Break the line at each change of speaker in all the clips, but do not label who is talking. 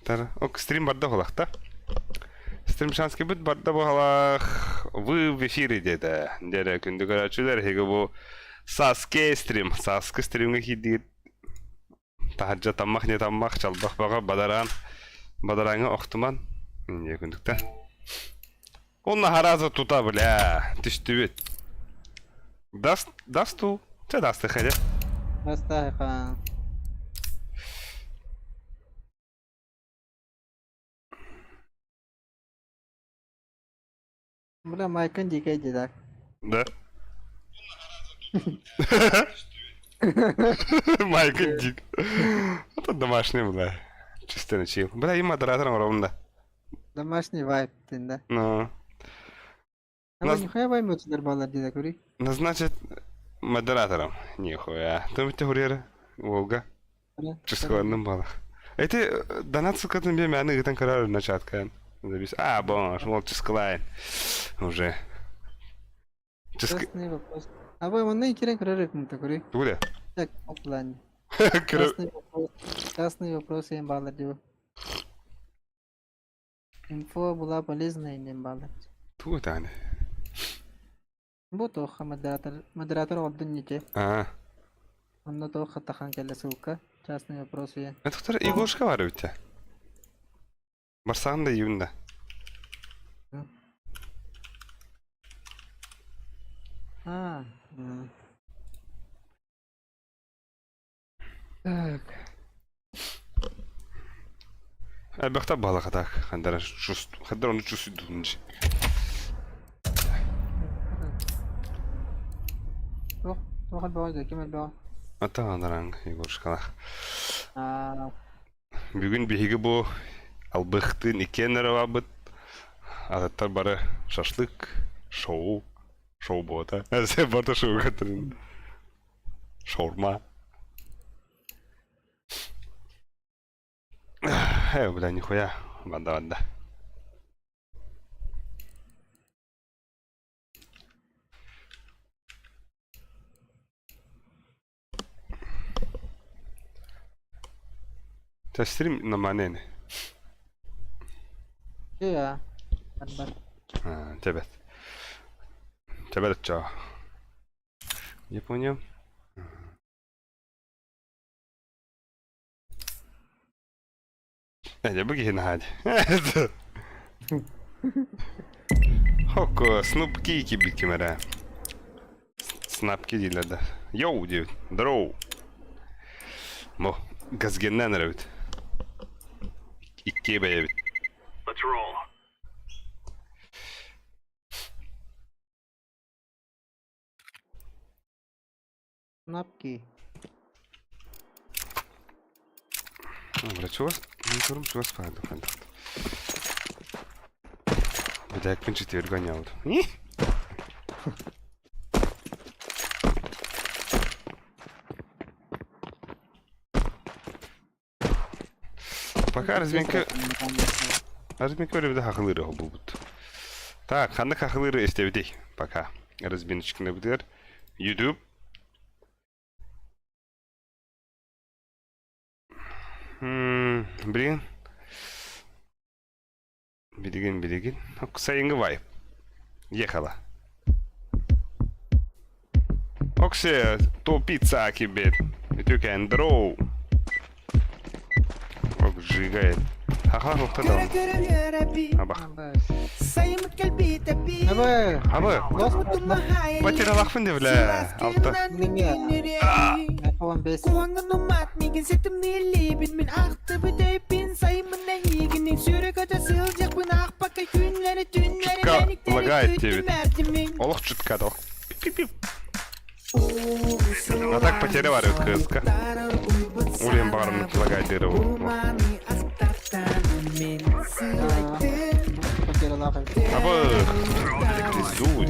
Тар, ок, стрим барда буолахта. Стрим шанскибыт барда буолах. Вы в эфире деді. Деді күнді көрәчілер, хеге бу Саске стрим. Саскы стримге киирдигит. Таһырдьа таммах не таммах, чалбах баҕа бадараан. Бадарааҥҥа охтуман. Инде күндүктэ. Онно хараза тута, бля, түстүбүт. Даст, дасту. Чэ дасты хадя.
Астаха. Бля, майкын дикэй дедак.
Да. Майкын дик. Это домашний, бля. Чисто на чил. Бля, и модератором ровно.
Домашний вайп да.
Ну.
А Нас... нихуя ваймут нормально дида кури.
Назначить модератором. Нихуя. Ты ты хурьер Волга. Ческаланным балах. Эти донат ссылкатын бе мяны гытан карар начаткан. Забис. А, бон, шмол ческалайн. Уже.
Честный вопрос. А вы вон кирен карар кымта кури.
Тугуде?
Так, оплан. Частный вопрос. Частный вопрос им балар диво. Инфо была полезная диэн баалар.
Тугу даҕаны?
Бу туохха модератор модератор оҕордун ниче.
Аа.
Онно туох хаттахан кэллэ ссылка. Частный вопрос уйан.
Это Егорушка бар эбит Барсаҕын да июнь да.
А. Так.
Элбэхтэ балахатаак хандара хандар ону чувствуйдуунж.
Туох туох элбэҕэ ким элбэҕэ?
Ата андараҥ Егорушкалаах.
Аа.
Бүгүн биһиги бу албыхтыын иккиэн эрэ баабыт. Атыттар бары шашлык, шоу, шоу буота. Барда шоуга Шаурма. Э, бля, нихуя. Банда, банда. Стрим на манене.
Я. Барбар.
Тебет. Тебет чо. Япония. Э, бу киһи наһаа Хокко, снупки кибит ким эрэ. Снапки дииллэр да. Йоу диэбит. Здорово. Бу газгеннэн эрэбит. Иккиэ бэйэбит.
Let's roll.
Снапки.
Бля, чугас, не чугас файда файда. Бля, четверг гонял. Пока разминка... Разминка өрөбүдэ хахылыыры булбут. Так, ханнык хахылыыры истэбитий? Пока. Разминочканы бытыгар. YouTube. Блин. Билигин, билигин. Сайыҥҥы вайп. Ехала. Оксе, то пицца кибет. Үтүкэн дроу. Ок, сжигает. Ха-ха, ухта да. Абах.
Абы!
Абы! Потерялахпын деп бля. Алта.
Он бес.
Чутка лагает тебе. Олох чутка дал. Пип-пип. А так потеря варит КСК. Улен барын лагает дерево. Абы! Пизду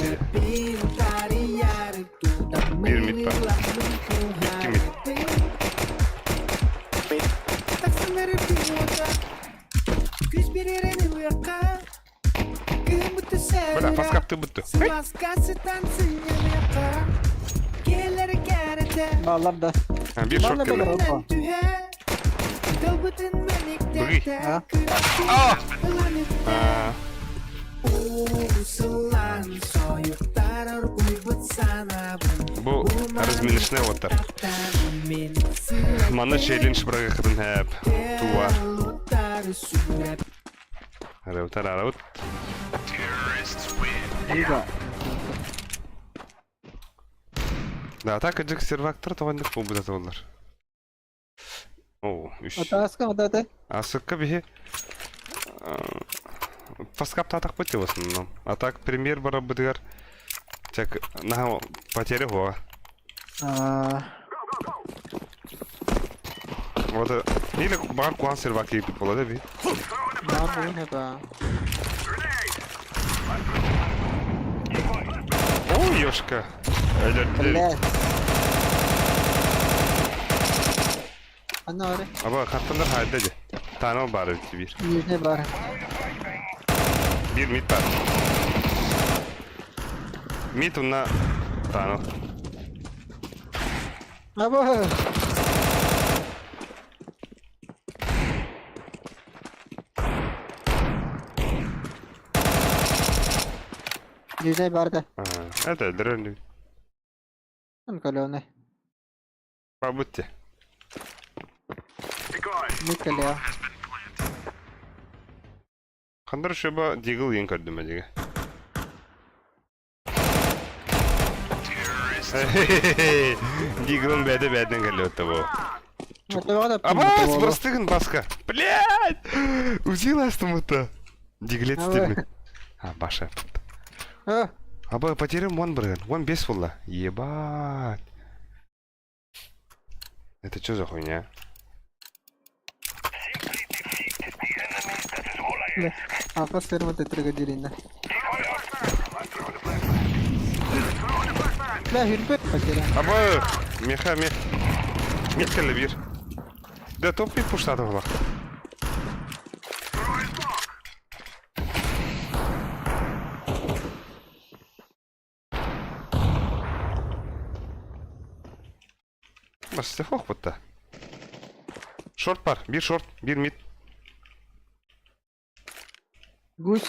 Бир мид бар. Икки мид. Бля, фаскапты бүттү.
Баллар да.
Бир шок кэллэ. Быгый.
А?
А! А, Бу разминочный оттар. Манна челлендж бырагыхытын хэп. Туа. Араутар араут.
Лига.
Да, так кыдьык сервактар тоҕоннук буолбута буоллар. Оо, үс.
Атааска хатаата.
Асыкка биһи фаскаптаатахпыт в основном. А так премьер барарбытыгар чак наһаа потеря хуоҕа.
Аа,
Вот или баар куһаҕан сервак киирбит буола да би.
баар буолуон это.
Ой, ёшка.
Бля. Анна бары.
Аба хаттандар хайда дии. Таанал баар эбит биир.
Нижний бар.
Биир мид баар. Мид уна таанал.
Аба. Нижний бар да.
Это дрönнүү.
Он каленый.
Побудьте.
Николя.
Хандар шөбө дигл ең көрдүм эдиге. Диглын бәді бәдінен келіп өтті бұл. Абас, простыгын басқа. Блядь! Узила астымыты. Диглет істемек. А, баша. Аба, потерям он бірген. Он бес болды. Ебать. Это что за хуйня?
Апа сырмы тетрига диринна. Бля, хүрбэ потеря.
Аба, меха, мех. Мех бир. Да топ мид пуштады бұлақ. Бас хох бұтта. Шорт бар, бир шорт, бир мид.
Гусь.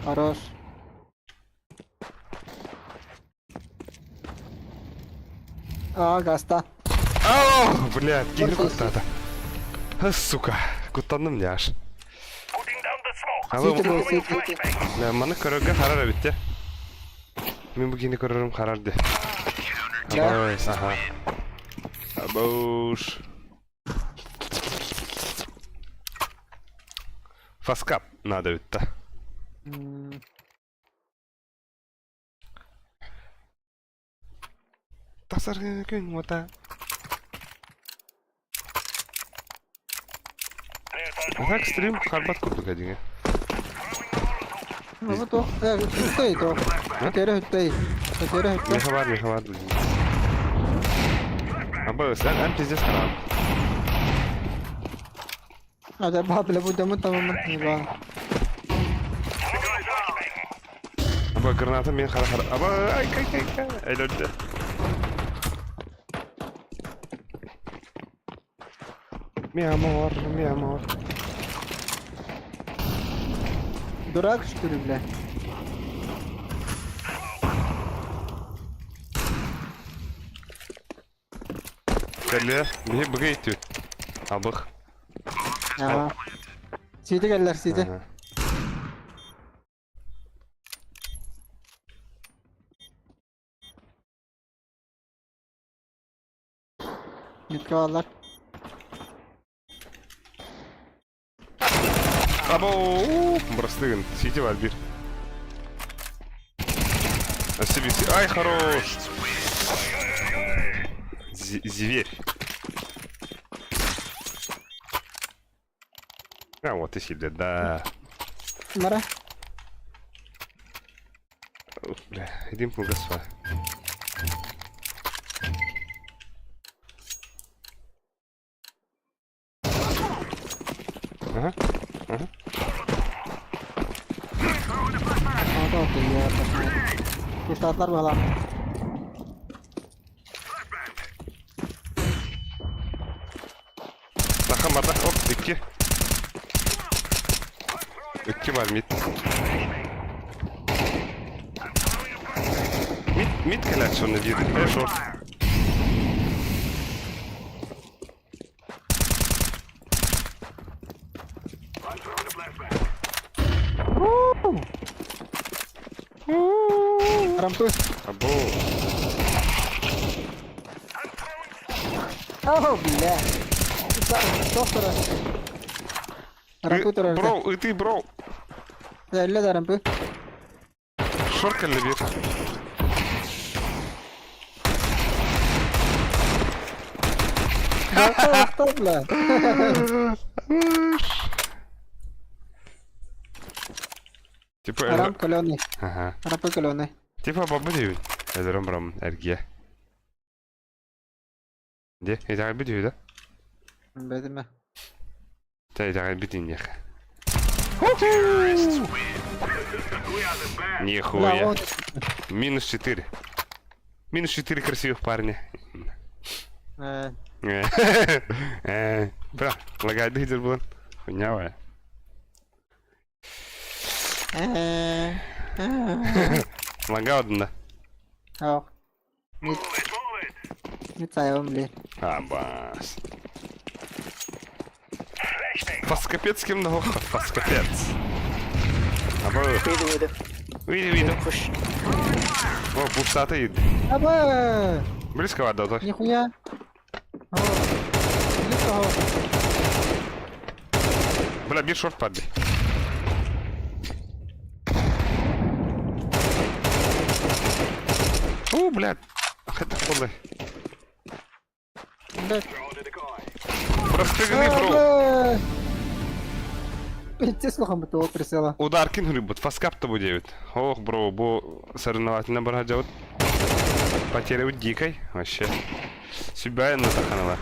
Хорош. А, гаста.
Ау, блядь, киһини куттаата. Сука, куттанным дии аш.
Сити был, сити.
Маны көрөргө харар эбит те. Мин бу киһини көрөрүм харар де.
Да.
Аха. Абауш. Фаскап надо эбит та. Тахсар күн уота. А так стрим харбат курдук эдиҥэ.
Ну вот то, стой то. Потеря стой. Потеря стой.
Меха бар, меха бар. Аба, эн эн пиздец хараб.
А да бабля будем там не ба.
Аба, граната мен хара хара. Аба, ай, кай, кай, кай. Ай, Mi amor, mi amor.
Дурак, что ли, бля?
Кэллэ, биһи быгый түт. Абых.
Ага. Сити кэллэр, сити.
Ага.
Митка бааллар.
Або, бырастыгын. Сити бар бир. Ай, хорош. Зверь. А, вот и сидит, да.
Мара.
Ух, бля, идем кылгасва. Ага, ага.
Куштатлар бала.
Саха мата оп икки. Икки бар мид. Мид, мид кэлээт сонно диир. Э, шорт.
Рампы.
Або.
О, бля. Доктора. Рампы турар.
Бро, и ты, бро.
Элле да рампы.
Шорт кэллэ биир.
Доктор, бля.
Типа
Рамп каленый.
Ага.
Рампы каленый.
Типа баба диэбит. Өлөрөн бараммын эргийэ. Дьэ, итэҕэйбит үһү да?
Бэтимэ.
Чэ, итэҕэйбит инниэхэ. Нихуя. Минус 4. Минус 4 красивых парня. Бра, лагайды сидер булан. Хуйня Лага одна.
Ох. Мицаевым ли.
Абас. Фаскапец кем да Фаскапец. Аба.
Выйду, выйду.
Выйди, выйду.
Пуш.
О, пуштата иди.
Аба!
Близко вода, то.
Нихуя. О, близко.
Бля, бир шорт падли. О, блядь. Это подлый.
Блядь.
Простыгны, бро.
Те слухом бы присела.
Удар кин рыбут, фаскап тобу девять. Ох, бро, бо соревновательно бараджа Потеря дикой, вообще. Себя на таханала.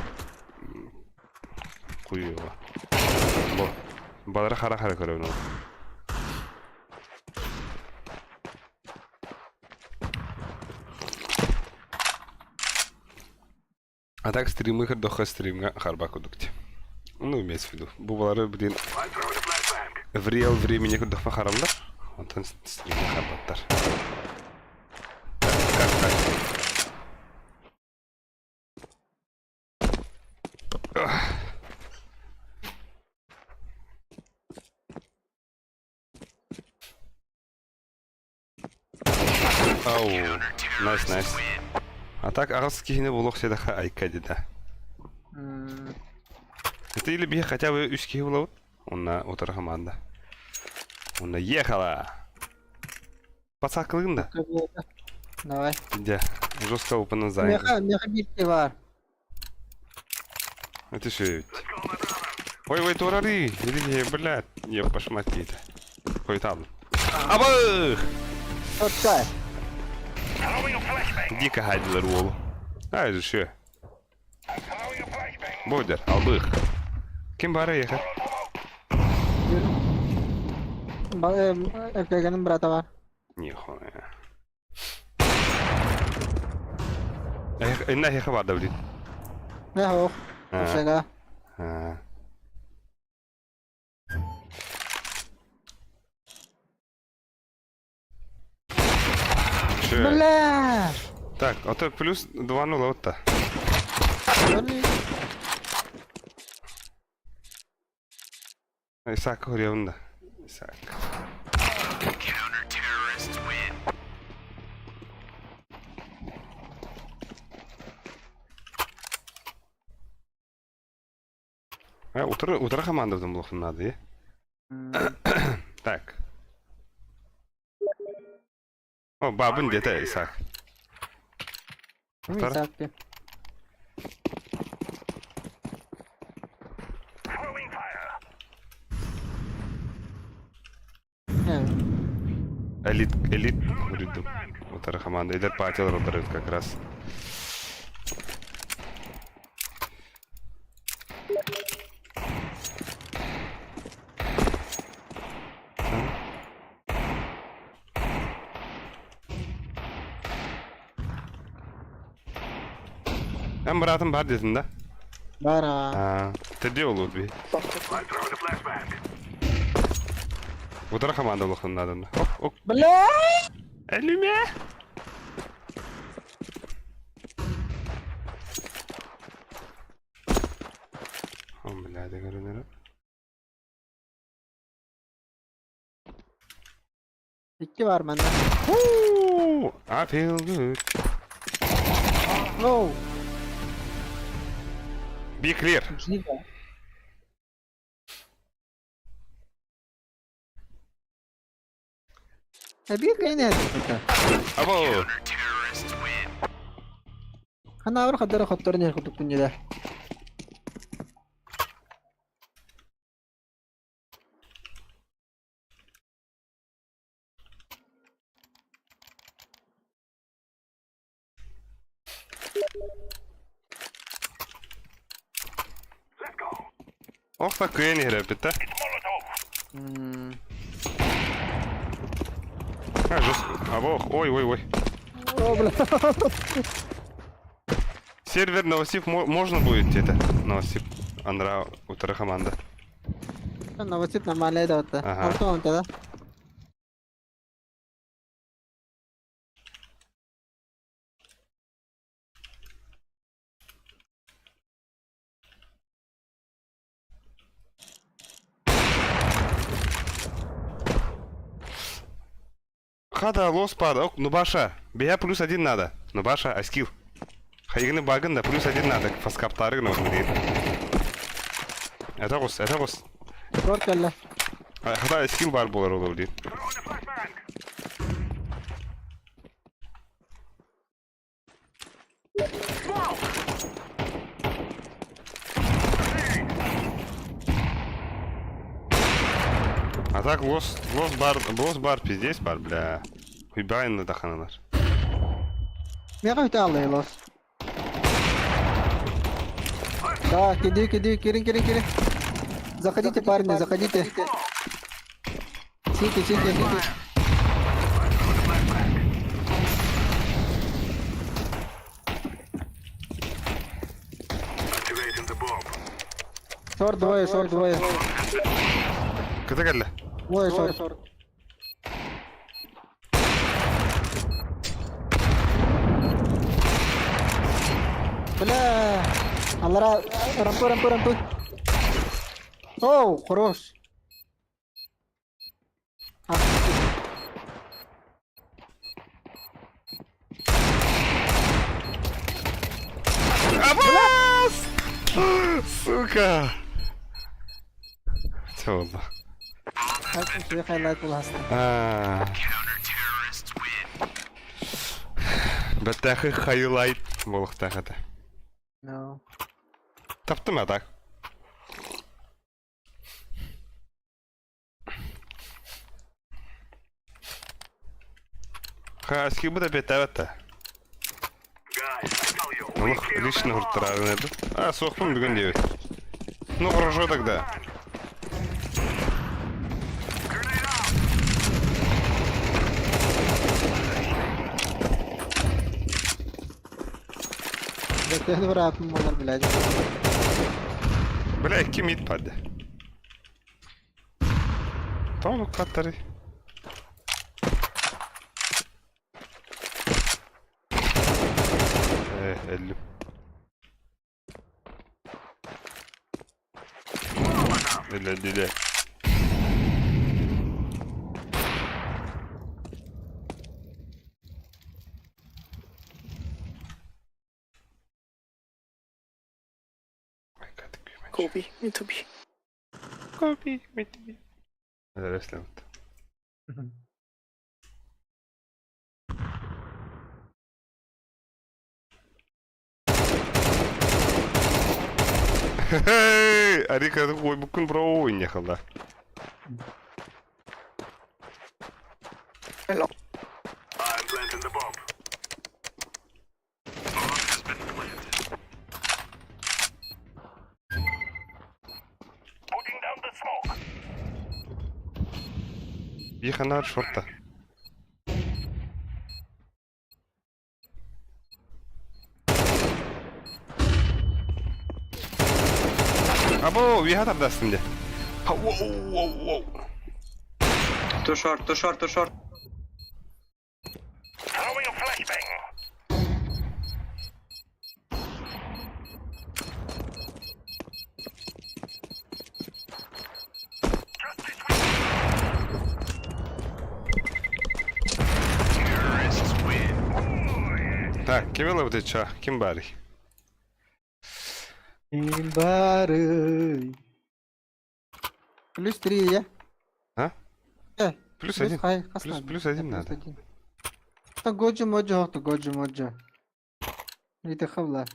Хуево. Бо. Балара хара хара көрөбүн ол. А так стримы көрдөххө стримҥа харба курдук дии. Ну, имеется в виду. Бу балары блин в реал времени көрдөхпө харамдар. Онтон стримҥа харбаттар. Так, так, так. Ау, найс, найс. А так аҕыс киһини булуох сиэтэхэ айка дии да. Это или биһи хотя бы үс киһи булабыт. Онна утары хамаанда. Онна ехала. Пацакылыгын да.
Давай.
Дьэ, жестко опына занят.
Меха, меха бирти бар.
Это что ведь? Ой, ой, турары! Или, блядь, ебашь мать это. Ой, там. Абых!
Отчай.
Дико гадилар уолу. А, это что? Бодер, албых. Ким бары ехать?
РПГ-ның брата бар.
Нихуя. Инна хеха барды, блин.
Не хох. Ошега. Бля!
Так, а то плюс 2-0 вот та. Исаак көрөбүн да. Исаак. Э, утро, утро командабытын булуохпун наада дии. Так. О, бабын диэтэ Исаак. Утары.
Исаак дии.
Элит, элит, говорит, утары команда. Эдэр партиялар утары как раз. Эн быраатым бар диэтин да?
Баар аа.
А, Ты олут би. Утара команда улахан надо. Оп, оп.
Бля!
Элүмэ! О, бля, дегәренер.
Икки бар манна.
Woo! I feel good.
No.
Be clear.
Жига. Эбиир кэйнэ это.
Або!
Ханабыр хаддара хотторун иһэр курдукпун дьэ.
Ох, такое не гребет, А, жестко. Або, ой, ой, ой.
О, бля.
Сервер Новосиб можно будет это? Новосиб. Андра утара команда.
Новосиб нормальный да вот.
Ага.
Алтын да.
Хада лос пада. Ок, Нубаша. Бия плюс один надо. Нубаша, аскил. Хайгны багын да плюс один надо. Фаскаптары на вот Это гос, это гос.
Шорт кэллэ.
Хада скилл бар болар ол дейт. А так лос, лос бар, пиздец бар, бля. Хуйбайын да ханалар.
Мега үтэ аллай лос. Да, киди, киди, кирин, кирин, кирин. Заходите, парни, заходите. Сити, сити, сити. Шорт двое, шорт двое.
Кыта келді.
Двое шорт. Бля. Аллара, рампу, рампу, рампу. Оу, хорош. А,
Абас! Сука! Все oldu.
Үчүгэй хайлайт буласта.
А. Бәттәхи хайлайт болықтағы
No.
Таптым а так. Ха, скибы да бетәвәтті. Олық лично ұрттырарын еді. А, соқпын бүгін деп. Ну, хорошо тогда.
Бәттәхи быраапым болар, блядь.
Бля, ким итпады. Тону каттары. Эллим. Эле, диле.
Kobe, me to be.
Kobe, me to be. Ресленд. Хей, Арика ой, бүкін бро ойын яқылда.
Hello.
Биханар шорта. Або, үөһэ тардастым дьэ. Воу-воу-воу.
Too short, too short, too short.
Так, ким ылабыт ча? Ким баарый?
Ким баарый? Плюс три я.
А?
Э,
Плюс
плюс
один.
хай, хас
Плюс,
надо?
плюс один
Плюс
надо.
один. Та годжо моджо, то годжо моджо. Это хавла.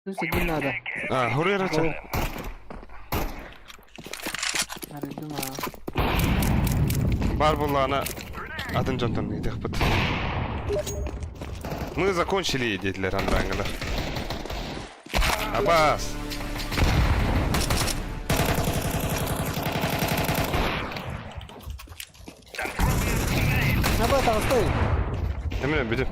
Плюс один надо.
А, хуруйрача.
Аре дума.
Бар буоллаҕына атын дьонтон ыйытыахпыт. Мы закончили, диэтилэр андарааҥҥылар. Абаас!
Наба стой.
Эмиэ бүтүм.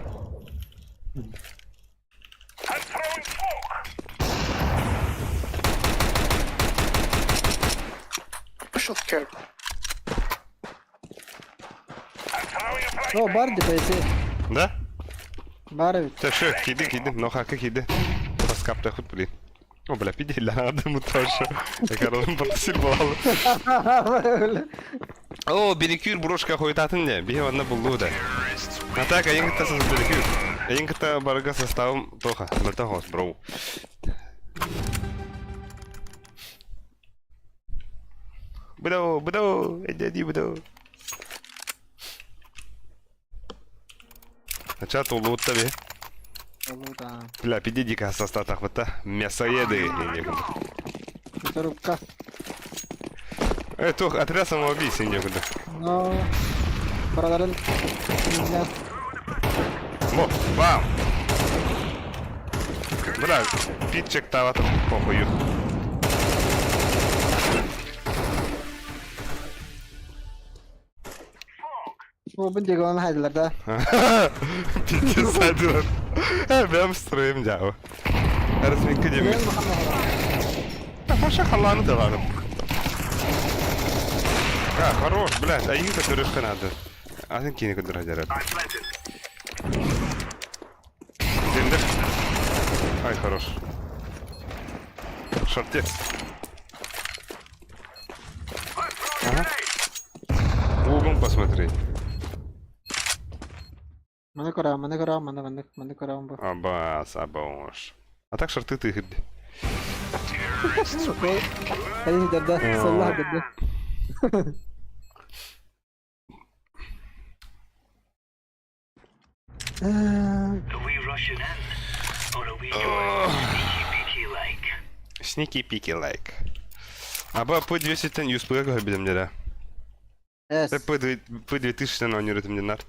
О, бар депайси.
Да?
Бар ведь.
Та что, киди, киди, но хака киди. Паскап хоть блин. О, бля, пиди, надо ему тоже. Я королем попросил балалы. О, беликюр брошка хойтатын не, бие онна булду да. А так, айын кытта сыз беликюр. Айын кытта барга составым тоха, мөлтөн хос, бро. Бро, бро, эдеди бро. Начало улуутта би. Бля, пиди состав Мясоеды.
Рубка.
Тух, отряд самоубийц некуда.
Но... Брадарын.
Во, бам! Бля, питчик тават похую.
О, бу дегон хайдылар да.
Пиздец, сайдылар. Бэм строим дьаабы. Разминка диэммит. Паша халлааны табарым. А, хорош, блядь, а инка төрүөххэ надо. Атын киини көрдөрө дьарар. Дендер. Ай, хорош. Шортец. Ага. Угом посмотри.
Маны көрөм, маны көрөм, маны маны маны көрөм бу.
Абас, абош. А так шорты ты
Хайы дерде, саллах дерде.
Are we rushing in? Or are we going sneaky peaky like?
Sneaky peaky like. Аба P200-тэн USP-га көһөрбүтүм дьэ.
Эс.
P2000-тэн оонньуур динар.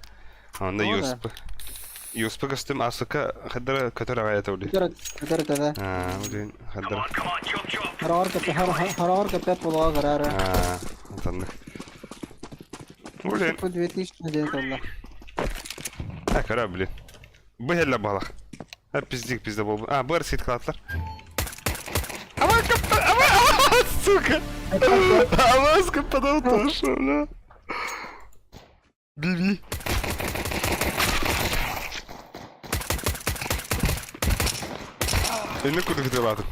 Онно
О, да.
USP. USP костюм асыка хадара көтөр аҕай ули.
Көтөр көтөр да.
Аа, блин,
Come
хадара.
on, come on, chop chop!
Хараар кепе хараар кепе пулаа гарара.
Аа, онтоннук. Блин,
По 2000 день толла.
а кара, блин. Быһэллэ балах. А пиздик пизда бол. А, бэр сит клатлар. Ава капта, ава, ава, сука. Ава, скападал тоже, бля. Биби. Эне куда кытылатым.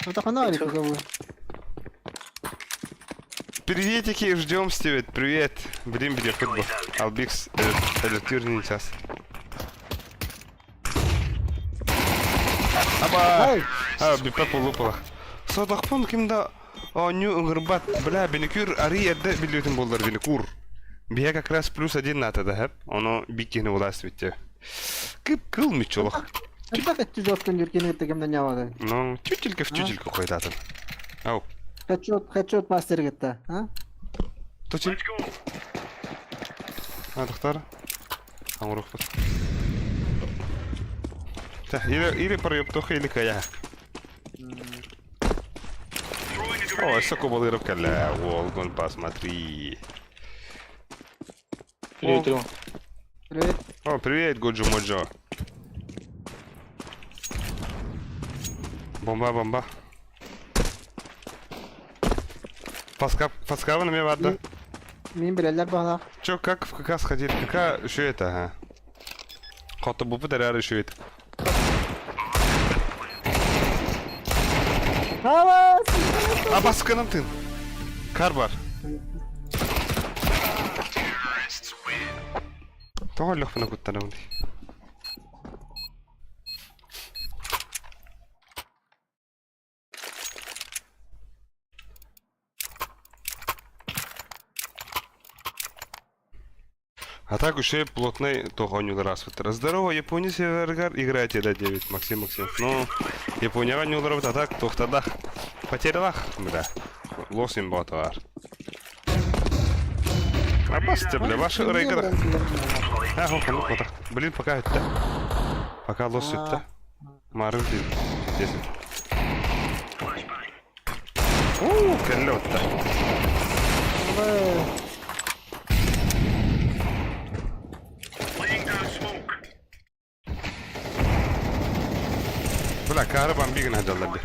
Это фонарик у
Приветики, ждем, Стивет, привет. Блин, где футбол. Албикс, электюрный час. Аба!
Ай!
А, бипе полупала. Содахпун кимда оонньуу ыҥырбат, бля, беникюр арый эрдэ билбитин буоллар беникур. Биһэ как раз плюс один надо да, хэп. Ону биккини улаас битте. Кып кыл мичолох.
Это хэтчут юркини тегемден явады.
Ну, тютелька в тютельку койдатын. Ау.
Хэтчут хэтчут мастер кетти, а?
Точно.
Let's go!
А, доктор. Аңырықпыз. Так, или, или проептуха, или кая.
Throwing a
О,
grenade!
соко кэллэ. Волгон, посмотри.
Привет, Рома.
Привет.
О, привет, Годжо Моджо. Бомба, бомба. Фаска, фаскабын эмиэ бар да?
Мин билэллэр баҕалаах.
Чё, как в КК сходили? КК еще это, ага. Хоту бупу дәрәр еще это. А басканым тын. Кар бар. Тоҕо өлөхпүнэ куттанабын дии. А так еще плотный туох оонньуулар ааспыттара. Здорово, Япония серверыгар играете, да, 9, Максим Максимов. Ну, Японияҕа оонньууларбыт, а так туохтардах потерялах, бля. Лос им баар. Абасте, бля, ваши ырайгар. А, хо, Блин, пока это. Пока лос сүттэ. Марын десять. Уу, кэллэ отта. Бля, кары бамби гына дьаллар ди.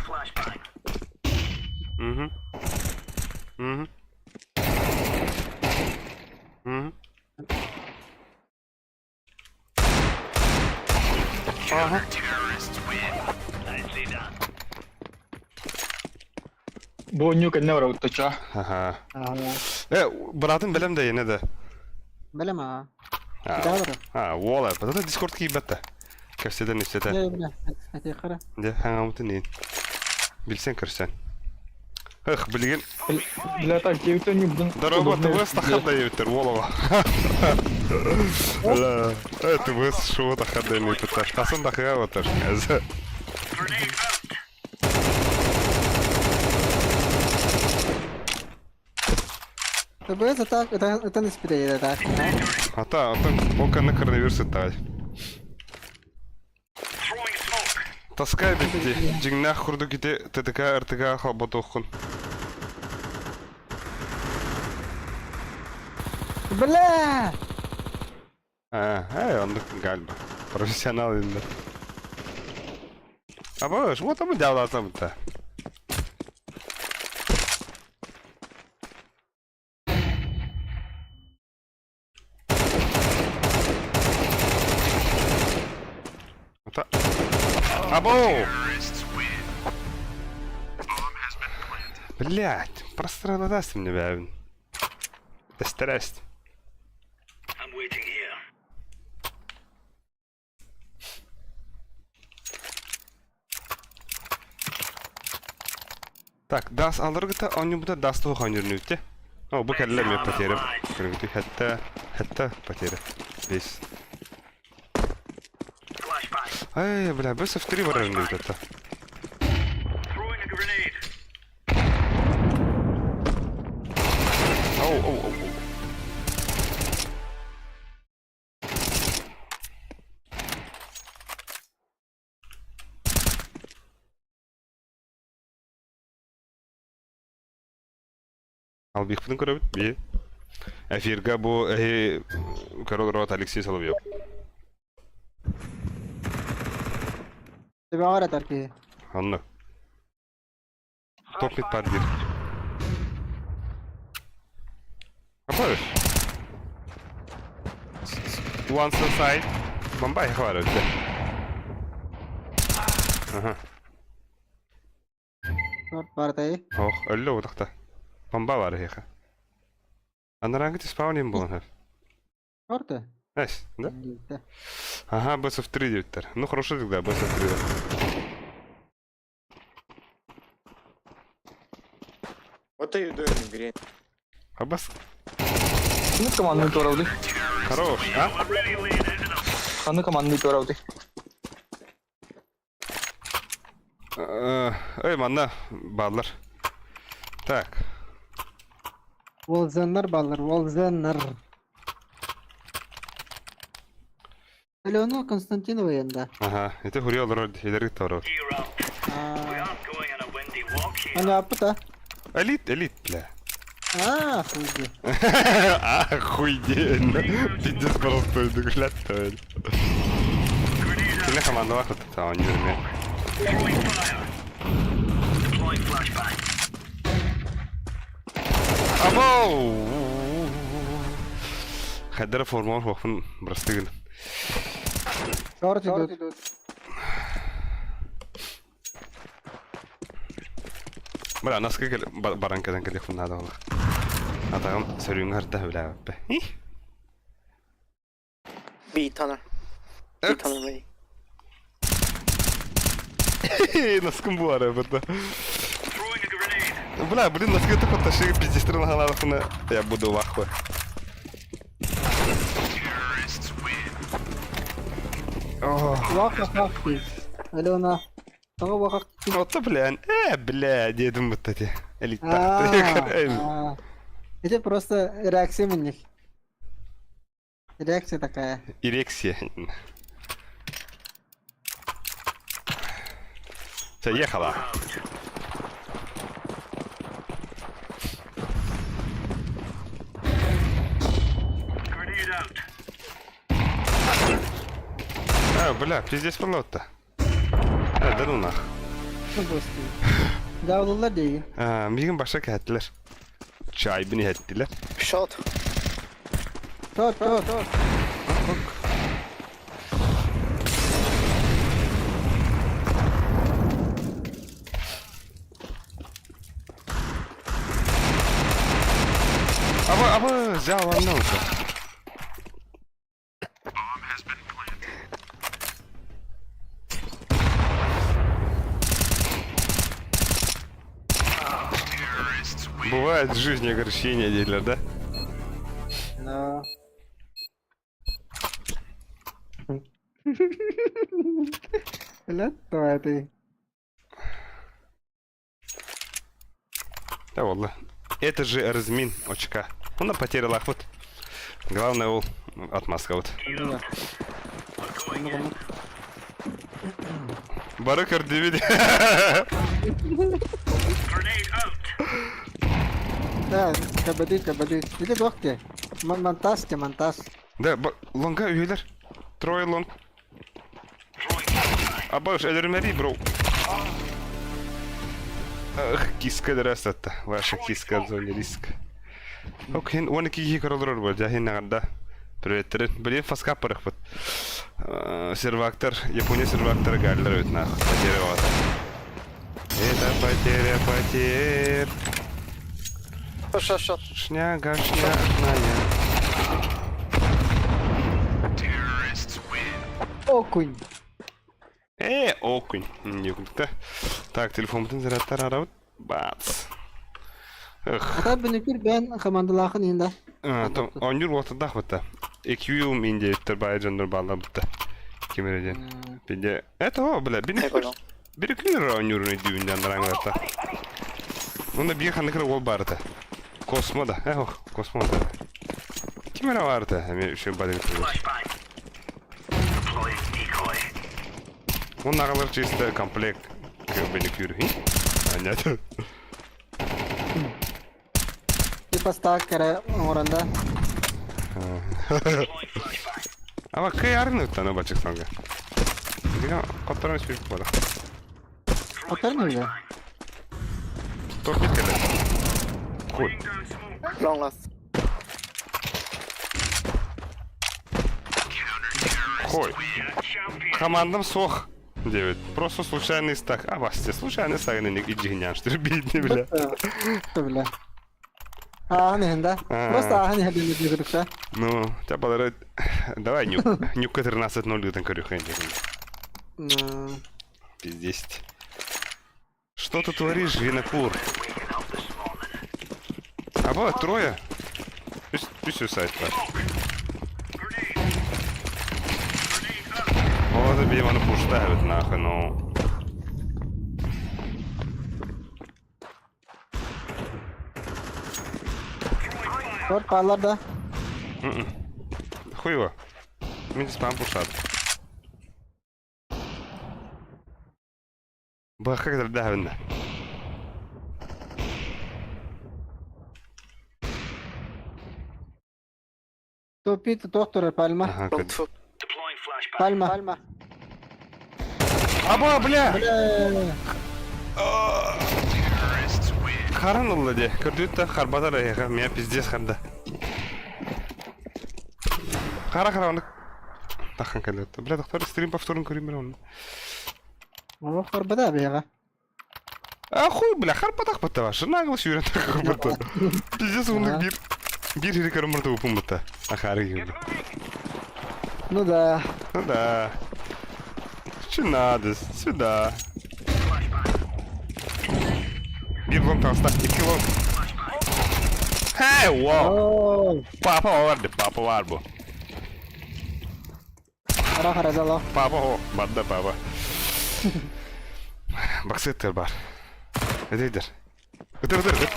Мгм. Мгм. Мгм. Ага.
Бу оонньуу кэннэ барабыттача.
Аха. Э, быраатын бэлэм да иэнэ да.
Бэлэм аа.
А, уола, это Дискорд киирбэт да. Кэпсэтэн ипсэтэ.
Этиэххэ
Дьэ, хаҥамытын иин. Билсэн көрсөн. Эх, билигин.
Бля, так, диэбиттэн ньурдун.
Дорога, ТВС тахар да диэбиттэр, уолова. Бля, э, ТВС шоу тахар да диэбиттэр. Хасын дахыга батар.
ТБС это это это не спиде так.
Ата, атын ол кэннэ коронавирус ыттаҕай. Таскай битти. Дьиҥнээх курдук ити ТТК РТК холботуоххун.
Бля!
Аа, ээ, оннук гальба. Профессионал инде. Абыш, вот мы дьаалаатабыт Абоу! Блять, прострелодастым мне бэбин. Тэстэрэст. Так, дас алыргыта оонньуубута дас туох оонньуурнүүттэ. О, бу кэллэ эмиэ потеря. Көргүтүй хэтта, хэтта потеря. Бес. Ай, бля, бес в три барар это. Оу, оу, оу, оу. Албихпытын көрөбүт би. Эфирга бу эһи көрө олорбот Алексей Соловьев.
Төбөҕөр этэр киһи.
Онно. Топ мид пар диир. Апарыш. One side. Бомба их бар өтө. Ага.
Бартай.
Ох, өллө утахта. Бомба бар эһиэхэ. Анарааҥҥы спаунин буолан сөп.
Орто.
Эс, да? Ага, BSF3 диэбиттэр. Ну хорошо тогда, BSF3 да.
What are you doing, Green?
Абас.
Ханнык командный туорабытый?
Хорош, а?
Ханнык командный туорабытый?
Эй, манна бааллар. Так.
Волзеннар бааллар, Волзеннар. Алена Константинова янда.
Ага, ити хури олорор эдэр кытта
Аны аппыта.
Элит, элит, бля.
А, хуйди.
А, хуйдень. Пиздец просто, блядь, Кини командалаах кытта оонньуур эмиэ. Абау! Хайдара форма хуохпун просты гын.
Шорт идут.
Бля, наскы кел баран кэлэн кэлиэхпин наада буолла. Атаҕым сөрүүҥҥэ харда үлээбэппэ.
B tunnel. B tunnel ready.
Носкым буолар бырда. Бля, блин, носки это поташи пиздец нагалахна. Я буду в ахуе.
Ваха хахти. Алена. Тоҕо вахах
Ото, блин, бля, дедим вот эти.
А, Это просто реакция у них. Реакция такая.
Эрекция. Заехала. А, бля, пиздец болот-то. Э, да ну нах.
Дağılırlar değil.
А, мигин баша кәттілер. Чай бini хәттілер.
Short.
Short, short, short.
Аба, аба, взял одну уже. Бывает в жизни огорчения, дилер, да?
Да. Бля, ты.
Да, wallah. Это же размин очка. Он потерял вот. Главное, ол отмазка вот. Бары көрдүбүт.
Да, кабады, кабады. Или дохте. Монтаж те, монтаж.
Да, лонга үйелер. Трое лонг. Абаш, өлөрмәри, бро. Ах, киска дәрәсәтті. Ваша киска в зоне риска. Окей, 12 киһи көрөлөр бу, дьаһин наҕарда. Приветтерин. Блин, фаска парахпыт. Сервактор, Япония сервактора галлер өт нах. Потеря вата. Это потеря потерь.
Short, short.
Шняга шняжная.
Окунь.
Окунь. Не Так, телефон зарядтар арабыт. Бац. Эх.
Ата бинекүр бен командалахын инда.
Онюр уотадах бытта. Эквиум индиеттер бай жоннор балла бытта. Кимереден. Пиде. Это о, бля, бинекүр. Бинекүр онюрун дүйүнден раңлата. Онда бир ханыкыр ол барыта. Космо да. Эх, космо да. Кимере барыта. Эми үшө бадык. Он нагалар чисто комплект бинекүр. Понятно.
Типа стакера оранда.
Ама кый арны уттан бачык санга. Дига каттаран сүрүп бара.
Атар не
Топ кеткеле. Хуй.
Long last.
Хуй. Командам сох. Девять. Просто случайный стак. А, басте, случайный стак не иджигнян, что бедный, бля.
Бля. Ааһын иһин да. Просто ааһын иһин диэн көрүктэ.
Ну, тебя подорожает. Давай нюк. Нюк 13-0 там корюха. Пиздец. Что ты творишь, винокур? А вот, трое. Пусть, пусть сюсайд, Вот, видимо, он пуш ставит, нахуй, ну.
Шорт палар да.
Хуй его. Мин спам пушат. Бах, как это да,
Топит доктор пальма.
Ага,
Long
как...
two.
Пальма. Пальма.
Аба, бля!
Бля.
Харан ылла дии. Көрдүгүт да харбатар эһиэхэ. Меня пиздец харда. Хара хара оннук тахан кэллэ. Бля, доктор стрим повторын көрүм бер онно.
Олох харбата биһиэхэ.
А хуй, бля, харбатах бытта ваша. Нагло сүүрэн харбата. Пиздец оннук биир биир сири көрөн барда упун бытта. Ахары киирди.
Ну да.
Ну да. Че надо? Сюда. Биир long таҕыста, икки long. Hey, wow. Папа бар ди, папа бар бу.
Хара хара дало.
Папа о, барда папа. Баксыттыр бар. Эдейдер. Ытыр, ытыр, ытыр.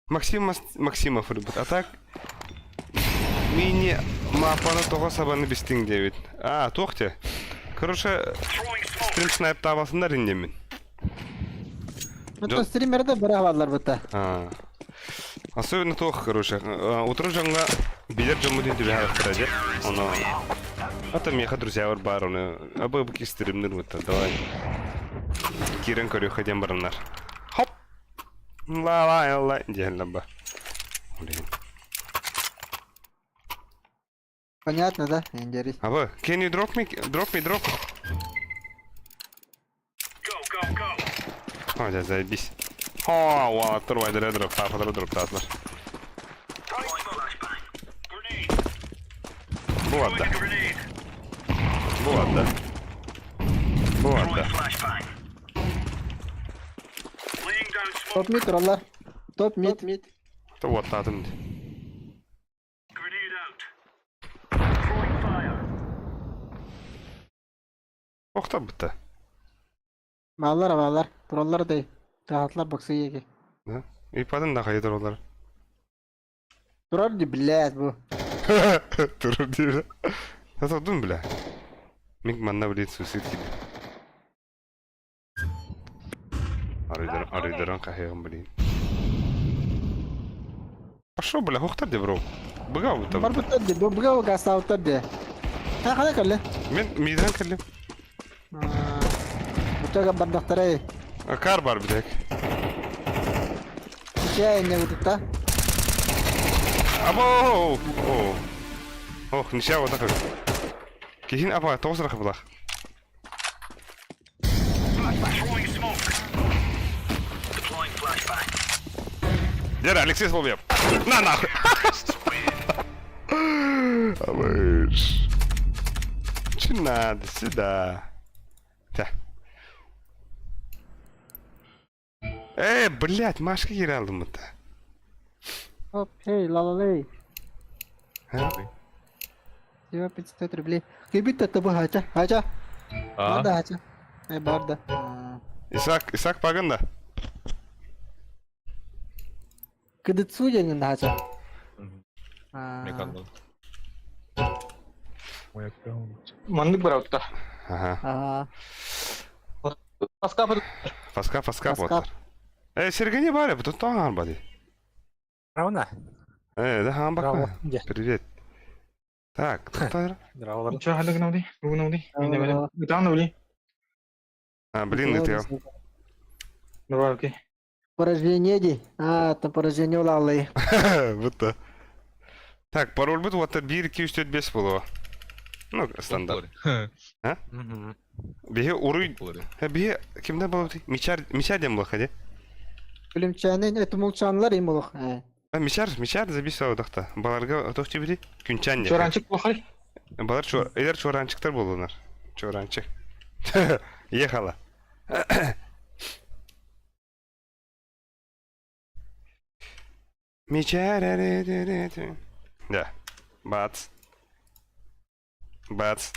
Максим Максимов ырбыт. А так мини мапаны тоҕо сабаны бистиҥ диэбит. А, туох те. Короче, стрим снайп таабасындар индемин.
Ну, стримерде бара хабаллар бутта.
А. Особенно туох, короче, утро дьоҥҥо билэр дьоммут интибэһэ дьэ. Оно А там меха друзья бар, оны абы стримнер бутта. Давай. Кирен көрүөххэ диэн бараннар. Хоп! Ла-ла-ла диэн ба. Блин.
Понятно, да? Интересно.
Абы, can you drop me? Drop me, drop. О, дьэ, заебись. О, уолаттар уайдара дроптаатылар, дроптаатылар. Бу барда. Бу барда. Бу барда.
Топ мид тураллар. Топ мид. Мид.
Уоттаатым. Охтор бытта.
Бааллар бааллар. Тураллар дей. Таһатлар баксы еки.
Да? Ыйпатын да хайы тураллар.
Турар ди, блядь, бу.
Турар диир. Сатадым, бля. Мин манна, блин, суицид киирдим. Арыйдаран, арыйдаран хаһыаҕым, блин. Пошел, бля, хохтар де, бро. Быга бутта.
Барбыттар ди, бу быга гастаабыттар ди. Ха хана кэллэ.
Мин мидран кэллим.
Бутага бардахтара.
Кар бар битек.
Чэ, не бутта.
Або! О. Ох, ничего вот так. Киһин аба тоҕус рахы булах. Дера, Алексей Соловьев. На нахуй. Абыш. Че надо? Сюда. Та. Э, блядь, Машка киирэ алдым-то.
Оп, эй, ла-ла-лей.
А?
Всего 500 рублей. Кибит это бу хача, хача.
А?
Барда хача. Э, барда.
Исаак, Исаак Паган да?
Кыдыцу диэн хача.
Мекандан.
Маннык барабытта.
Ага.
Ага.
Паска
Фаска, фаска,
Фаска.
вот. Э, Сергей Баря, тут тоҥ бади.
Равна.
Э, да, хамбак.
Браво. Дьэ.
Привет. Так, тоқтар.
Здраволар.
Чё, ханнык гынабытый? Бу гынабытый?
Здорово.
Ытаан ули.
А, блин, это
Давай, окей.
Поражение ди. А, там поражение улалый.
Будто. Так, пароль будет вот 1, 2, 3, 4, 5 было. Ну, стандарт. А? Биһи уруй... Биһи кимден буолабытый? Мичар, Мичар диэн буолуохха дии.
Күлүмчээнин это молчанлар им олох.
А, Мичар, Мичар забисал дахта. Баларга туох диэбитий? Күнчэн диэн.
Чоранчик плохой.
Балар чуор, эдэр чуораанчыктар буоллунар. Чуораанчык. Ехала. Мичар. Да. Бац. Бац.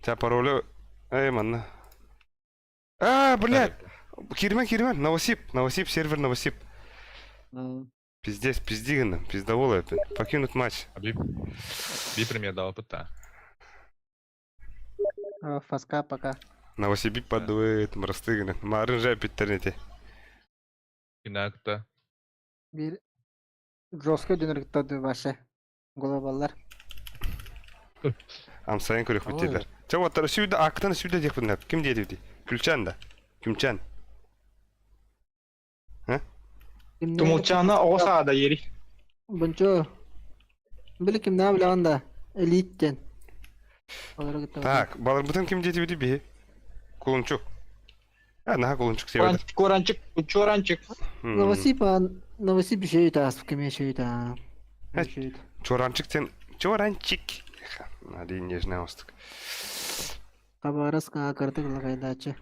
Тебя паролю... Эй, манна. А, блядь! Киирмэн, киирмэн, Новосиб, Новосиб, сервер Новосиб. Пиздец, пиздигана, пиздовола это. Покинуть матч.
Би пример опыта.
Фаска пока.
Новосиб подует, мрастыгана. Марын же интернете.
Инакта.
Бир жестко дөнөргүттөдү башы. Глобаллар.
Амсайын көрөх бүттелер. Чэ уоттара сүүрдэ ааккытын сүүрдэ диэхпин сөп. Ким диэтибитий? Күлчээн да? Күмчээн. Э?
Тумулчаана оҕо саада ери.
Бунчу. Били кимнээх билэҕин да? Элит диэн. Олору кытта
Так, баларбытын ким диэтибитий биһи? Кулунчук. А, наһаа кулунчук сиэбэтэ.
Куранчик, чуранчик.
Новосип, Новосип үшөйүт ааспыт кэмэ үшөйүт аа. Үшөйүт.
Чуранчик сен Чуранчик. Али нежная остук.
Хабарас кырдык лакайдаачы.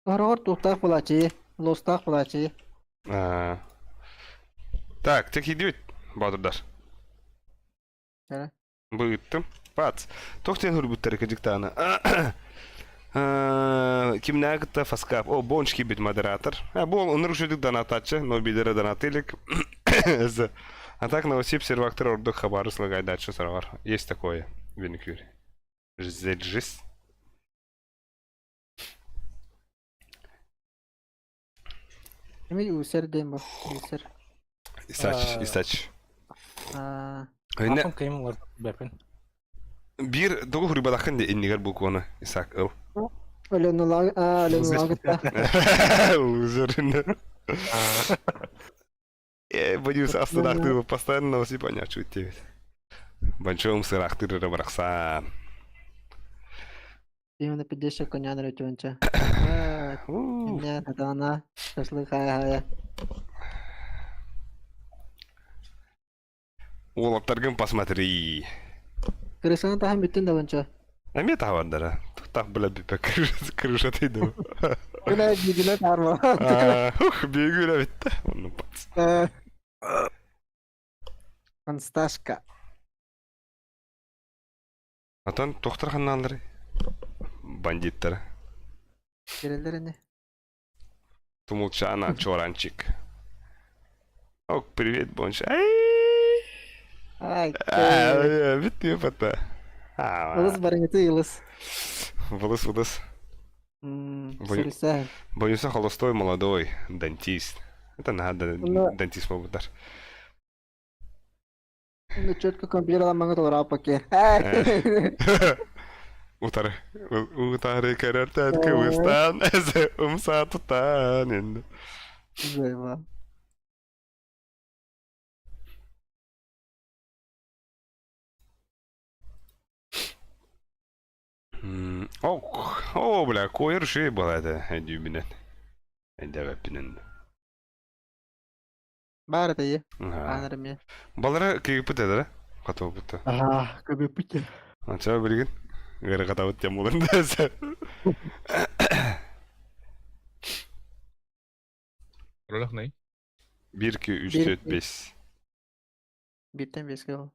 Сороҕор туохтаах буолааччы, лостаах буолааччы.
Так, ты кидибит, Боотурдар.
Чара.
Бу ыыттым. Пац. Туох диэн суруйбуттар кырдьыктааны? Кимнээҕи кытта фаскап. О, Бонч киирбит модератор. А, бу ол ынырык үчүгдүк донатааччы, но бидере донаты илик. А так Новосиб сервактар ордук хабары слагайдааччы сороҕор. Есть такое, Винникюр. Жиз.
Эмил үсэр диэн бу. Үсэр.
Исач, Исач.
Аа.
Инне
Атын кыйым олар бэпин.
биир тугу хуруйбатаххын де иннигэр букваны Исаак ыл.
Өлөнулаг аа өлөнулагытта.
Лузер. Э, боюсь, астыдаахтыы постоянно новости понять диэбит. Банчуом сыраахтыыр эрэ барахсан.
Именно 50 коня рөтүөнчө. Эмне сатана шашлык хая-хая.
Уолаттаргын посмотри.
Крышаны таһан бүттүн да бончо.
Эмиэ таһабардара. Тах бля бүпэ крыша тыйдым.
Бля бигиле тарма.
Ух, бигүлэ бүттэ. Онну пац.
Консташка.
Атан тохтар ханнааллары? Бандиттара.
Киреллер ини.
Тумулчана, Чоранчик. Ок, привет, Бонч. Ай!
Ай,
Бүттү пата.
Ылыс барыҥыты ылыс.
Вылыс, вылыс.
Сүрүсэ.
Боюся холостой молодой дантист. Это надо дантист буолбуттар.
Ну четко компьютер аламаҥа толорооппакке.
Утары утары көрөртөн кыбыстан умса тутан енді.
Займа.
Ок, о, бля, койыр шей была это, дюбинен. Эдәбәппинен.
Баар этэ Аанар эмиэ.
Балара кыйыппыт эдэрэ? Хатыбыт.
Аа, көбүппүт.
Ача билигин ыарырҕатабыт диэн буолан да
Ролях най?
1, 2, 3,
Бир-
4, 5.
Бииртэн биэскэ ол.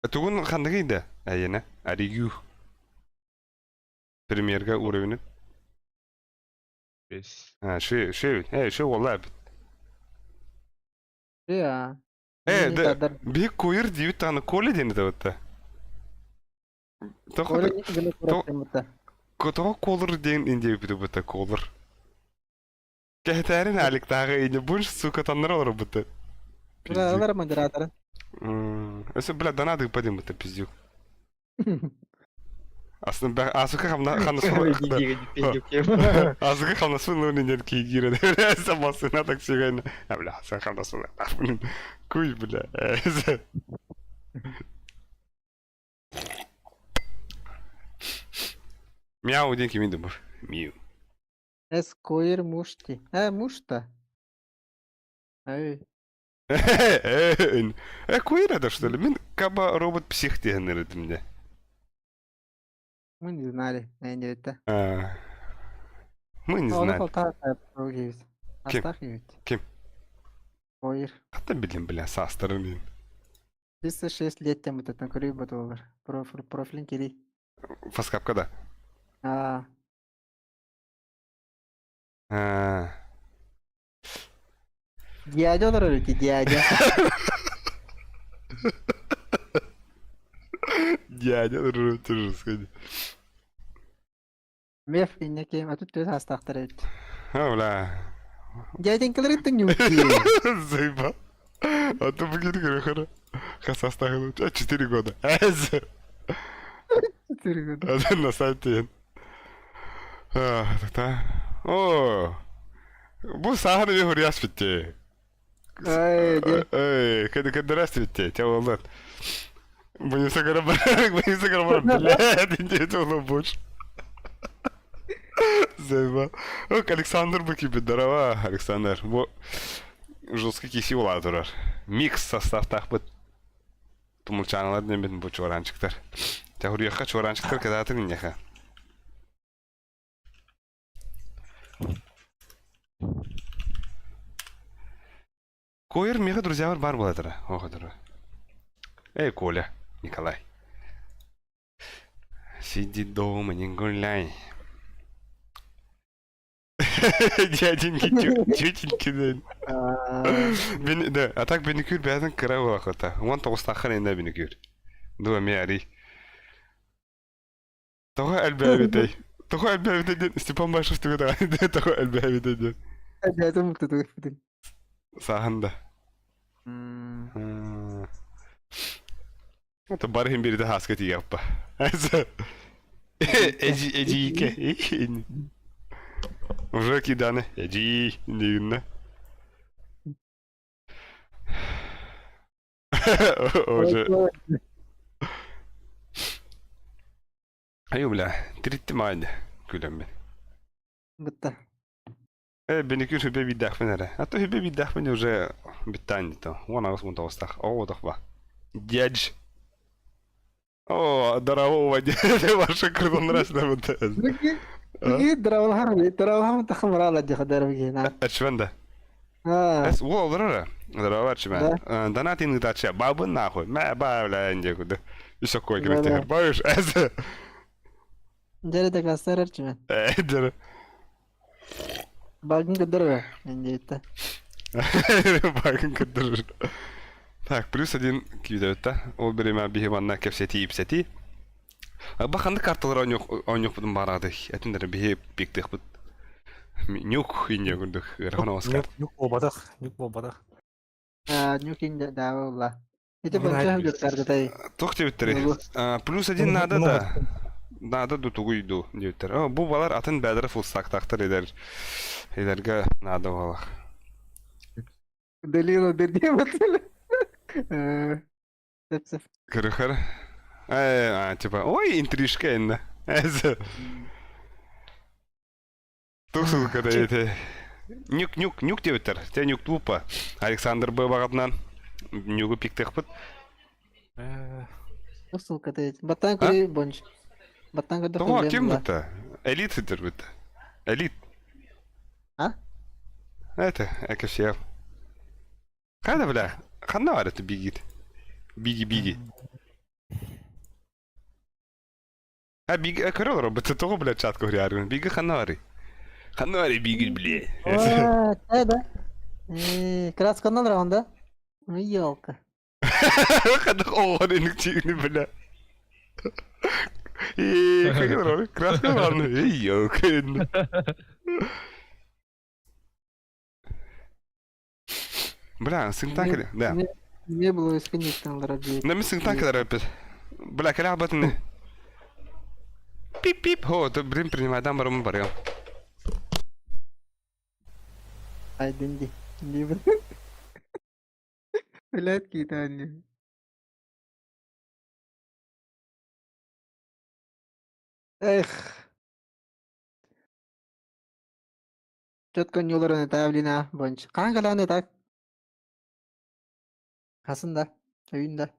Тугун ханныгый да? Айына. Аригю. Премьерга уровень.
Бес.
А, ши, ши, э, ши уолла эбит.
Э,
Э,
Мини
да,
тадар.
биһи куйыр диэбит даҕаны Коля диэн этэ Тоҕо
Коля гына кураттаммыта.
тоҕо колор диэн индиэбит быта колор. Кэһэтээрин Аликтааҕы инде больше сука таннар олорбута.
Бля, ылар модераторын.
Өсө бля донаты падем быта пиздюк. Асын асыка хамна ханас Асыка хамнасын луны кигире. Самасына так сигайна. А бля, аса хамнасын. Куй бля. Мяу диэн кимин думар. Миу.
Эс койыр мушти. Э, мушта. Эй.
Э, куир это что ли? Мин каба робот псих диэн эретим де.
Мы не знали. Эндебитте.
Мы не
Оны
знали.
полтаа
Ким?
Астах кийбит.
Ким?
Койыр.
Хаттан билим бля саастарын диэн.
306 лет тем бутаттан көрүй ботулар. Профиль профилин кири.
Фаскапка да.
Аа.
А.
Дядя олорор ити дядя.
Дядя, тоже сходи.
Меф иннеке атут төс астахтар эбит.
А, бля.
Дяденькалар иттин ньуки.
Заебал. А то выглядит хорошо. Хас саастаахын? 4 года. Эз.
4 года.
На сайте. Та. О. Бу сааһын эмиэ хуруйас битте.
Ай, дьэ.
Эй, кэдэрээс битте. Те олар. Боюсь гора, боюсь гора, блядь, иди это больше. Заебал. Ок, Александр бу киирбит, здорово, Александр. Бу жесткий киси була турар. Микс составтаахпыт. Тумулчааналар диэн бу чуораанчыктар. Тахуруйахха чуораанчыктар кытаатын инньэхэ. Койер меха друзьялар бар буолатара. Оҕотура. Эй, Коля, Николай. Сиди дома, не гуляй. Дяденьки, тетеньки. Бин, да, а так беникюр бэйэтин кыра буолахыта. 19-тааххын иннэ беникюр. Дуо эмиэ арый. Тоҕо элбээбитэй? Тоҕо элбээбитэй диэн Степан Башев тугу даҕаны тоҕо элбээбитэй диэн.
Элбээтим муктутугар.
Сааһын да. Это барыһын биэрдэ хааска тиийэппа. Эдьи эдьиийкэ. Уже киданы. Эдьиий диигиннэ. Уже. Айуу бля, тириттим аайда күлэммин.
Бытта.
Э, беникүр хүбэ биирдээхпин эрэ. А то хүбэ биирдээхпин уже бүттаан дито. 18 19-таах. Оҕотох ба. Дядь. О, здорово, ваша крылонрасна бутта.
Дравалхар, дравалхар тахмарала дьахадар бигина.
Эрчимэн да.
Аа.
Эс уол олорор. Здорово, Эрчимэн. Донатин ыытааччы. Бабын нахуй. Мэ ба бля инде куды. Еще кой киректер. Баешь, эс.
Дьэ дакаастар Эрчимэн.
Э,
Багын көрдөрбө. Эндиэтте.
Багын көрдөрөр. Так, +1 күүтэбит Ол бириэмэ биһи манна кэпсэтии ипсэтии. Ба ханнык карталар оонньуохпутун баарады. Этиндер биһи пиктыахпыт. Нюк инде курдук. Ыарахан оскар.
Нюк буолбатах, нюк буолбатах.
Нюк инде даа буолла. Ити бонча хөлүттардатай.
Туох диэбиттэрий? +1 надо да. Надо ду тугуй ду диэбиттэр. Бу балар атын бэдэрэ фулстактаахтар эдэр. Эдэргэ надо буолах.
Далила бердиэбэтили. Сөп
Көрөхөр. Э, типа, ой, интрижка инна. Туох ссылка эти. Нюк, нюк, нюк диэбиттэр. Те нюк тупо. Александр Б. баҕатынан нюгу пиктыахпыт.
Ссылка ты. Баттан көрүй бонч. Баттан көрдөх
Тоҕо ким бутта? Элит сытыр бутта. Элит.
А?
Это, ЭКФ. Хайда, бля? Ханна бар это бигит? Биги, биги. А биги, көрө олорор, бутта тоҕо, бля, чатка хуярын. Биги ханна бары? Ханна бары биги, бля.
А, да. Красканан раунда. Ну, елка.
Ханна оҕор инник бля. И көрө олорор, краска ладно. Эй, елка. Бля, сыҥтаан да.
Не было исконнектан ради.
На ми сыҥтаан кэлэр опять. Бля, кэлэ абатын. Пип-пип. Хо, то блин, принимайдан барымын барыам.
Ай, динди. Дибин. Блядь, китани. Эх. Четко нюларын это бонч. Хаан кэлээн это. Хасын да. Өйүн да.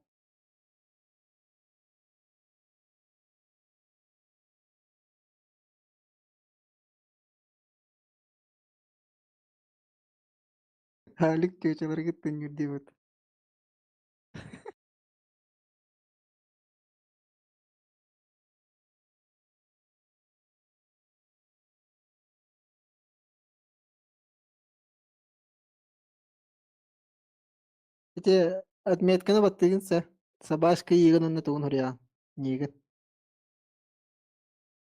Халик чөчөлөргө түннүр диэбит. Ити отметканы баттыгын сэ. Собачка иигин онно тугун хуруйаҕын. Ньиигин.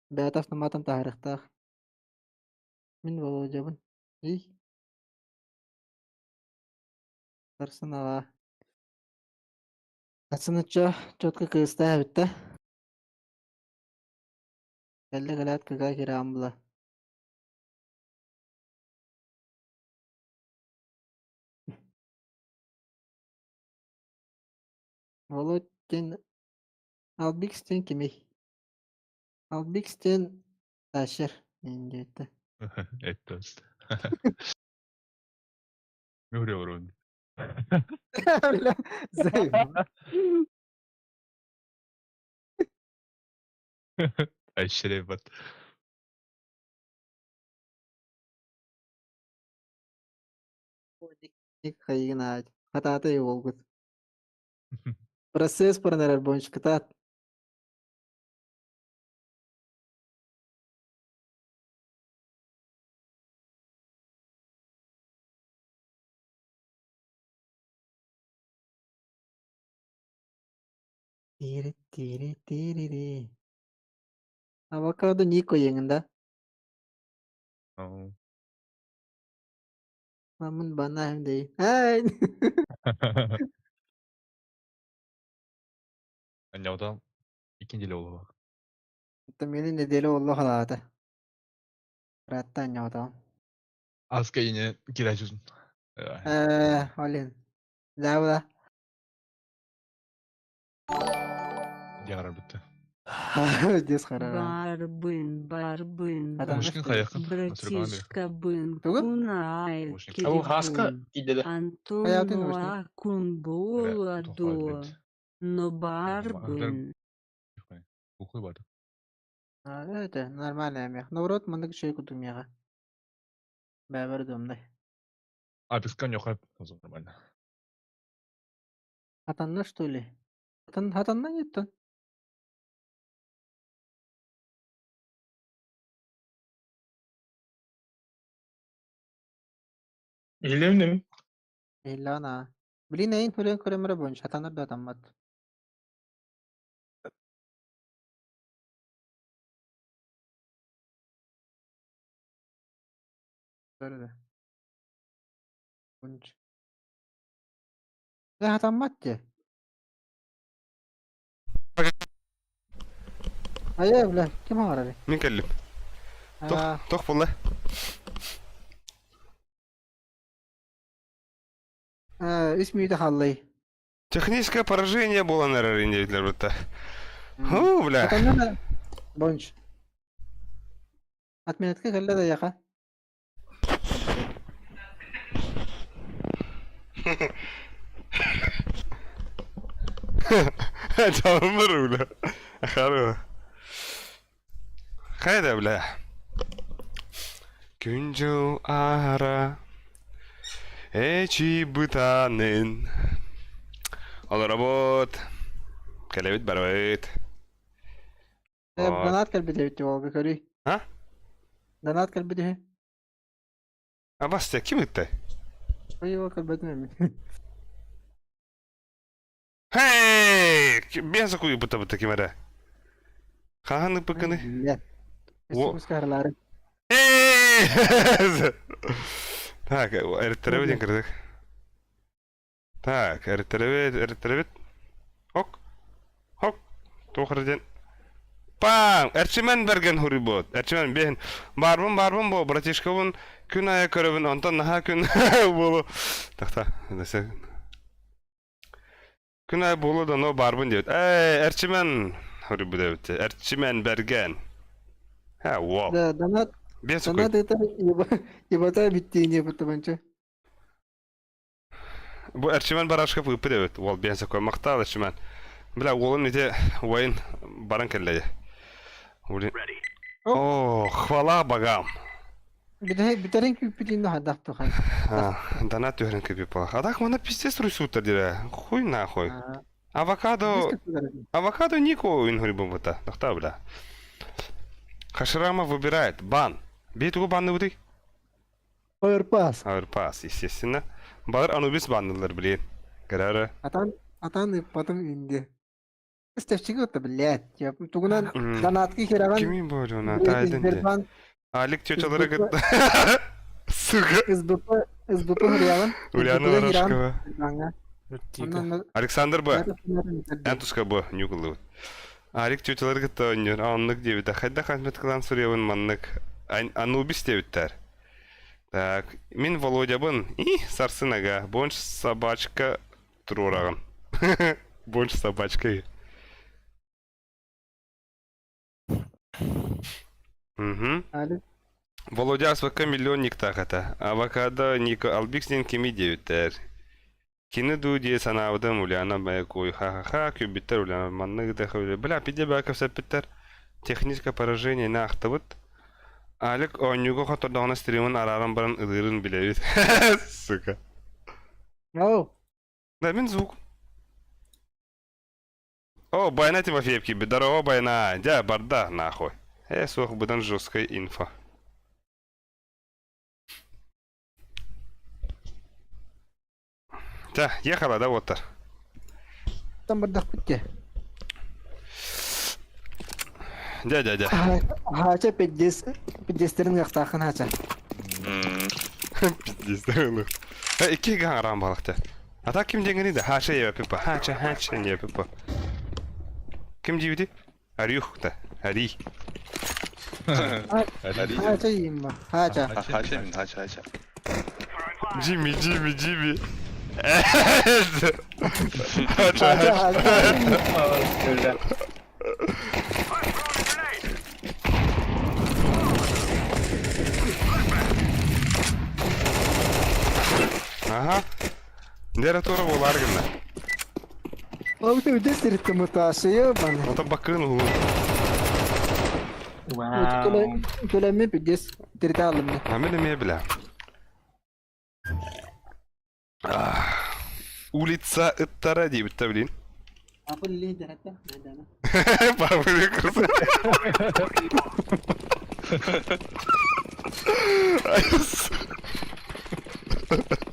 Бэйэтэ автоматом таһаарыахтаах. Мин Володябын. Ий. Сарсын аҕаа. Ацынычча четко кыыстаах эбит да. Кэллэ кэлээт кыга кирэҕин була. Володь диэн Албикс диэн кимий? Албикс диэн Тащер диэбиттэ.
Эттос. Мөрөөрөн.
Бля, заебал.
Айшеребат.
Хайыгын аат. Хатаата буолгут. Процесс баран эрэр бончукатаат. Тири тири тирири. Авокадо Нико иэҥин да?
Oh.
Мамын банаһым дии. Ай!
Анньаутан икки неделя буолуо.
Оттон миэнэ неделя буолла халаата. Ыраатта анньаҕатаҕым.
Аска ине кирачузун.
Э, олин. Да, да.
Диарар бутта.
Дес харара.
Барбын, барбын,
Мушкин хайахын.
братишка бын,
Тугун?
кунай,
Ол хаска
кирибун,
тиийдэ да.
Хаятын
Антону
ушни.
акун буола но барбын.
Буквы бар.
А, это нормально эмиэх. Наоборот, маннык үчүгэй курдук миэхэ. Бэйэбэр удобнай.
А, песка нюхай. Нормально.
Хатанна что ли? Хатан, хатанна нет
Илемним.
Иллана. Блин, эйин хүрэн көрөмөрө буонч хатанар да хатаммат. Көрө. Буонч. Дьэ хатаммат дии. Айа, бля, ким оҥорорый?
Мин кэллим. Тох,
Аа,
тох буолла?
аа, үс мүнүүтэ хааллай.
Техническое поражение буолан эрэр индиэтлэр бытта. Ху, бля.
Хатанна да Бонч. Отметка кэллэ да яха.
Чалымыр, бля. Хару. Хайда, бля. Күн-дьыл аһара эчи бытанын. Олоробут. Кэлэбит барабыт. Вот.
Донат кэлбит эбит уолга көрүй.
А?
Донат кэлбит үһү.
А Бастя ким ыттай?
Ой, его көрбөтүм эми.
Хей! Бен сакуй быта быта ким эрэ. Хаһан ыппыккыный?
Бля.
Во.
Өссө
Эй! Так, эриттеребит диэн кырдык. Так, эриттеребит, эриттеребит. Ок. Хок. Туох эрэ диэн. Пам! Эрчимэн бэргэн хуруйбут. Эрчимэн биһин. Баарбын, баарбын бу, братишкабын күн аайы көрөбүн, онтон наһаа күн буолу. Тахта, Күн аайы буолуо да, но баарбын диэбит. Ээ, Эрчимэн хоруйбут эбит. Эрчимэн Бэргэн. Ха, уол.
Да, донат,
Биэс сукуй.
донат это ебата биттиини бутабанча.
Бу Эрчимэн Барашков ыыппыт эбит. Уол биэс сукуй. Махтаал Эрчимэн. Бля, уолун ити уойун баран кэллэ. Блин. О, хвала богам.
Бүтэрин күүппүтүн хайдах тухан.
Донат түһэрин күүппүт буолар. А так мана пиздец руйсууттар дире. Хуй нахуй. Авокадо... Авокадо Нико инхури бумбута. Тохта бля. Хаширама выбирает. Бан. Бей тугу банныбытый?
Оверпас.
Оверпас, естественно. Балар Анубис баннылар, блин. Көрөрө.
Атан, атан потом инди. Стефчик это, блядь. Я тугунан донатки хераган.
Кими болуна тайдын де. Алик тетялары кытта. Сука.
СБП, СБП хераган.
Ульяна Ворошкова.
Тика.
Александр Б. Эн туска бу ньукуллубут. Арик тетялары кытта оонньуур, оннук диэбитэ. Хайдах отметкалаан суруйабын маннык. Анубис диэбиттэр. Так, мин Володябын. И, сарсын ага. Бонч собачка туруораҕын. Бонч собачка. Угу. Володя АСВК миллионниктаах этэ. Авокадо Нико Албикс диэн кимий диэбиттэр. Кини дуу дии санаабытым Ульяна Маякуй ха-ха-ха күлбүттэр Ульяна маннык да бля пиде баа кэпсэппиттэр техническое поражение не ахтыбыт Алик оонньууга хотордоҕуна стримын арааран баран ылыырын билэбит сука
Оу.
Да мин звук О, Байна Тимофеев киирбит. Здорово, Байна. Дьэ, барда, нахуй. Э, суох, быдан жесткая инфа. Чэ, ехала, да, уоттар?
Там бардахпыт дии.
Дьэ, дьэ, дьэ.
Хаача пиздец, пиздецтерин ыахтааххын хаача.
Пиздецтерин ылых. Э, икки гаҥараан балыкта. А так ким диэҥҥиний да? Хаача ева пипа. Хаача, хаача не пипа. Ким диибити? Арюх да. Арий.
Хаача иимма. Хаача.
Хаача мин, хаача, хаача.
Джимми, Джимми, Джимми. Хаача, хаача. Ага. Литература буолаар гынна.
Ол үдэ сириттэ мутаашыйы баны.
Ото бакын улуу.
Вау.
Төлөммү пидес тиритэ алым.
А мен эмиэ билэ. Улица ыттара диэбиттэ билин.
Апыл лидер это,
Папа курса.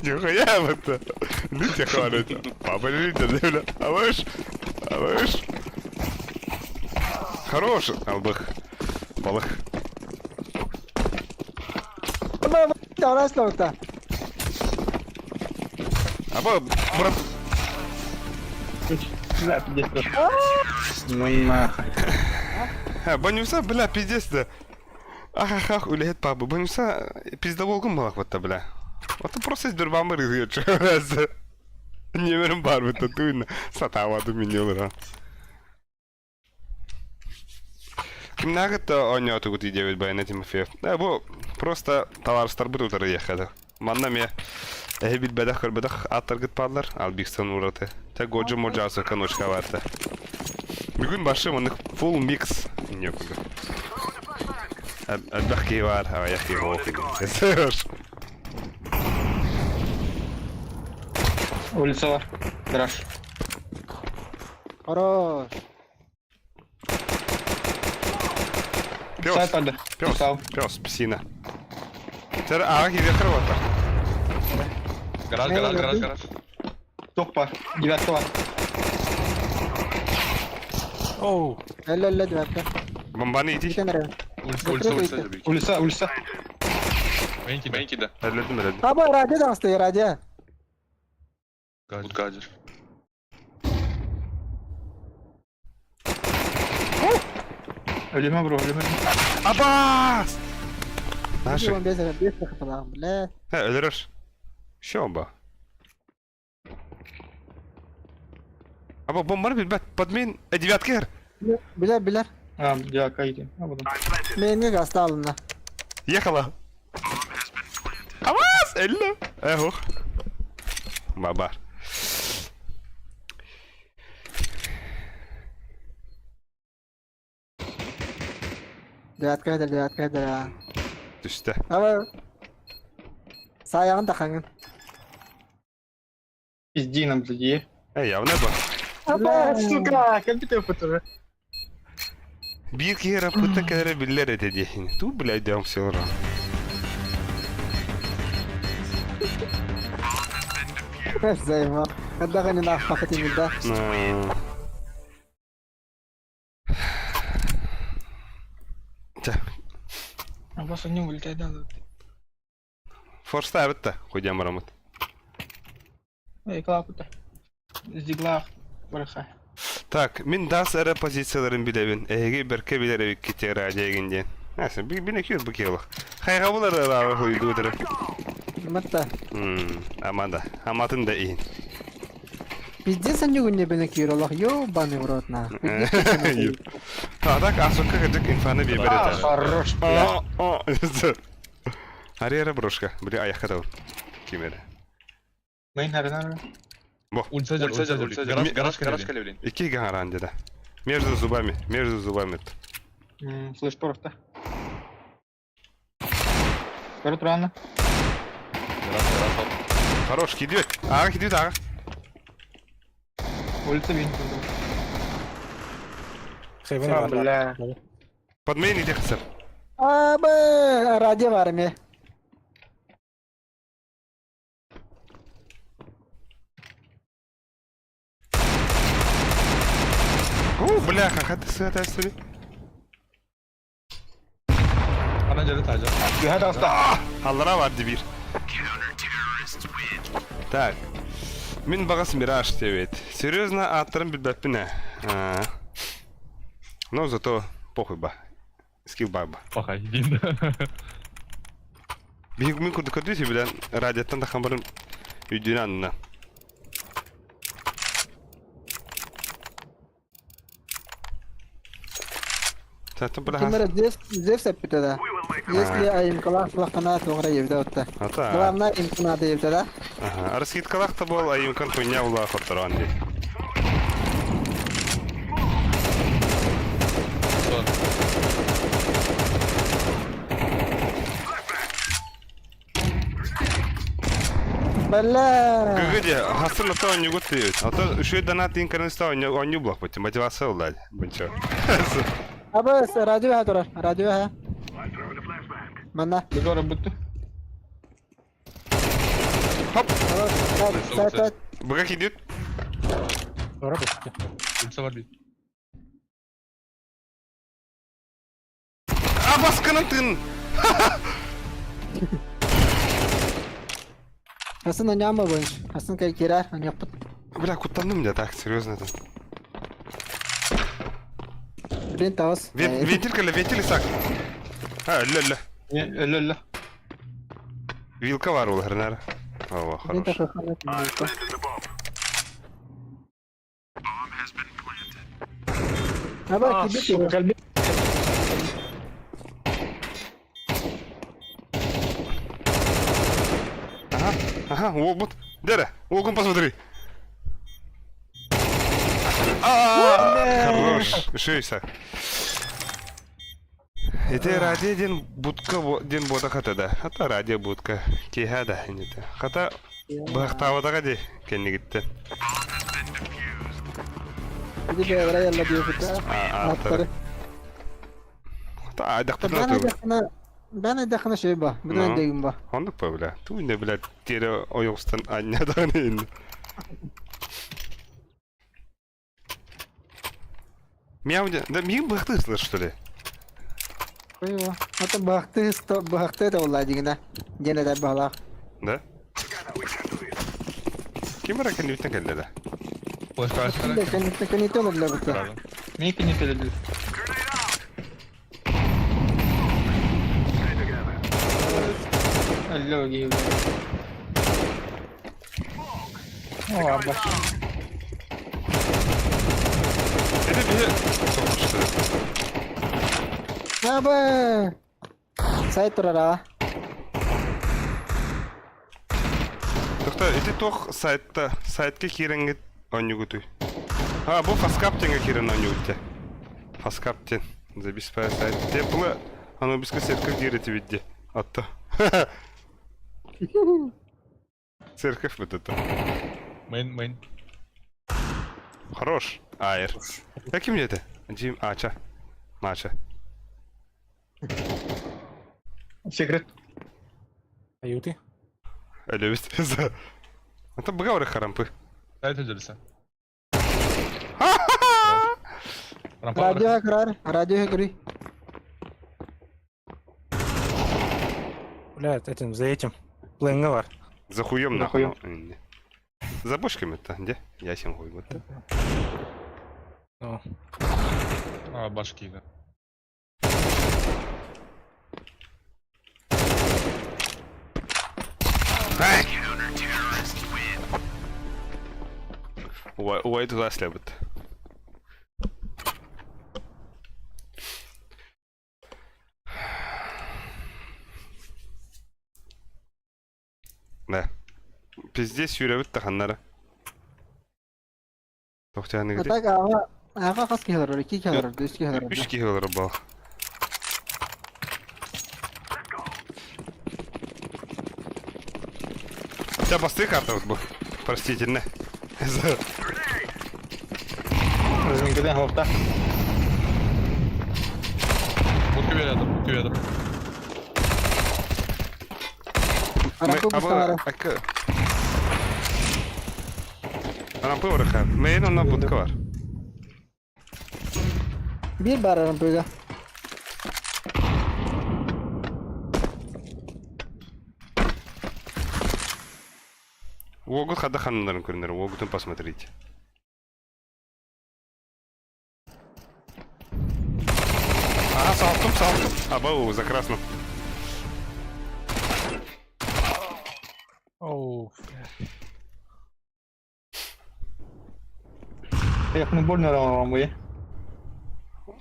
Нихуя это. Ну тебе хвалит. Папа лидер, бля. А ваш? А ваш? Хорош, албых. Балых. Аба, брат.
Бля, пиздец. Ну нахуй.
Банюса, бля, пиздец да. Ахахах, үлэһит папа. Банюса пиздоболгун балах батта, бля. Вот просто сбербамыр изгече. Ньэмэрим бар бытта туйна. Сатаабаты мине олорон. Кимнээҕи да оонньоотугут диэбит Байана Тимофеев. Э, бу просто табаарыстарбыт утары диэххэ Манна эмиэ эһи билбэтэх көрбөтөх ааттаргыт бааллар. Албиксон ураты. Тэ Годжо Моджасо коночка баарта. Бүгүн башы маннык full mix инньэ курдук. Элбэх киһи баар, аҕыйах киһи суох.
Улица бар. Гараж.
Хорош.
Пес,
Сайт алды.
пес,
Сау.
пес, псина. Тэр аҕа киириэххэ буолла.
Гараж, гараж, гараж, гараж.
Туох бар. Девятка бар.
Оу.
Элле элле девятка.
Бомбаны ити.
Итен эрэ.
Улица, улица, улица.
Улица, улица.
Мейн кида.
Мейн кида.
Өллөдүм, өллөдүм.
Аба радио таҥастыы радио.
Тут гаджет.
Өлүмэ бро, өлүмэ.
Абаас! Наши.
Бес бес хапалаах бля.
Э, өлөрөр. Еще оба. Аба бомбаны билбэт. Подмин. Э, девятка эр.
Билэр билэр.
А, девятка иди. А потом.
Мейнге гаста алынна.
Ехала. Абаас! Элле. Эх, Бабар.
Девятка эдэр, девятка эдэр.
Түстэ.
Аба. Саайаҕын да хаҥын.
Пизди нам, блядь.
Э, явно ба.
Аба, сука, компьютер тоже.
Биир киһи раппыттан кэлэрэ биллэр этэ диэхин. Туу, блядь, дьон все равно.
Займа. Хайдах ини аахпаккыт ини да.
Чэ,
Абас они улетает, да.
форста эбит да, хуйдям бараммыт.
Эй, клапы-то. Зиглах барыха.
Так, мин дас эрэ позицияларын билэбин. Эһиги бэркэ билэр эбиккит радиогин диэн. Ася, бин экир бу киэлах. Хайҕабыл эрэ ыраабы хуйдуутары.
Матта.
Амада. Аматын да иһин.
Пиздец они не бен экир олох ёбаный в рот на.
А так, асукка кырдьык инфаны биэрбэт этэ.
Хорош, бля.
Арера брошка. Били аяққа да Ким эрэ.
Мейн харынан.
Бо.
Ульса жар, ульса жар, гараж, гараж, гараж кэлэбилин.
Икки гаҥараан деді. Между зубами, между зубами.
Слышь, порохта. Көрө турана.
Гараж, гараж,
Хорош, кидет. Ага, кидет, ага.
Улица вин.
Хейвен
Бля.
Под мейн иди хасар.
Абы, радио в армии.
О, бляха, хаты сыата себе.
Ана жерде тажа.
Түһэ таҕыста.
Аллара бар дибир. Так. Мин бағас Мираж диэбит. Серьезно, ааттарын билбэппин ээ. Но зато похуй ба. Скилл баба.
Пахай, дин.
Биһиги мин курдук көрдүү билэн радиоттан тахан баран үйдүүнү анна.
Кимэр здесь здесь эппитэ да. Если айымкалаах флахана туохра ебитэ отта.
Ата.
Главное имканада ебитэ да.
Ага. Раскидкалах та бол айымкан хуйня була хотторон ди.
Бля.
Гыгы хасын ата онньугут диэбит. Ата үчүгэй дана тиин көрөн онньу булах мотивация ылла бунча.
Абы радио ха турар. Радио ха. Манна.
Бегора бүттү.
Хоп!
Сайт сайт.
Быга кидет.
Ульса бар бит.
А басканын тын!
Хасан аняма бойынш. Хасан кай кирар аняппыт.
Бля, куттанным я так, серьезно это.
Блин таус.
Вентиль кэллэ, вентиль сак. А, өллө-өллө.
Өллө-өллө.
Вилка бар ол хренара. О,
Блин
хорош.
Аба кибит.
Кэлби.
Ага, ага, вот. Дера, уолгун посмотри. А, Хорош. Еще и сак. Это радио ден будка ден бода хата да. Хата радио будка. Киха да инете. Хата бахтавадаға де кеннигитте.
Иди бэвра ялла диэбитэ.
А, Та айдахтарна
Бана
ту.
дахна бана дахна шөй ба. Бuna дегим ба.
Оннук па бля. Ту не бля тере ойоқстан аннядан ин. Мяу да миң бахты что ли?
Койва. Ата бахты сто бахты да улла дигина. Дене да бала.
Да? Ким бар екен бүтін келді да?
Флешка
Кенде кенде кенде төлөдүлөр бутта.
Мейки не төлөдү. Алло, гей. О, аба.
Это бе... Что ли?
Аба. Сайт турара.
Тоқта, ити тоқ сайтта, сайтка киренгит онюгутуй. А, бу фаскаптенге кирен онюгутте. Фаскаптен. Забиспая сайт. Теплы, оно биске церковь дирете видде. Атта. Церковь вот это.
Мейн, мейн.
Хорош. Айр. Каким это? Джим, Ача. Мача.
Секрет.
Аюты.
Әлөбіт. Это бұға харампы.
Сайт өжілсі.
Радио крар, радио кри.
Бля, этим, за этим. Плэнга бар.
За хуем
За
нахуй.
хуем.
За бочками это, где? Я сем хуй вот.
Ну.
А, башки, да.
Уай туда слябыт. Да. Пиздец сүүрэбит таханнара. Тохтяны
А так аҕа аҕа хас киһи олорор? Икки киһи олорор, үс киһи олорор.
Үс киһи олорор бал. Хотя посты карта вот был. Простительно.
Разминкадан хопта.
Будка рядом, будка рядом.
Арампы бусталара.
Рампы бар Мейн онна будка бар.
Биир баар арампыга.
Уогут хада ханнарын көрүнөр, уогутун посмотрите. Ага, салттым, салттым. Абау, за красным.
Оу.
Yakını больно рамбы.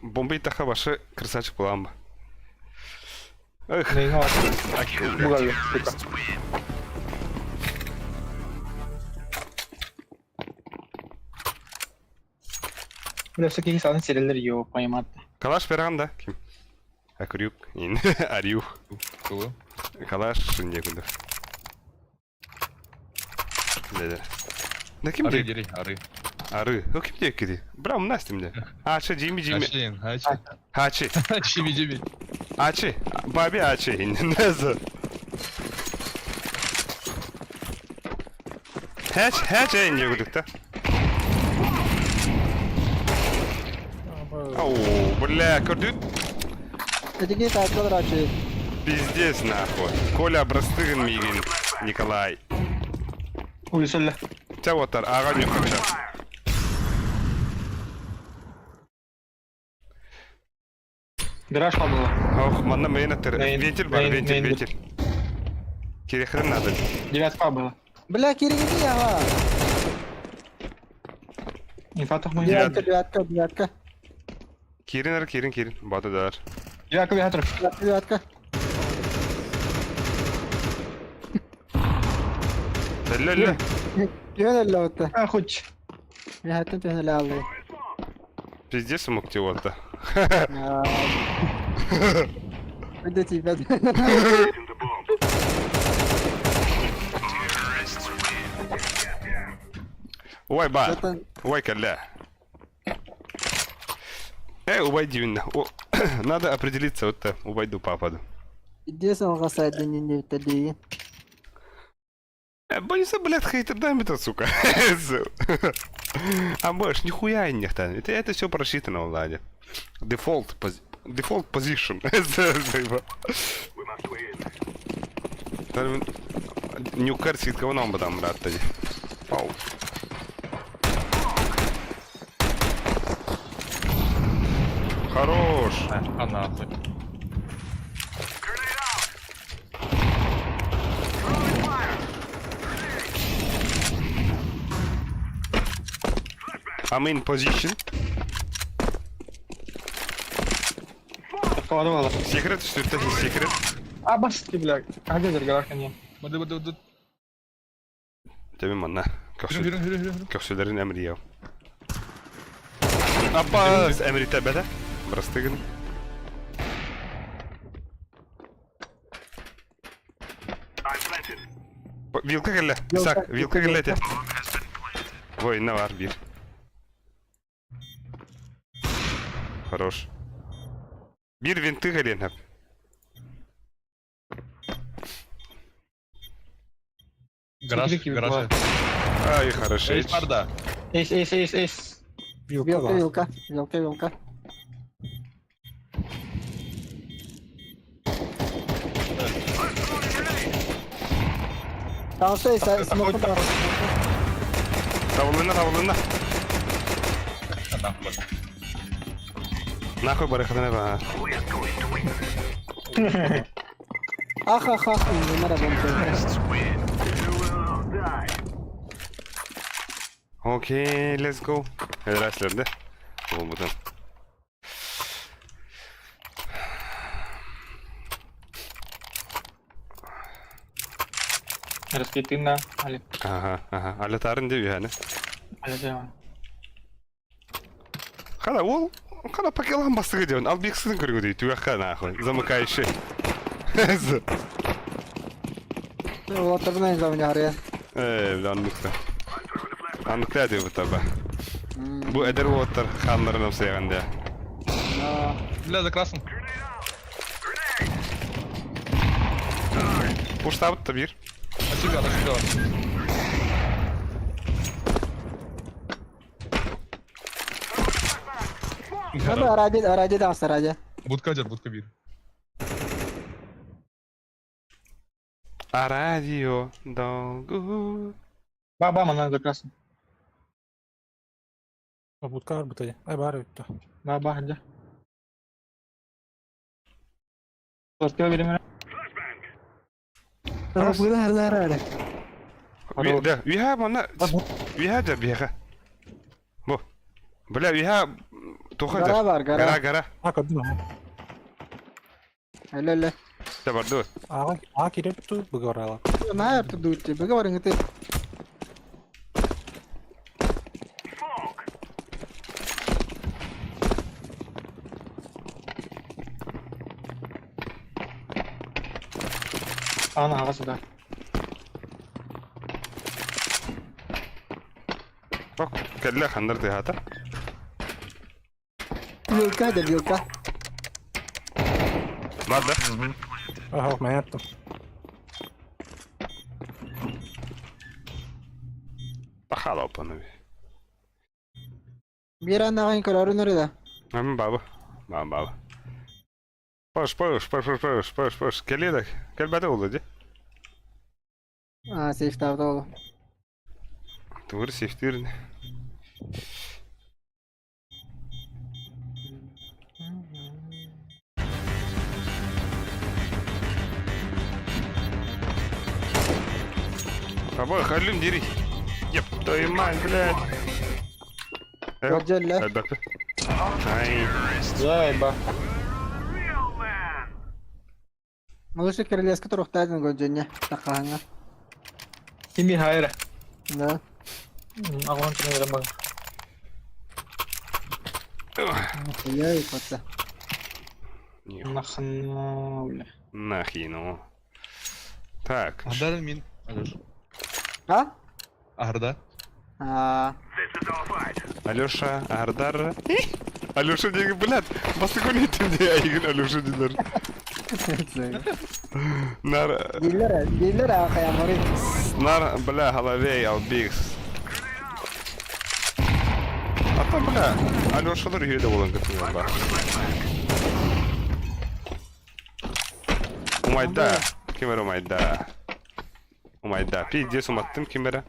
Бомба таха башы красавчик буламба. Эх,
Нейна
акул.
бугалы. Бля, всякие сан серелер йо, поймат.
Калаш берген да? Ким? Акрюк, Арюх.
Кого?
Калаш не күндү. Да-да. Да ким
Ары,
диэки?
дери, ары.
Ары. О, ким диэки ди? Бра, умнастым де. Ачы, Джимми, Джимми.
Ачи, ачи.
Ачы.
Чиби, чиби.
Ачы. Баби ачы. Неза. Хэч, хэч не күдүк та. Оу, бля, көрдүт?
Этиги таачылар ачы.
Пиздец нахуй. Коля брастыгын мигин, Николай.
Улисалла.
Тя вот ага не хочу.
Гараж падала.
Ох, манна мейна тер.
Мейн,
Вентиль бар,
мейн,
вентиль,
мейн.
вентиль. Кирехрен надо.
Девятка была.
Бля, киригити аҕа.
Инфа мы.
Девятка.
Девятка, девятка, девятка.
Кирин ар, кирин, кирин. Баты дар.
Девятка бихатр.
Девятка, девятка.
Ле-ле.
Түһэн эллэ отта.
А, хоть.
Миһаттан түһэн элэ аллы.
Пиздец мог вот-то.
Өйдө тиийбэт.
Ой, ба.
Оттон
Ой, калля. Эй, убайди Надо определиться, вот то убайду пападу.
Идиэс алҕа сайдын диэбиттэр
Боюсь, блядь, хейтер, дай мне сука. А больше нихуя не Это все просчитано, Владя. Дефолт, дефолт position. Нюкар ситка нам там, брат, тоді. Пау. Хорош.
А нахуй.
I'm in position.
Подкладывала.
Секрет, что это секрет?
А, баски, бля. А где гараж, конечно.
Бады, бады, бады.
Тебе манна.
Yürü, yürü, yürü, yürü.
Köksülerin emri ya. Abbas emri tebede. Brastıgın. Вилка келле. Исаак, вилка келле те. Ой, не var bir. Хорош. Bir винты келен хап.
Гараж, гараж.
Ай, хорошо.
Эйс барда.
Эйс, эйс, эйс, эйс.
Вилка
Вилка,
бар.
вилка, вилка, вилка. Таҕыста смокун таҕыста.
Табылынна, табылынна. Нахуй барыхатана ба.
Ах, ах, ах, номер бомба.
Окей, let's go. Здравствуйте, да? Болбутун.
Раскитына, али.
Ага, ага. Алятарын деп yani.
Али дема.
Хана ол хана пакелан бастығы деп. Ал бексінің көріңі дейді. Түгәққа нахуй. Замыкающий.
Улаттарына замня ария.
Э, бля, анныкта. Анныкта деп таба. Бу эдер уоттар ханнарын амсайганда.
Бля, за красным.
Уштабыт та бир.
На себя, на себя.
Аба ради, ради да, ради.
Будка дер, будка бир.
А радио долгу.
Ба, ба, мана за красным.
Будка бар бутады. Ай бар өттө.
Ба, ба, ханжа. Сортио береме.
Бу
Да, уйха мана. Уйха да биха. Бу. Бля, уйха тоха
Гора бар, гора.
Гора, гора.
А көрдүм.
Эле эле.
Да барды.
Ага, а кирип ту бугорала.
На yaptı dutti. Беге бар иңити.
Ана ағасы да.
Бак, кәллә хандар ты хата.
Вилка да вилка.
Барды.
Ага, мен яттым.
Бахала опаны.
Бир аннагын көрөрүн өрү
Ам баба. Баба, баба. Паш, паш, паш, паш, паш, паш, паш. Келедек. Кел бәдә улы, ди.
А, сейфтавда олу.
Тугыр сефтирин. Баба, халим дири. Еп, твою мать, блядь.
Годжелле.
Әлбәттә. Ай.
Зай, ба.
Малышы кирилески турухтайдын годженне. Такаһыңа.
Кими хайра.
Да.
Агон тренер баг.
Яй патса.
Нахна, бля.
Нахину. Так.
Арда мин. Алеш.
А?
Арда.
А.
Алеша, Ардар. Алеша деген, блядь, басты көне де айгын Алеша дилер. Нар,
Диллер, диллер акая мори.
нар, бля, головей, албикс. Ата, бля, Алешалар үйде болан көтүнген бар. Умайда, кемер умайда. Умайда, пиздец уматтым кемере.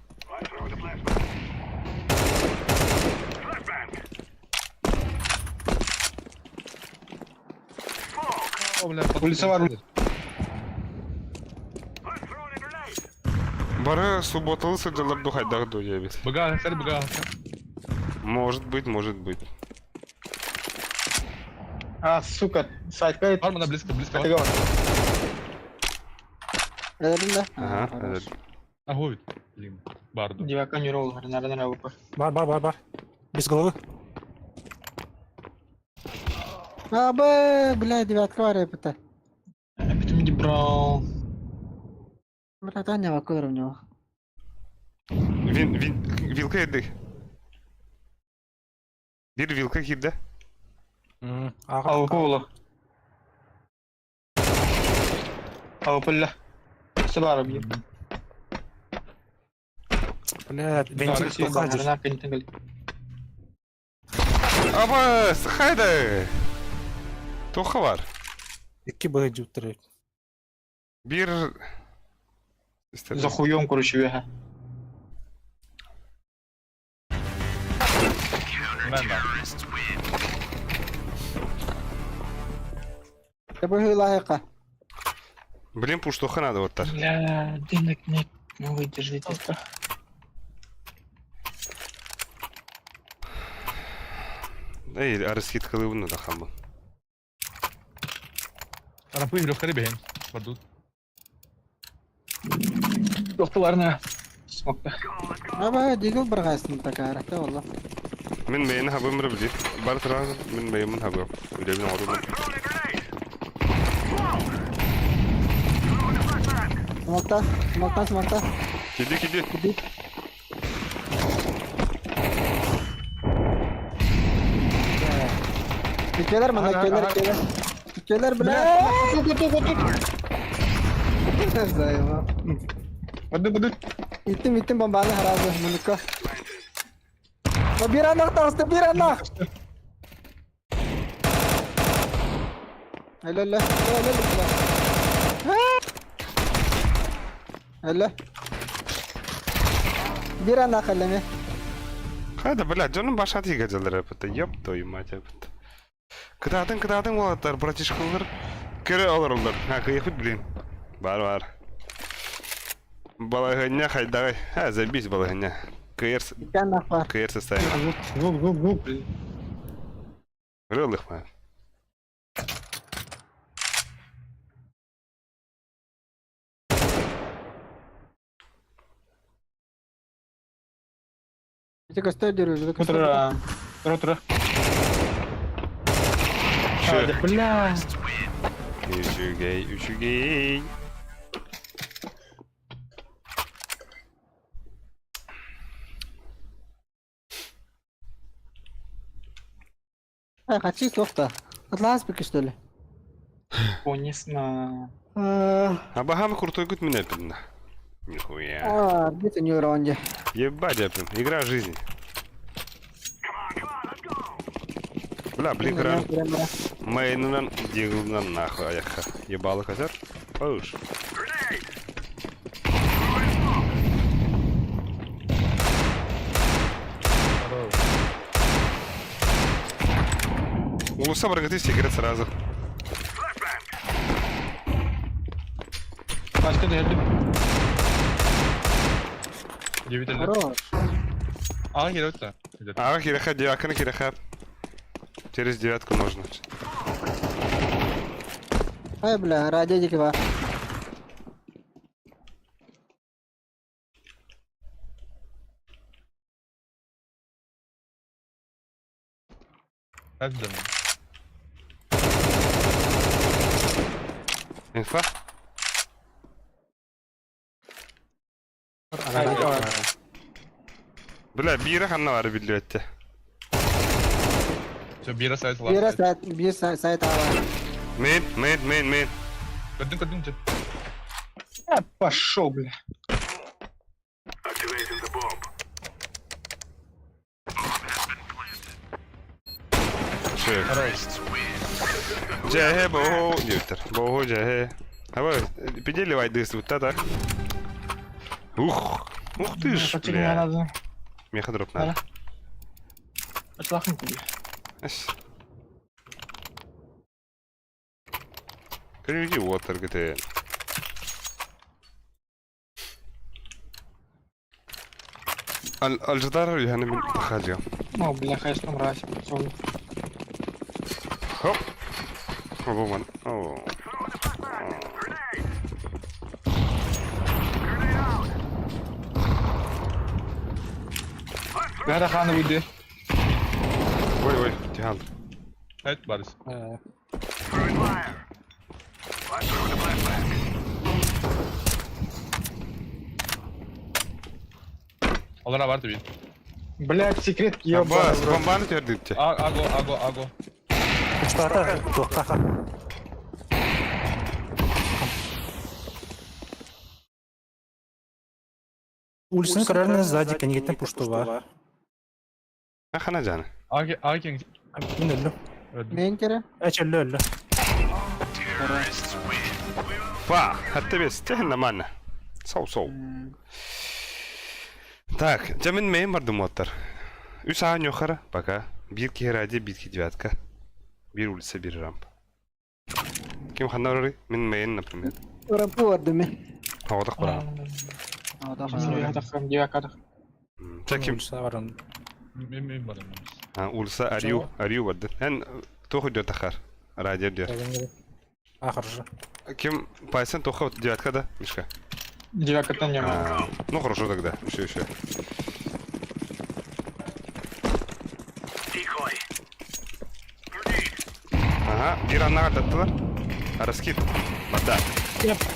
О, бля,
Улица бар.
Бары субботалы сылдьаллар ду хайдах ду диэбит.
Бага, сэр, бага.
Может быть, может быть.
А, сука, сайтка.
Бар мына близко, близко.
Это говор.
Эдерин да?
Ага, этот.
Агой. Блин, барду.
Девака не ролл, наверное, на ВП.
Бар, бар, бар, бар. Без головы.
А, б, бля, девятка бар эпита.
Потом не брал.
Братан, не вакур у него.
Вин, вин, вилка эдик. Бир вилка кирде.
Ага.
АВП була. АВП ля. Сыбары бир.
Бля, вентиль тухадыр.
На кентенгел.
Аба, хайда. Тоха бар.
Икки быгы жуттыр.
Бир...
За хуем, короче, веха.
Мен
Быһыылаһыка.
Блин, пуштуха надо вот так.
Бля, денег нет, не выдержите это.
Эй, арыскит кылыбын да хамбын.
Рампы игрок бэһин. Бардут.
Доктыларына. Смокта.
Аба дигил быргайсын такара та wallah.
Мин бэйэни хабым бир билир. Бар туран мин бэйэмин хабым. Үлэбин оҥордум.
Смокта, смокта, смокта.
Киди, киди.
Киди. Келер мына келер келер. Келер бля. Заеба.
Баду баду.
Иттим иттим бомбаны харазы мунука. Bir anaq tağıstı bir anaq. Helal helal helal helal. Helal. Bir anaq helal.
Хайда, блядь, дьонум баша тигэ дьаллар эппитэ. Ёб твою мать эппит. Кытаатын, кытаатын уолаттар, братишкалар. Көрө олороллор. А, кыйыхпыт, блин. Бар, бар. Балаһыанньа хайдаҕай? А, забись балаһыанньа. Кыйар,
Bir anaq var.
кыйар состояние.
Ну, ну, ну, блин.
Ырылых ма.
Ити көстөр дөрү.
Утра. Утра, утра. Бля.
Үчүгэй, үчүгэй.
Хачи суох да. Атлас бик что ли?
Понесно.
Абахам крутой гуд меня пидна. Нихуя.
А, где-то не уронди.
Ебать, я прям. Игра жизни. Бля, блин, кран. Мейнынан дигылынан нахуй аяққа. Ебалы қазір. Пауш. Улуса баргаты секрет сразу.
Başka da geldim.
Девять лет.
Хорош.
А, киротта.
Ага, киреха, девятка киреха. Через девятку можно.
Ай, бля, ради дикого.
Инфа? Бля, бира ханна бар билбетте.
Все, бира сайт
Бира сайт, бир сайт ала.
Мейн, мейн, мейн, мейн.
Кадын, кадын,
А, пошел, бля.
Дьэ, боо, диэбиттэр. Боо, дьэ. Аба, пидели вайдыс та так. Ух, ух ты ж, бля.
надо.
Меха дроп надо.
Ачлахнуть тебе.
Переведи water ГТН. الجدار يعني من خالية.
О, бля, конечно, мразь.
Хоп. عموما اوه
هذا خانه ودي.
وي وي تهال.
هات بارس. Олара бар тебе.
Блядь, секретки, ёбаный
Бас,
в рот.
бомбаны тердикте.
Аго, аго, аго.
Куштата, туохтаха. Улицаны көрөрүнэн сзади кэнигиттэн пуштуба.
Хана жаны.
Аги, аги.
Мин өллүм.
Мен кере.
Эч өллө өллө.
Фа, хатта бес, техна манна. Сау сау. Так, жамин мейн бардым оттар. Үс аан йохара, пока. Биир киһи радио, биир киһи девятка. Биир улица, биир рампа. Ким ханна барарый? Мин мэйин, например.
Рампы бардым мен.
Оҕотох бараҕын. Чэ ким?
Улица баран.
Мен мен барым.
А, улица Арью, Арью бардын. Эн туох өйдө тахар? Радио диэр.
А, хорошо.
Ким Пайсан туохха девятка да, Мишка?
Девяткаттан нема.
А, ну хорошо тогда. Еще, еще.
Decoy.
Ага, биир аннаҕа таттылар. Раскид. Бада.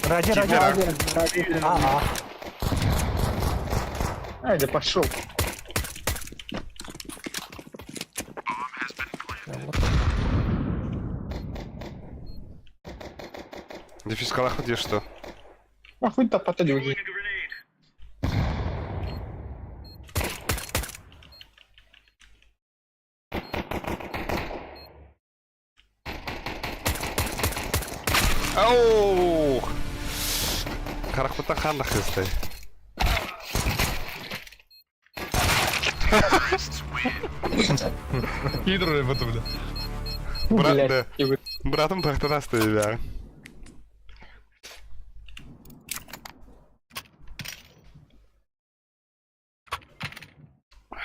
Ради, ради.
Киллер.
Радио, радио.
А,
Ай, да пошел.
Дефискалах где что?
А хуй то потадюги.
Throwing a grenade.
Ау! Харахпыттан хан хыстай.
Хидро это бля.
Брат, да. Братым бахтан асты бя.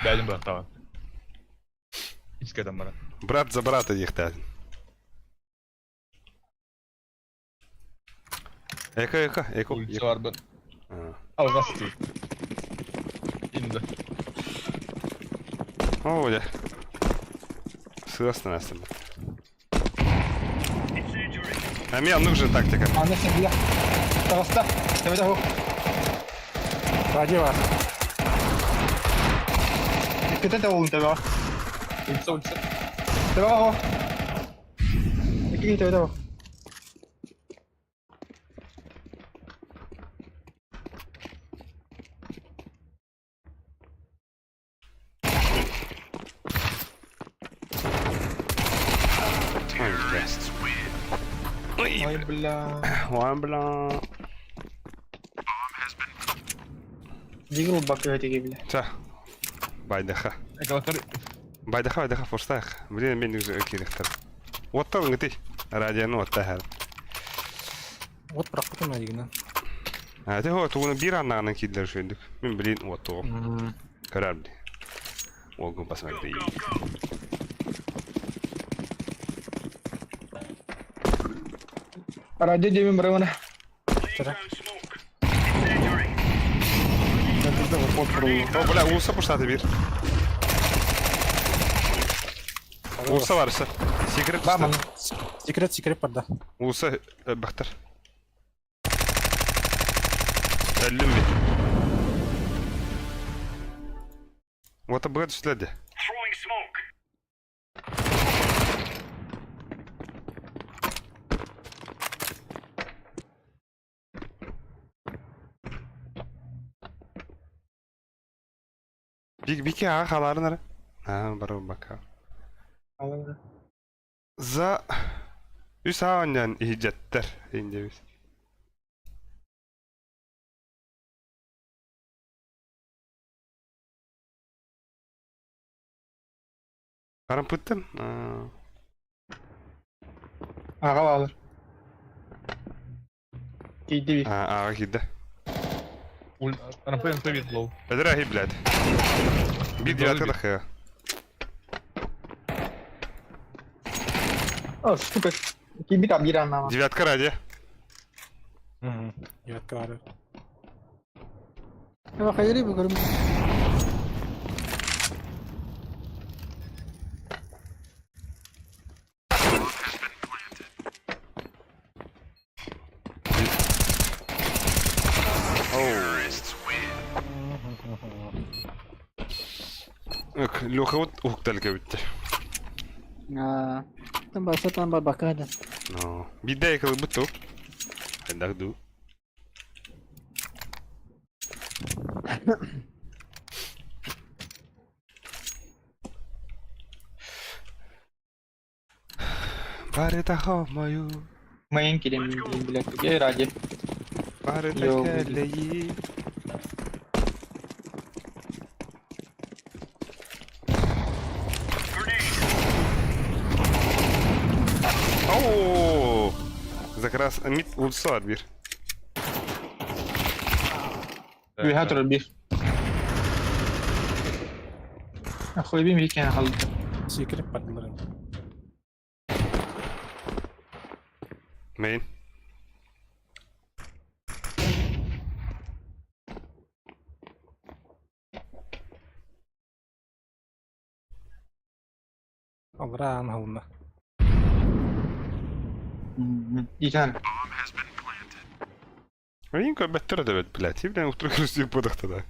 Бәлім брат, давай. Искеден бара.
Брат за брата диэхтэ. Эко, эко, эко.
Улица бар бен.
А.
Ал nasıl? İndi.
О, бля. Сыластан астым.
Incendiary.
А мне нужна тактика.
Аны сен Таҕыста. Тэбэтэ хух.
Ради бар.
Иккитэ тэбэ тэбэ.
Улица, улица.
Тэбэ хух. Икки тэбэтэ хух.
Ой, бля. Ой,
Ой, бля.
Ой, бля.
Дигл бакы тиги бля.
Ча. Байдаха.
Экалатар.
Байдаха, байдаха, форстах. Блин, мен уже кирихтер. Оттан гыты. Радиону оттахар.
Вот проход на дигна.
А ты вот уны бир аннағынан кидлер шөйдік. Мен блин оттуғым. Көрәр бли. Олгун посмотри.
Радио демин барымына.
Laying down smoke. Incendiary.
О, бля, улса пуштаты бир. Улса барысы. Секрет
Баман.
пушта.
Секрет, секрет барда.
Улса бахтар. Әллім бит. Ота бұға түстіледі.
Throwing smoke.
Бик бики аға қаларын ары. А, бары бака. За үс ааннан ихжеттер индебис. Карампыттын.
Аға алыр. Кейді би.
А, аға киді.
Ул рампы рампы бит лоу.
Бәдір ахи блядь. Бир девятка да
О, сука. Кейби там бир аннама.
Девятка ради.
Девятка бар.
Я хайри бүгүн.
Леха вот укталка битти.
Аа. Там баса там бар бакада.
Но. Бидде якылы буту. Айдагду. Барыта мою,
Майын келем, бля. Эй, ради.
барыта
Йо,
келеи. Оу! Закрас мид улса бир.
Үөһэ турар биир. Охуйбин биир киһи хаалбыт.
Секрет бардылар.
Main.
Аллара аан аһылынна.
Итан.
Мин көрбөттөр да бэт, блядь. Блин, утро көрсүү бодохтада.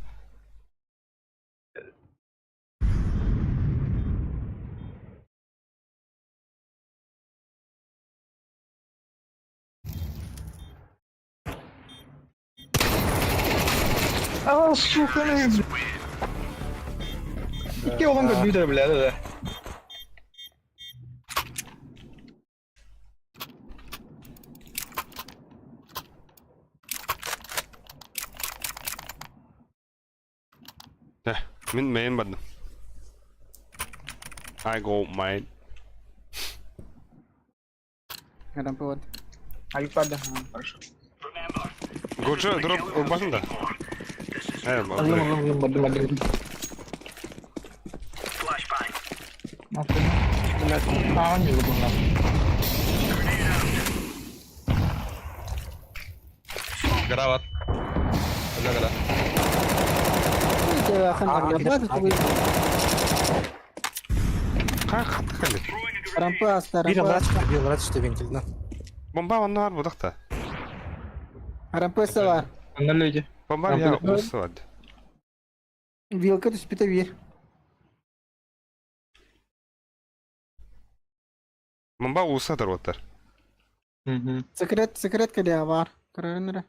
А, сука, Икки оҕон көрдүүтэр бля да.
Э, мин main бардым. I go main.
Рампы вот.
Айпада, хорошо.
Годжо дроп ылбатын да? Э,
Аллым, аллым, аллым, бардым, бардым. Блядь, а, не выгнал.
Гора бар. Гора гора.
Рампы аста,
Биир
рампы
аллара
аста.
түстэ, биир аллара түстэ вентилинэн.
Бомба онно бар будахта.
Рампы бар.
Онно люди.
Бомба я усы бар.
Вилка түспүтэ биир.
Бомба усы тарваттар.
Секрет, секрет кэлиэ баар. Көрөрүн эрэ.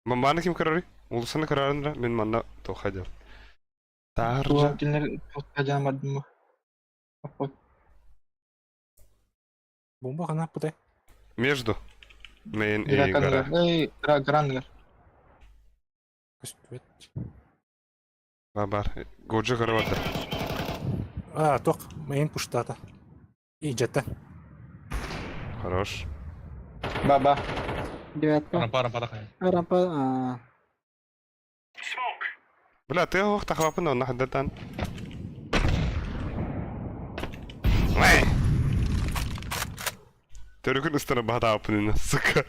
Бомбаны ким көрөрүй? Улусаны көрөрүн мин манна тоха дел. Тааржа.
Кинилэр туохха бардым.
Бомба хана пытай.
Между. Мейн и гора.
Эй, граннер.
Көстүбэт.
Бар. Годжо көрөтөр.
А, тох, мейн пуштата. И жета.
Хорош.
Баба.
Девятка.
Рампа, рампа тахай.
Рампа, а.
Бля, ты ох тахлапын онна хаддатан. Эй! Төрүкүн ыстана бадаапын сука.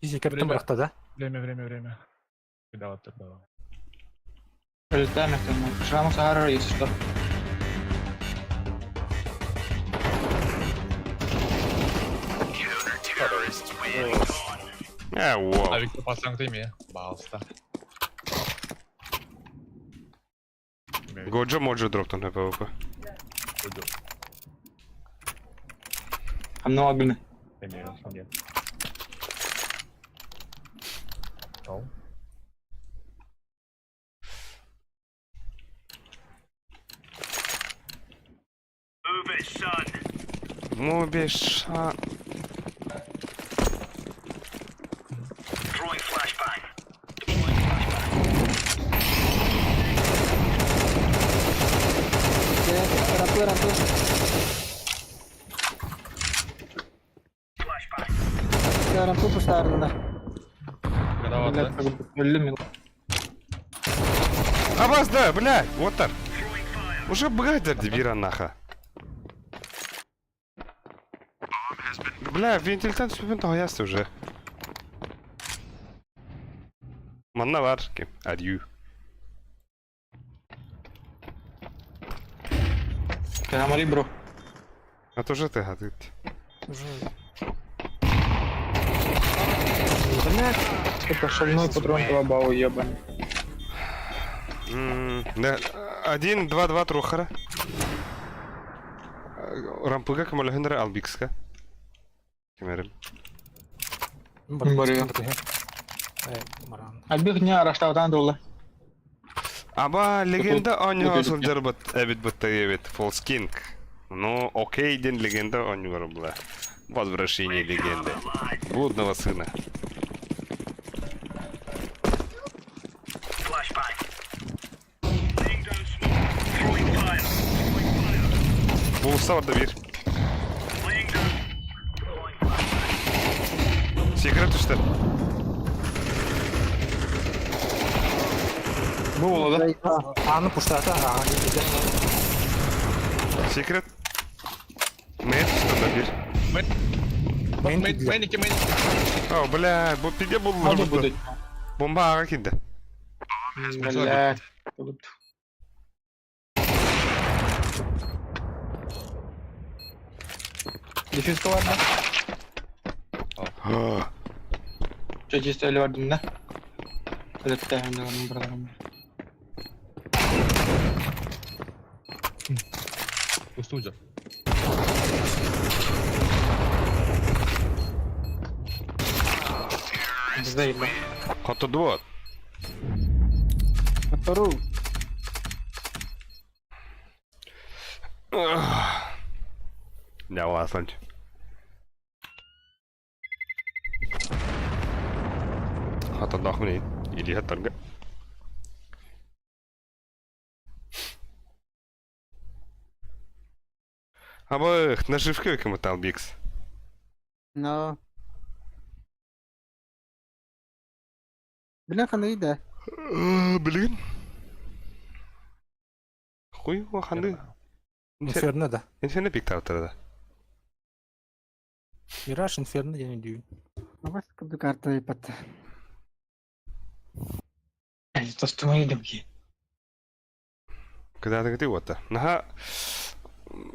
Изи кэптен барахта да?
Время, время, время. Давай, давай.
Прилетаем, Шраму Сахара, если что.
Э, вау.
Авик пасаң теми. Балста.
Годжо моджо дроптон на ПВП.
Много.
Мобиша.
Рампы, рампы. Рампы пуштарында.
Абаз, да, бля, вот так. Уже бгадер дебира наха. Бля, вентильтан сүпін тоясы уже. Манна бар кем. Адью.
Камари, бро.
А то же ты гадит.
Уже
Блядь, сука, шальной патрон бабау, ебаный.
Да, один, два, два трухара. Рампыга камалахындара албикска. Кемерим.
Барыга.
Э, маран.
Альбих не араштаутан дула.
Аба легенда оньо
Тут-
сылдьар бат эбит баттаебит False King. Ну, окей, день легенда оньо была. Возвращение легенды. Блудного сына. Уулусса барда биир. Секрет түстэ.
Бу буолла
Ааны пуштаата, аҕа киирдэ.
Секрет. Мейн түстэ да биир.
Мейн
Мейн,
киирдилэр.
мейн икки, мейн.
О, бля, бу пиде буллар
Hadi
бу.
будет.
Бомба аҕа киирдэ.
Бля. Дефюзка var mı? Чё, чисто öyle vardım da. Öyle de hem buralarım.
Устудя.
Bizde değil
Хотодуот.
Вторую.
Дьэ, Асланч. Хотодоох мин илии хаттарга. Абых, наживка кому-то Бикс.
Но. Бля, ханы да.
Блин. Хуй ханды.
Инферно да.
Инферно пиктавтар да.
Мираж Инферно я не дию.
Абас куду карта ипат.
Тостума идем ки.
Когда ты вот Наха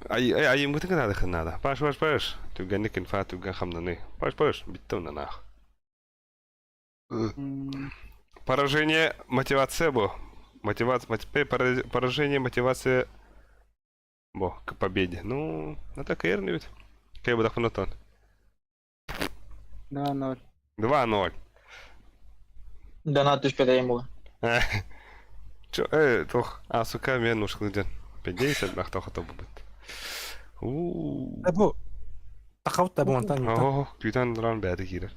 ай ай ай мытын када ханада. Паш паш паш. Түгәнне инфа түгән хамнаны. Паш паш биттем на нах. Поражение мотивация бу. Мотивация поражение мотивация бо к победе. Ну, это каерный ведь. Кай бы дахнатан.
2-0.
2-0.
Донат түспеді ему.
Чо, тох, а сука, мен ушкылден. 50 махтахата бубыт. У.
Бу тахаут та бу мантан.
Ого, күтән ран бәді кирер.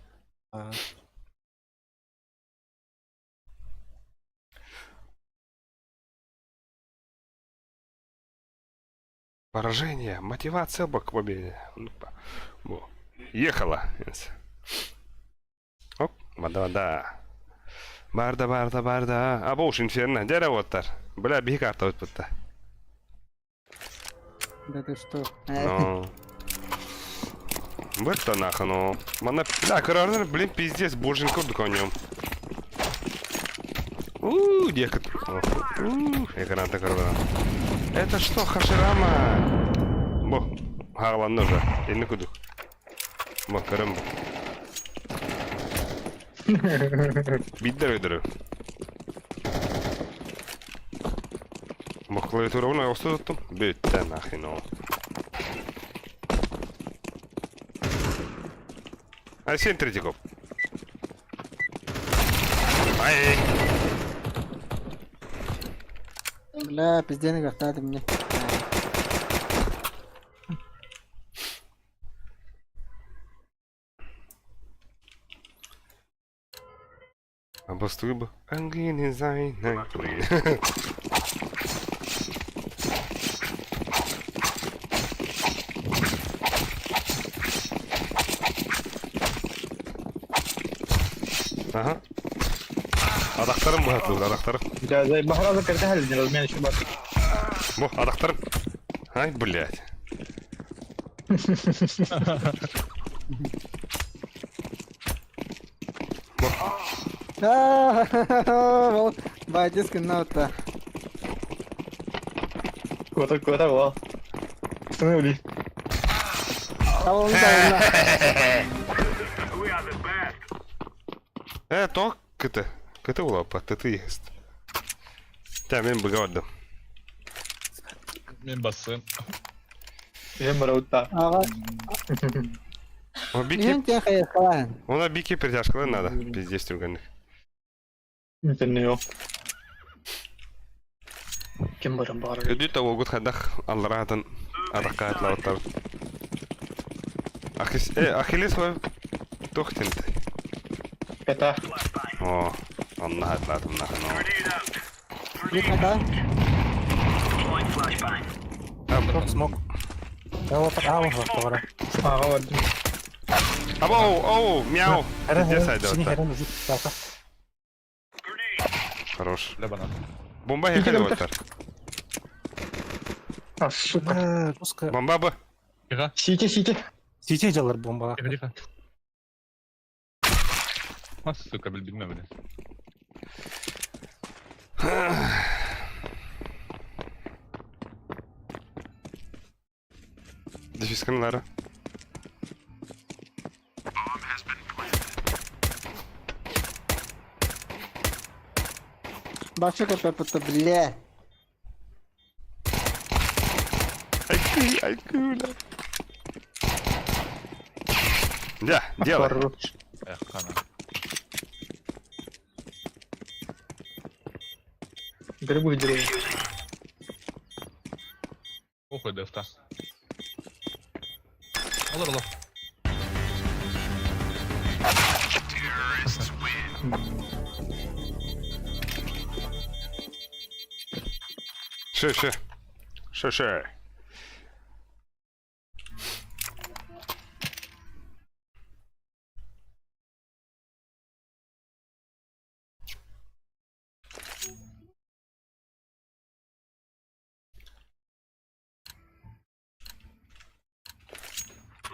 Поражение, мотивация бо к победе. Ну, Бо. Ехала. Оп, вода, вода. Барда, барда, барда. А бош инферно, дәрә оттар. Бля, бии карта өтпітті.
Да ты что?
Ну. Бытта нахуй, ну. Мана, бля, көрөрдөр, блин, пиздец, божин курдук конем. Ууу, декат. Экран такой. Это что, Хаширама? Бо, хағланны уже. Элini кудук. Бо, көрөм бу. Биддер өйдөрү. Бо, клавиатура уна осты туттум. Бүттә нахрен ол. Арсен Третьяков. Ай!
Бля, пиздены гахтады мне.
Обостуй бы. Ангины зайна. Ага. Адақтарым bu hatlı, адақтарым.
Да, за бахраза картахал не размен еще бар.
Бу, адақтарым. Ай, блядь.
А, Байдис гынна
Куда куда вал. Остановили.
Табылны табылны.
We are the best.
То кыты. Кыты улапа, ты ты есть. Та мен быгавадым.
Мен басым.
Мен бараута.
Ага.
О, бики.
Мен те хайкалан.
Она бики притяжкалар надо. Пиздец түргәнлек.
Интернет. Кем барам бар.
Өдү тавогут хадах алларатын адаққа атлауттар. Ахис, Ахиллес ва тохтинт.
Это
О, онна атлатым нахын.
Grenade out.
Бит хата.
Deploying flashbang.
Смок, смок. Аава тоҕора.
Ага бардым.
Абоу, оу, мяу.
Эрэн
Где
эрэн
сайда
синий
вот
эрэн ужу.
Хорош.
Бля банан.
Бомба хекали вот
А, сука.
Жестко.
Бомба б.
Тихо.
Сити, сити.
Сити дьаллар бомба.
Тихо, тихо. А, сука, билбинме, бля.
Дефискан Лара.
Башы көпөпүтэ бля.
Айкы, айкы, бля. Да, делай.
Хорош.
Эх, хана.
Грибы деревья.
Охуй, дефта. Алар, алар.
Ше, ше. Ше, ше.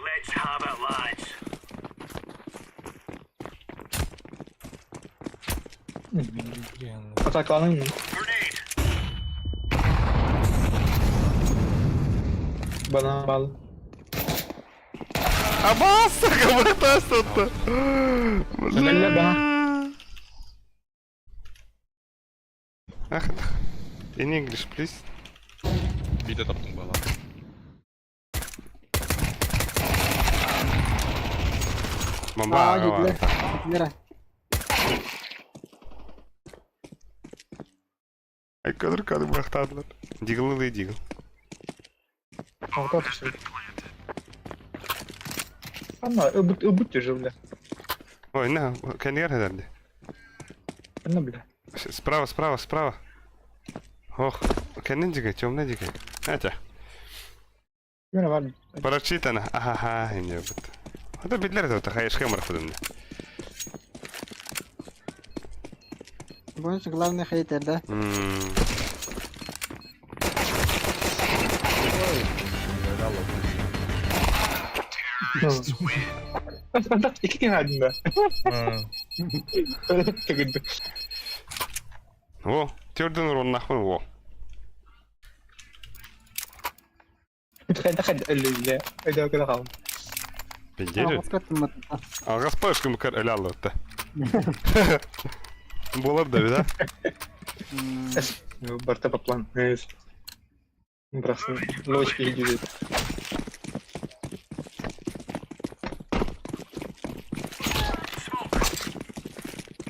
Let's have it, lads.
Атакаланың mı?
Grenade.
Bana bağlı.
Аба, сука, братан, что-то.
Бля, бана.
Ах, in English, please.
Биде таптың бала.
Бомба,
Аа,
ага,
гитлер. Гитлер.
Ай, кадр, кадр, бахтадлар. Дигл или дигл.
Алта түсірді. Ана, ыбыт, ыбыт уже, бля.
Ой, на, кеннер хедерди.
Ана, бля.
Справа, справа, справа. Ох, кеннен дигай, темный дигай. Это.
Мен бар.
Прочитано. Ага, не бут. Это бидлер это хайш хемер худым.
Больше главный хейтер, да?
İki kere aldım да. Тыгыды.
О, терден рон нахуй, во.
Хайда хайда өлі, Айда када қалым.
Пиндери. Ага, спашка макар элялы та. Болар да, да?
Барта по план. Бросны. Лочки идет.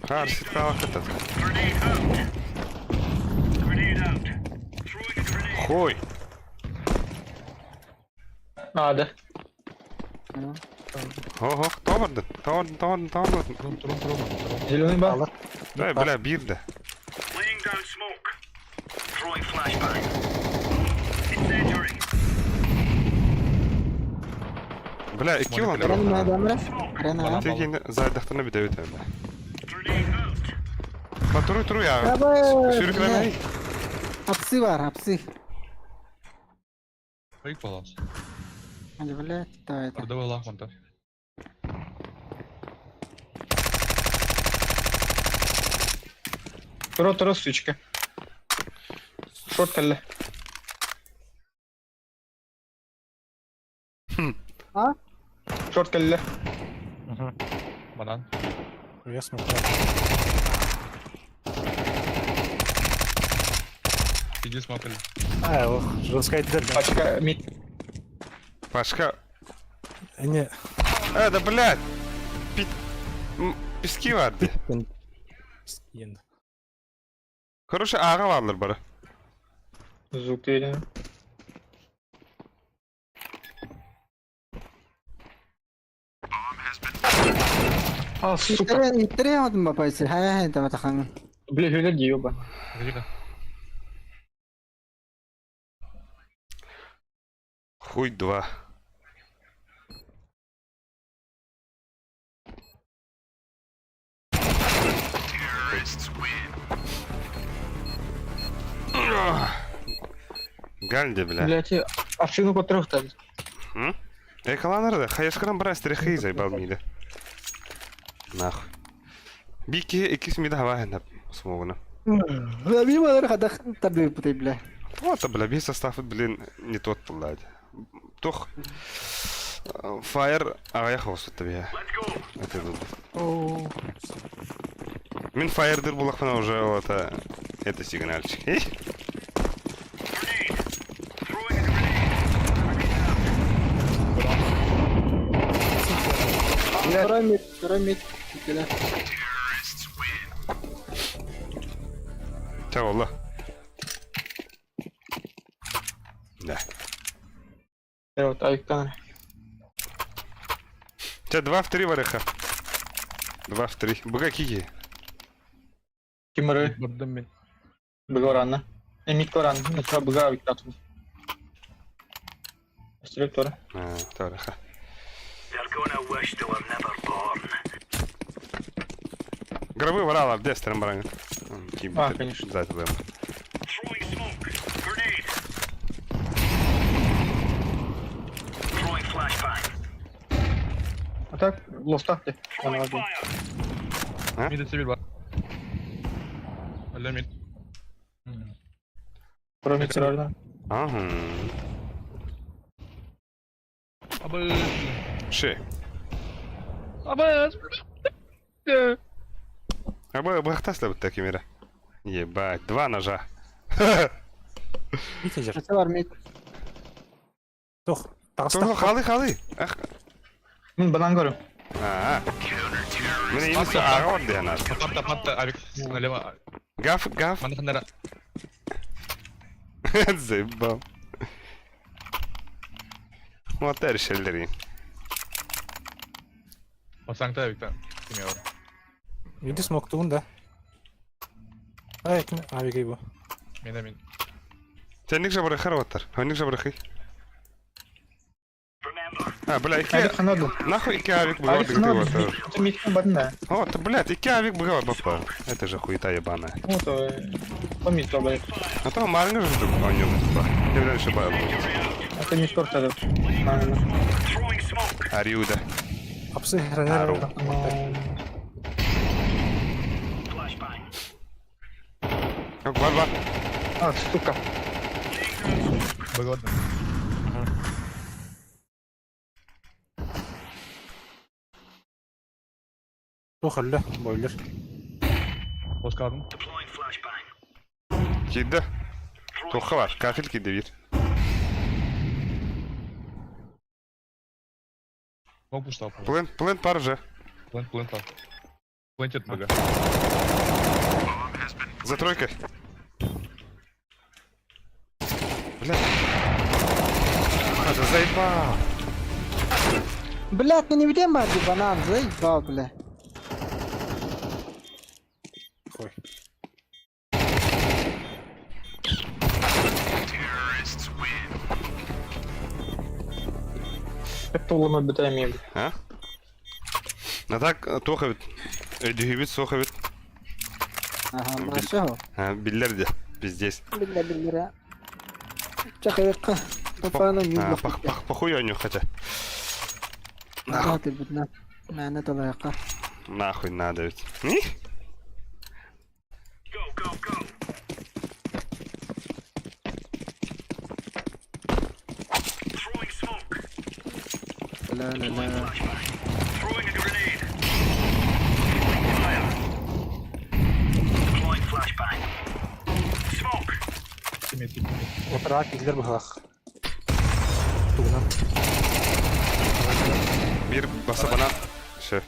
Хар, ситала хатат.
Grenade out. Grenade out. Throwing a grenade.
Хой.
А, да.
Ого, товарды, товарды, товарды, товарды.
Трум, трум, трум, трум.
Зеленый ба.
Да, бля, бирде.
Laying down smoke. Throwing flashbang. Incendiary.
Бля, икки olan
Рен
трум.
адамра. Рен ага.
Тегин зайдахтана бит бит.
Grenade out.
Ба туру туру я.
Аба.
Сürüklemeyi.
Апсы бар, апсы.
Айк балас.
Али, блядь, кто это?
Арда бала хонта.
Тура тура сучка. Шорт калле.
А?
Шорт калле.
Банан.
Я смотрю.
Иди смотри.
А, ох, жестко дер.
Пачка мид.
Пашка.
Не,
Э, да блядь. Пит. Пески варды.
енді.
Короче, ага варлар бары.
Звук дейді. А, сука.
Иттере, иттере алдым ба пайсы. Хай хай да батахан.
Бля, хөлер ёба.
Тихо.
Хуй два. Ганди, бля.
Блять, овчину по трех дали.
М? Экаланар да, хаешкаран бара стрехи заебал мида. Нахуй. Бики иккис мида хаваһын смогуна.
Би балар хадах табы путай бля.
Вот, бля, весь состав, блин, не тот, блядь. Тох. Фаер, аҕыйах оҕуспут бия. Это был. Мин фаердыр булахпына уже это это сигнальчик.
Пирамид, пирамид.
Ча болла. Да.
Вот, айкан.
Ча 2 в 3 вареха. 2 в 3. Быга кики.
Кимры.
Бардым мин.
Быга Эмит Коран. Начала быга виктату. Структура.
А, тараха. Гробы варала, где стерм баранга?
А, конечно. А так, лофтах ты.
Мид это бар. Алла мид.
Кроме террора.
Ага.
Абы.
Ши.
Абы.
Абы бахтас вот такими мира. Ебать, два ножа.
Митежер.
бар мид.
Тох.
Тох, халы, халы. Ах.
Мин банан говорю.
А. Мне именно агон де наш.
Патта, патта, авик. Налево.
Гаф, гаф.
Манаханара.
Заебал. Вот решили.
Басаңта авикта. Киме бар.
Миди смок тугун да. Ай, ким авиге бу.
Мен мин.
Сен же барахар ваттар. Ханник же барахи. А, бля, икки... Нахуй икки авик быгал дигди
Это мид бадна.
О, то, блядь, икки авик быгал бапа. Это же хуета ебаная.
Ну, то... Помид то, блядь.
А то маринга же вдруг о нем, типа. Я, блядь, еще баю.
Это не скоро тогда.
Ариуда.
Апсы хранер.
Бар, бар.
А, сука.
Быгал.
Тох өллө, бойлер.
Hoş geldin.
Киді. Тоққа бар, кафель киді бир.
Мог пуштал.
Плент, плент бар же.
Плент, плент бар. Плентит быга.
За тройкой. Бля. А, да заебал.
Блядь, ну не видим барды банан, заебал, бля.
Хуй.
Это улама битами.
А? А так, тохавит. Өйдүһүбүт, сохавит.
Ага, машо.
А, биллер де. Пиздец.
Биллер, биллер. Чахайка. Папана не
А, пах, пах, похуй у хотя.
Нахуй. Нахуй. Нахуй.
Нахуй надо ведь.
Ла ла ла.
Отра киллер быһах. Тугунан.
Бир баса бана. Все.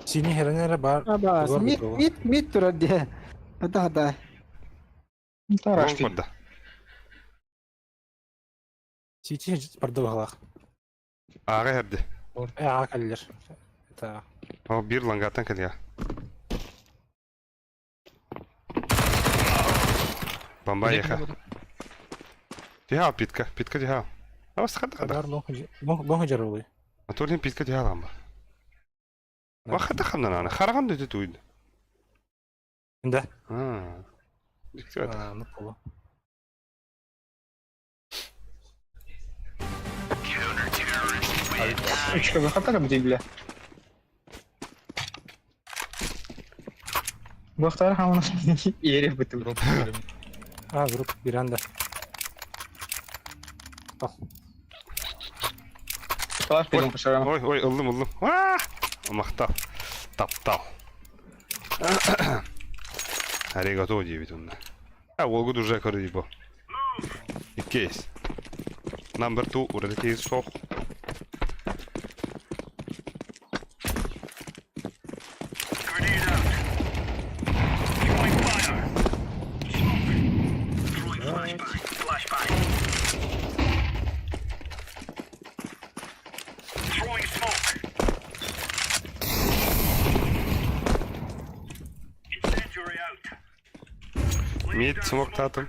Синий херенере бар.
Аба, мид мид мид турар де. Да да.
Тараш
Вон да.
Сити барды быһах.
Ага херди.
Э, а каллер. Это
О, бир лангаттан кэлия. Бомба еха. Тихал питка, питка тихал. А вас хада хада.
Адар лонг жарулы.
А то лин питка тихал амба. Вахата хамнана, хараган дөтө туйд.
Да.
А. Дикти
А, ну поло.
Үчкө бахата кабы бля. Бахтар хамна иери бытым.
Дроп.
А, групп Миранда.
Калаш пидом пошарам.
Ой, ой, ылдым, ылдым. А! Мактал. Таптал. Аригато диэбит онно. А, ол уже көрді бу. Иккис. Number 2 ураты сох.
Grenade out. Throwing fire. Smoke. Throwing flashbang. Flashbang. Throwing smoke. Incendiary out. Laying
Мид
down
смок
smoke.
татым.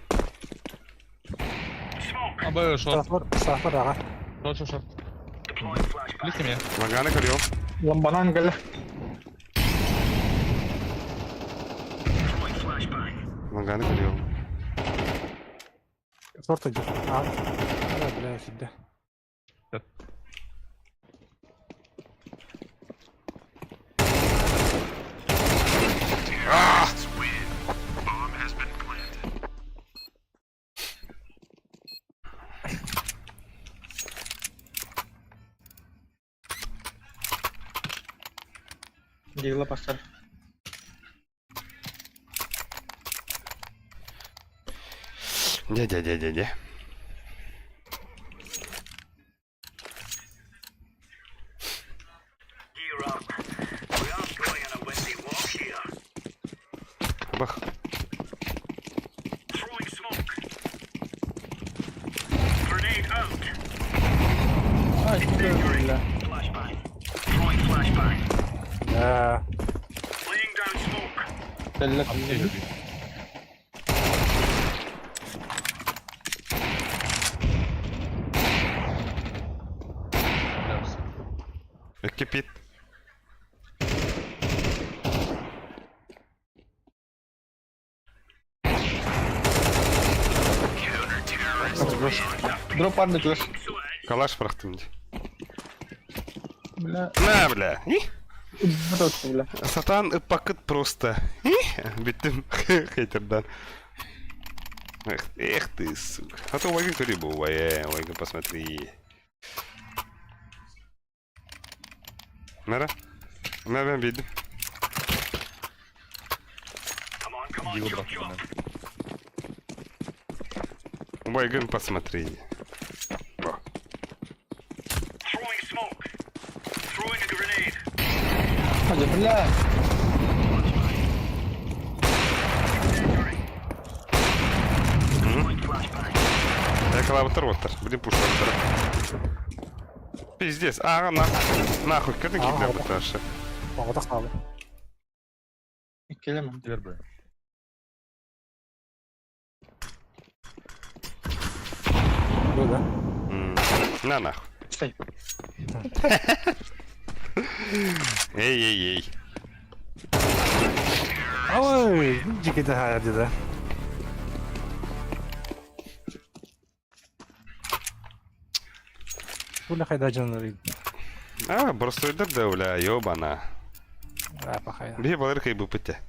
Smoke.
А, Б, шорт.
Сафар, сафар ага.
Шорт, шорт, шорт.
Deploying flashbang.
Близко меня.
Лаганы көрüyorum.
Ламбанан гала.
Throwing flashbang.
Лаганы көрüyorum.
Шорт идет. А, да, бля, сюда.
Дигла пастар.
Де, де, де, де, де.
Gear up. We aren't going on a windy walk here.
Бах.
Throwing smoke. Grenade out.
Ай, бля.
Flashbang. Throwing flashbang.
Да.
Laying down smoke.
Бля.
Аптека.
Кипит.
Дроп арны чуш.
Калаш бырахтым ди.
Бля.
На, бля. И?
Бля.
Сатан пакет просто. И? Биттим хейтердан. Эх, эх ты, сука. А то Вагин көрі бывает, Вагин посмотри. Мера? Мера ben bildim.
Come on, come on,
Дигл
chop,
бырахтым
chop.
мен.
Вагин посмотри. Во.
Throwing smoke. Throwing a grenade.
Hadi бля.
Incendiary. Throwing flashbang.
Я клаватор оттар. Блин, пушка оттар. Пиздец. Ага, нахуй. Нахуй, кадын
Ага.
киді бұташы.
Оғда қалды.
Келемін.
Дер, Б.
Ну да.
На нахуй.
Стой.
Эй, эй, эй.
Ой, жеке да деді. Бля, хайда жаныр.
А, просто да, бля, ёбана.
А, пахай.
Бе балар кай бупыте.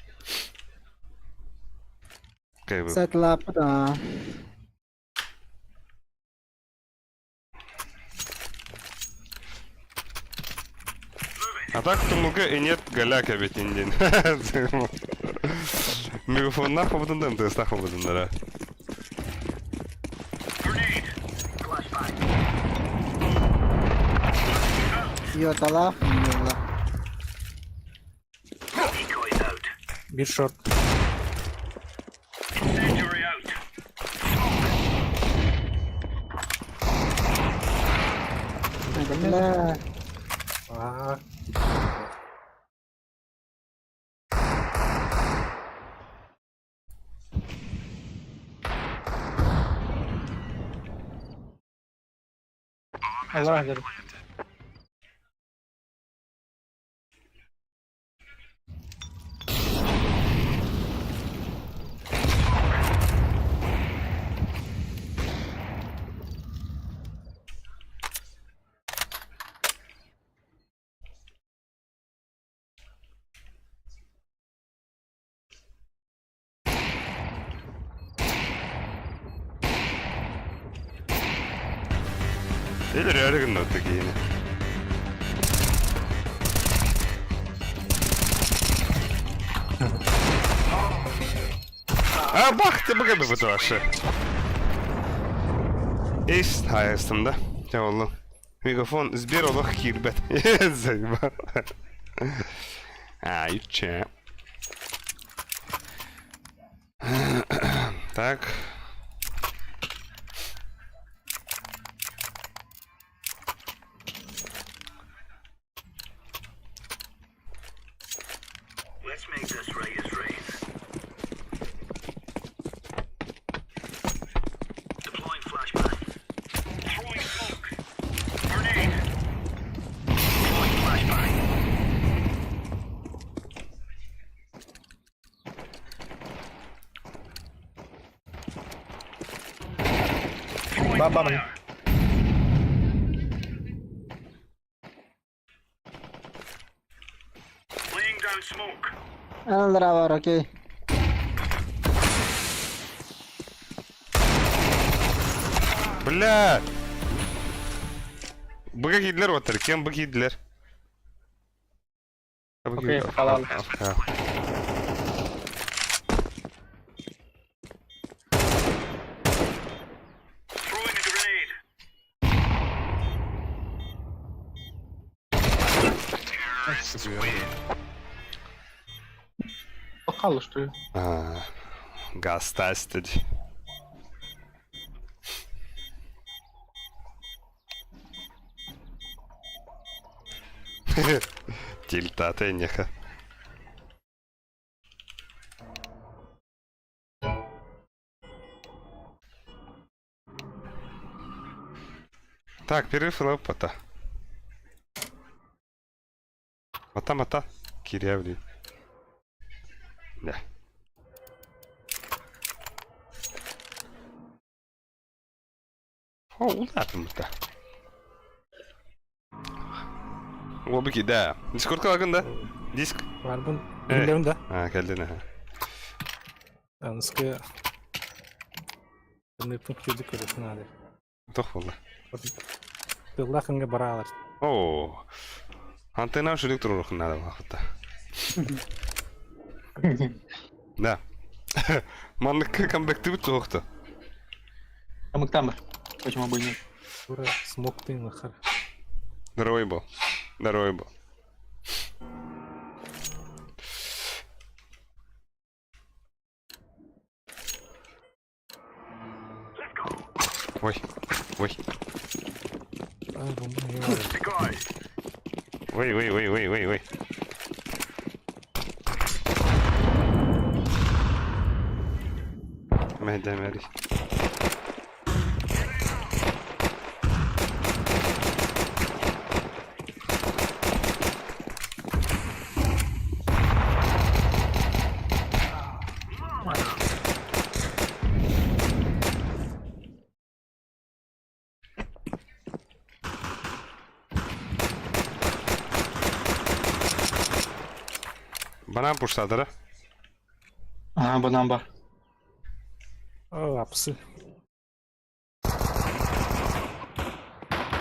Кай бу.
Settle up да.
А так тумуга и нет голяка ведь индин. Мегафон нахуй будун МТС нахуй будун да.
Grenade. Flashbang.
Йотала. Йола.
Decoys out.
Bir шорт.
Incendiary out.
Бля.
А,
Аллара дьэ.
Өлөрөөрү гынна киһини. А бах ты быга бу вообще. Ис хайыстым да. Чэ боллум. Мегафон Сбер олох киирбэт. Заебал. Ай, че. Так.
Let's make this right as rain. Deploying flashbang. Throwing smoke. Grenade. Deploying flashbang.
Ба ба
Laying down smoke.
Аллара бар, окей.
Бля! Быга киирдилэр уоттар, кем бы киирдилэр?
Окей, халал.
Throwing a grenade.
Бокалы, что ли?
Гастастед. Тильтата неха. Так, перерыв лопата. Мата мата. Кирявли. Да. О, улаатыммыта. Уобики, да. Дискордка лагын да? Диск.
Барбын. Билемин да.
А, кэллин аха.
Аныскы Тымныыппын күдүк көрүөххүн наада.
Тох буолла.
Тыллаах ынга бараалар.
Оо. Антенна шүлүк туруорухун наада буоллахта. Да. Манныкка камбэктыбыт суохта.
Камыктамыр. Почему бы и нет?
Тура смог тыын хар.
Здоровый был. Здоровый был. Ой, ой. Ой, ой, ой, ой, ой, ой. Мэйдэмэри. Банан пуштадыра.
Ага, банан бар.
О, апсы.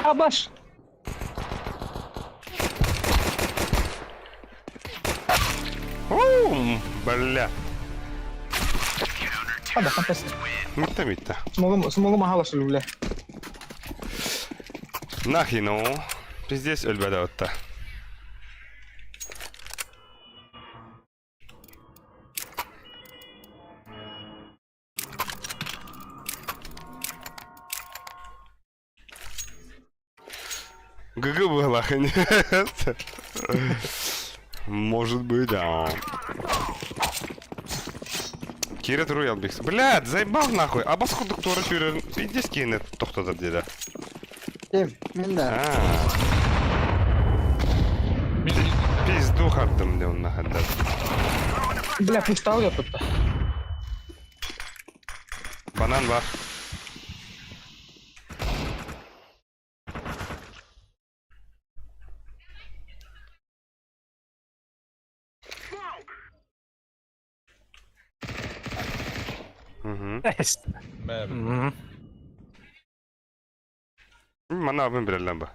Абаш!
Оу, бля.
Хада, фантастика.
Митта митта.
Смогу, смогу махала, что ли, бля.
Нахи ну. Пиздец өлбөдө отта. ГГ была, нет. Может быть, да. Кира туруй албекс. Блядь, заебал нахуй. Абас курдук туора сүүрэр. Пиздец киһини тохтотор диэтэ.
Ким? Мин да.
А. Пизду хардым де онна хандар.
Бля, пустал я тут.
Банан бар. Манна абын билэллэн ба.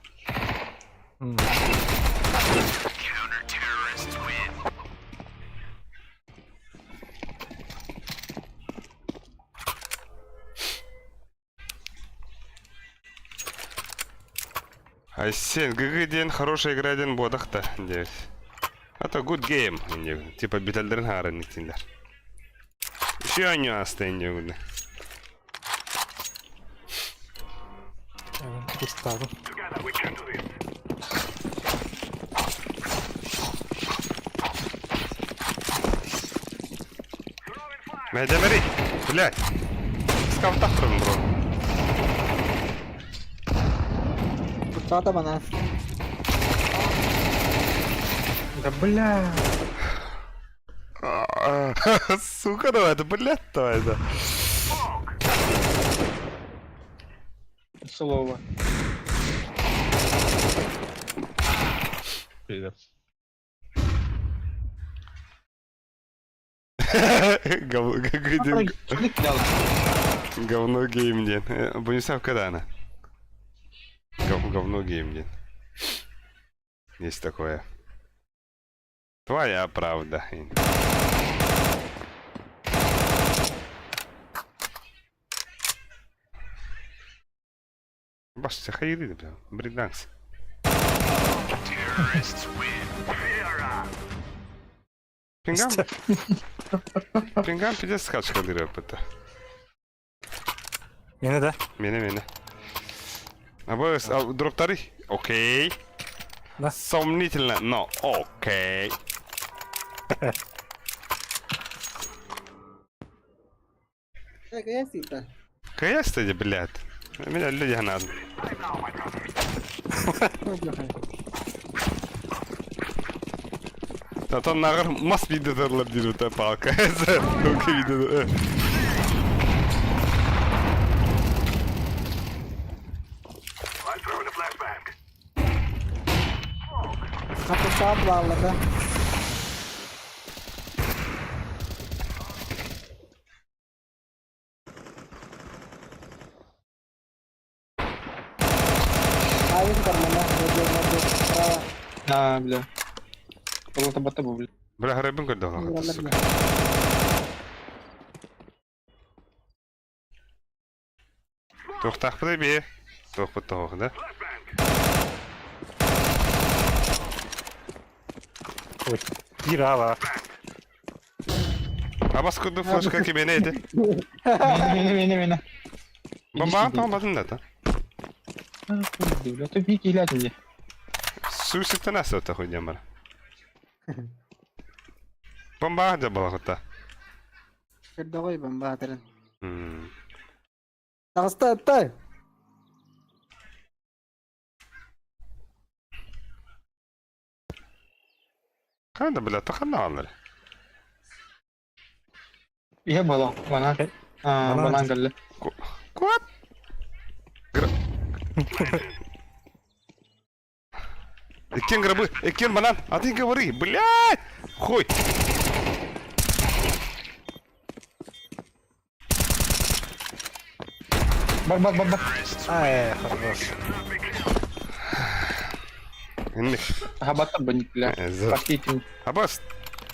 Айсен, ГГ диэн хорошая игра диэн буодах да диэбит. А то good game диэбит. Типа бүтэллэрин хаарын иттинлэр. Еще оонньуу ааста диэбит.
Кустаабын.
Мэдэмэри! Блядь! Скафтах турабын бро.
Куттаата банан.
Да бля.
Сука, давай, это блядь, давай, да.
Слово.
Пиздец.
Говно гейм диэн. Бунисав когда Говно гейм диэн. Есть такое. Твоя правда. Бас, хайры, бля. Бреданс. Пингам. Пингам пиздец скачка это.
Мені да?
Мене, мене. Або дроптары? Окей.
Да.
Сомнительно, но окей.
Каясита.
Каяс ты, блядь. Меня люди надо. Татан нағыр мас видеолар диир это палка. Окей, видео.
Хаппа бааллар да.
А, бля. Кого-то бата бля.
Бля, гребен көрдө сука. Туохтаахпыт бие. Туохпут тоох, да?
Ой. Биир аава.
Абас курдук флешка кимиэнэ ити.
Мене, мене, мене.
Бомба батын да.
Бля, ты пики глядь мне.
Сүүсүттэн аса хуйня бар. Бомба да балахыта.
Көрдөҕөй бомба атырын. Таҕыста ыттай.
Ханда, бля, тахана алар.
Я была. Банан. А, банан кэллэ.
Куат. Иккен гробы, иккен банан, а ты говори, блядь! Хуй!
Бар, бар, бар, бар.
Ай, хорош.
Ага, бата бля. Пошли.
Абас,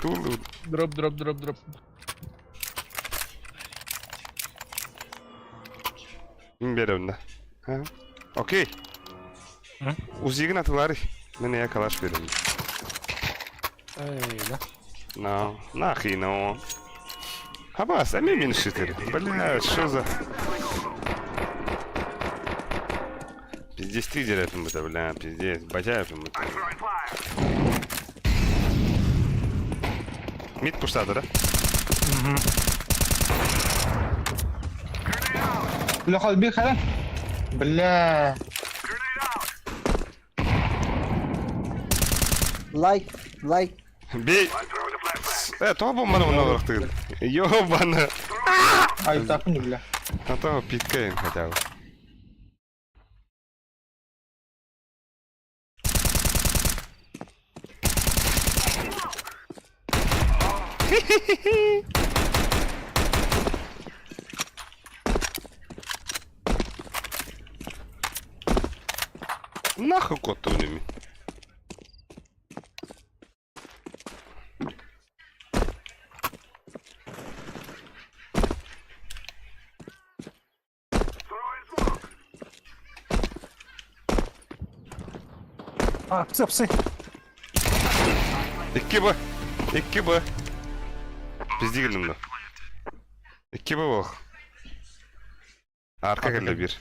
тул.
Дроп, дроп, дроп, дроп.
Берем, да. Окей. Узигин атылары. Мен я калаш берем.
Эй, да.
No, нахуй, ну. Абас, а минус 4. Бля, что за... Пиздец, ты деревьям это, бля, пиздец, батяем это. Мид пуштата, да?
Угу.
Бля, бир хара. Бля.
Лайк, лайк.
Бей! Э, тоҕо бомбаны онно олорохтугун? Ёбаны!
Айтаахпын бля.
А то питкаем хотя бы. Нахуй кот мин.
А, псы, псы.
2 Б. 2 Б. Пизди кэллим да. 2 Б буолуох. Арка кэллэ биир.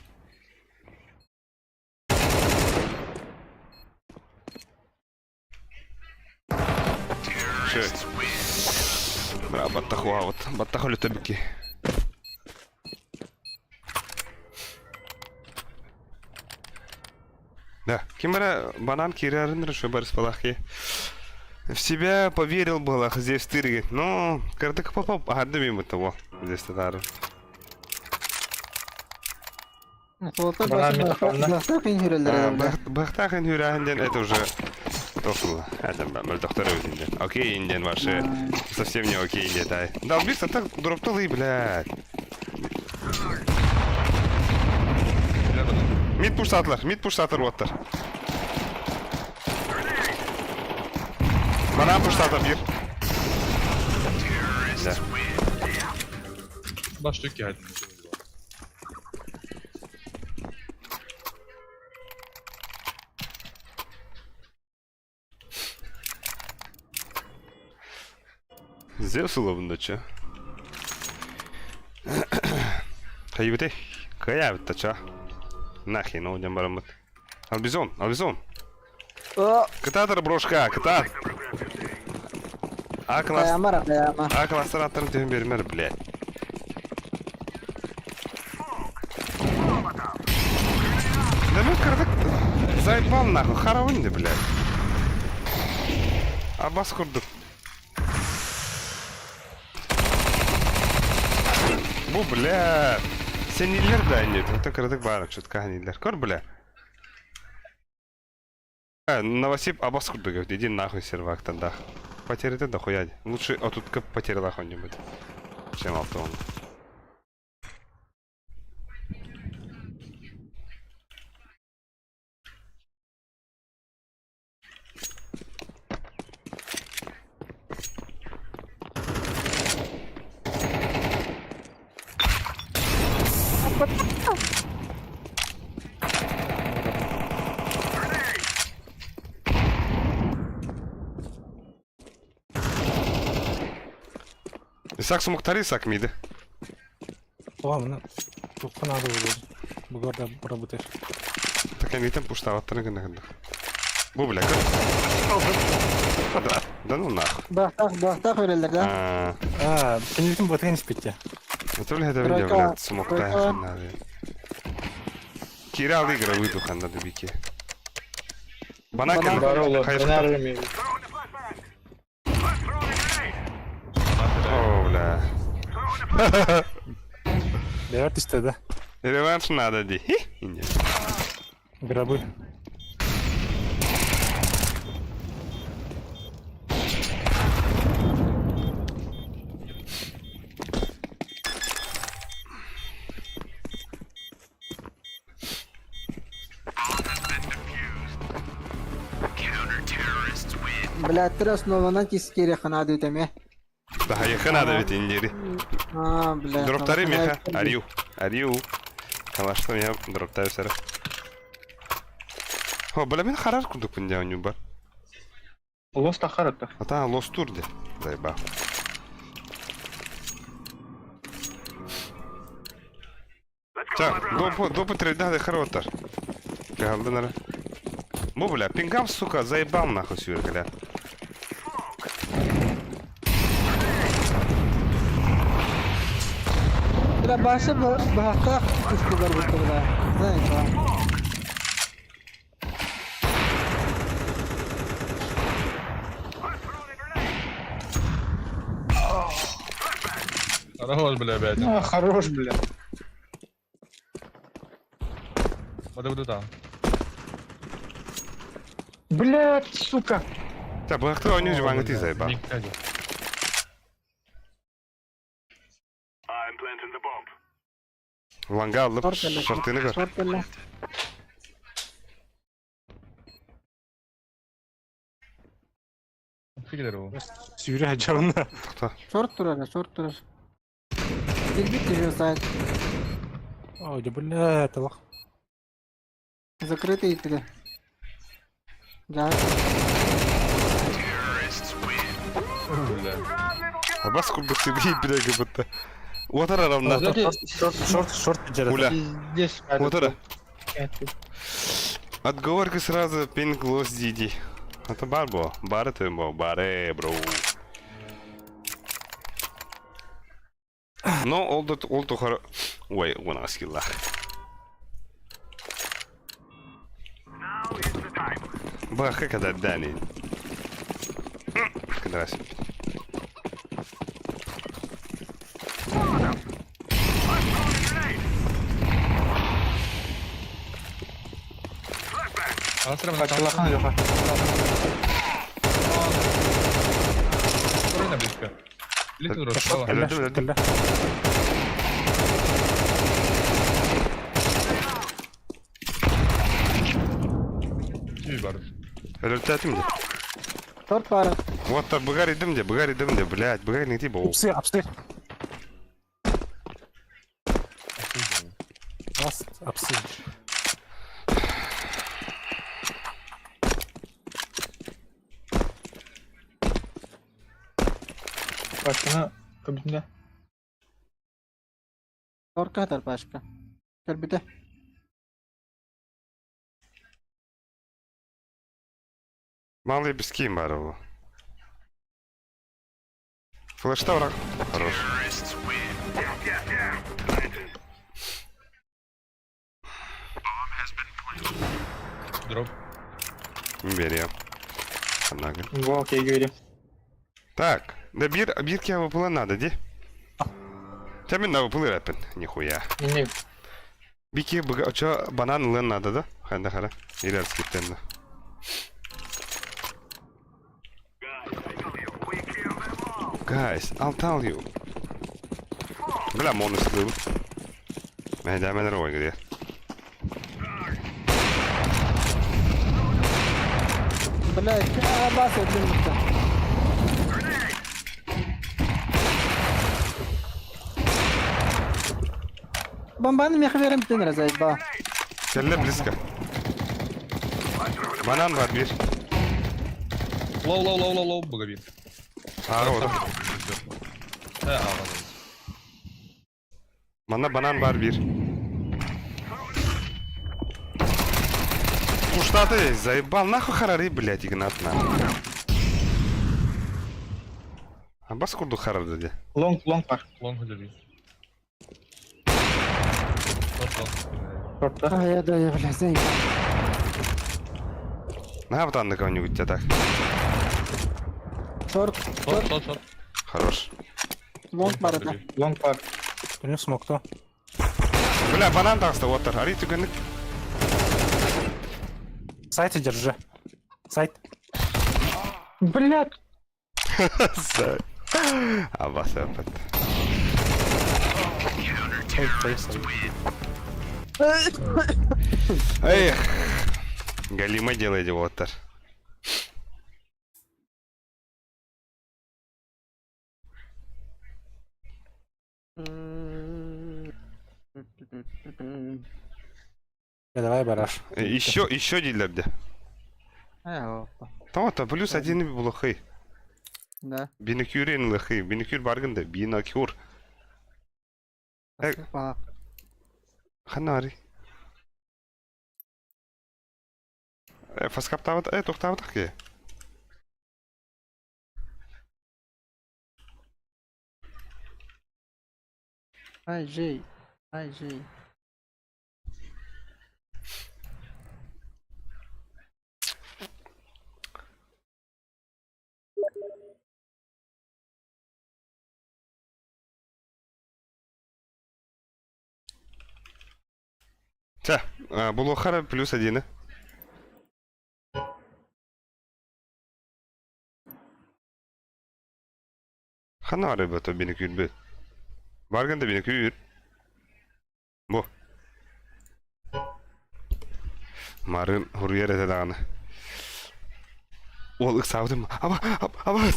Бра, баттах уаабыт. Баттах өлүтэ бики. Да, ким эрэ банан киирэрин решил Борис Палахи. В себя поверил было, здесь тырги. Но, кырдык попап, арды мимо того. Здесь татары. Бахтахын хүрәһинден это уже тохла. Это мөлтөхтөр өтүнден. Окей, инден ваши совсем не окей инден тай. Да, бирса так дропталы, блядь. Мид пуштатылар, мид пуштатыр оттар. Банан пуштатыр бир. Да.
Два штуки один.
Зевс улабында ча. Хайбите. Кая битта ча. Нахи, ну, дем барамыт. Албизон, албизон. Кытаатыр брошка, кытаат. А класс. А класстар аттарын түһүн бермер, блядь. Да ну кырдык заебал нахуй, харавынды, блядь. Абас курдук. Бу, бля. Сенилер да нет. Это кырдык барык, чутка ханилер. Көр, бля. Новосип абас курдук, иди нахуй сервак тогда. Потеряты дохуя. Лучше а тут потеряла хоть-нибудь, чем автон. Исак сумуктары Исак миди.
О, мына туққа надо было. Бугорда работаешь.
Так они там пуштаваттары гына гына. Бу бля, как? Да, да ну нахуй.
Бахтах, бахтах өрелер да.
А,
А, кенелтин батырын испетте.
это бля, это бля, блядь, сумуктай надо. Киралл игра выйду надо бики. Банакер.
Бароло,
О, бля.
Бәрт истеді.
Реванш надо, ди. Хи,
Гробы.
Бля, трес нована тискери ханады теме.
Да, яха надо ведь индири.
А, бля.
Дроптары меха. Арью. Арью. Калашта я дроптаю сара. О, бля, мен харар курдук пын бар.
Лос тахарата.
А та лос турде. Заеба. Так, допу, допу трейдады харотар. Калды нара. Бу, бля, пингам, сука, заебал нахуй сюркаля.
Бля, башы бахтах күстүлөр бутты бля. Знаете.
Хорош, бля, опять.
А, хорош, бля.
Вот вот там.
Блядь, сука.
Та быһахты ойнуу жыбаңы заебал.
Никогда.
I'm planting the bomb.
Ланга алып,
Шорт кэллэ.
шортыны көр.
Шорт кэллэ.
Фигер его.
Сүүрэ дьарына.
Тохто.
Шорт турар, шорт турар. Кирбит еще сайт.
Ой, да бля, талах.
Закрытый тебе. Да.
Бля.
Бас курдук сирги билеги бутта. Уотар арамна.
Шорт, шорт, шорт жара.
Уля.
Пиздец.
Уотара. Отговорка сразу пинг лос диди. Это бар бо. Бар это бо. Баре, бро. Но ол да ол тухар. Ой, у нас скилла.
Now is the time.
Баха когда дани. Когда
А стрим
Бачылахан Леха.
на близко. Литл Рос,
Шорт
справа.
кэллэ,
Өлдүм,
шорт
өлдүм.
кэллэ.
Чуть бар.
Өлтәтим де.
Шорт пара.
Вот так быгар идем де, быгар идем де, блядь, быгар не типа.
Апсы, апсы. Ласт, апсы.
Бачыны көбүтүндө.
Шортка хатар пашка. Кирбите.
Малый без ким бар ол. Флешта враг. Хорош.
Yeah. Planted.
Дроп.
Бери. Однако.
Во, окей, говори.
Так, да бир, бирки выпыла надо, ди. Тәмин на выпылы рэпен, нихуя.
Не,
Бики быга, чо банан лын надо, да? Ханда хара. Или скиптен.
Guys, I tell you, we kill them all.
Guys, I'll tell you. Бля, монус был. Мәйдә мен рой где.
Блядь, а бас один. Бомбаны мехверем тен разайба.
Кэллэ близко. Банан бар бир.
Лоу, лоу, лоу, лоу, лоу, бугабин.
А, вот.
Да, а, ладно.
Мана банан бар бир. Пушта ты, заебал, нахуй харари, блядь, Игнат, на. А бас курду харар деди.
Лонг, лонг бар.
Лонг держи. Шорт, лонг.
Шортта.
А, я да, я, блядь, заебал.
На вот на кого-нибудь тебя так.
Шорт,
Шорт, шорт, шорт.
Хорош.
лонг бар это.
Лонг бар.
Түнүк смокто.
Бля, банан тағысты, отыр. Ари түгенік.
Сайт держи. Сайт.
Блядь.
Абас опять.
Сайт, сайт, сайт.
Эх. Галима делайте, отыр.
Давай, бараш.
Еще, еще дейлерді.
А, опа.
Tamam та плюс один булахый.
Да.
Бинокюрен лахы. Бинокюр баргында. Бинокюр.
Па.
Ханари. Фаскап табат, тоқтабат ки.
Ай, жей. Ай, жей.
Чэ, булуохха плюс один. Ханна бар эбит бини күүрбүт. Баргын да бини күүр. Бу. Марын хуруйар этэ даҕаны. Уол ыксаабытым. Аба, аба,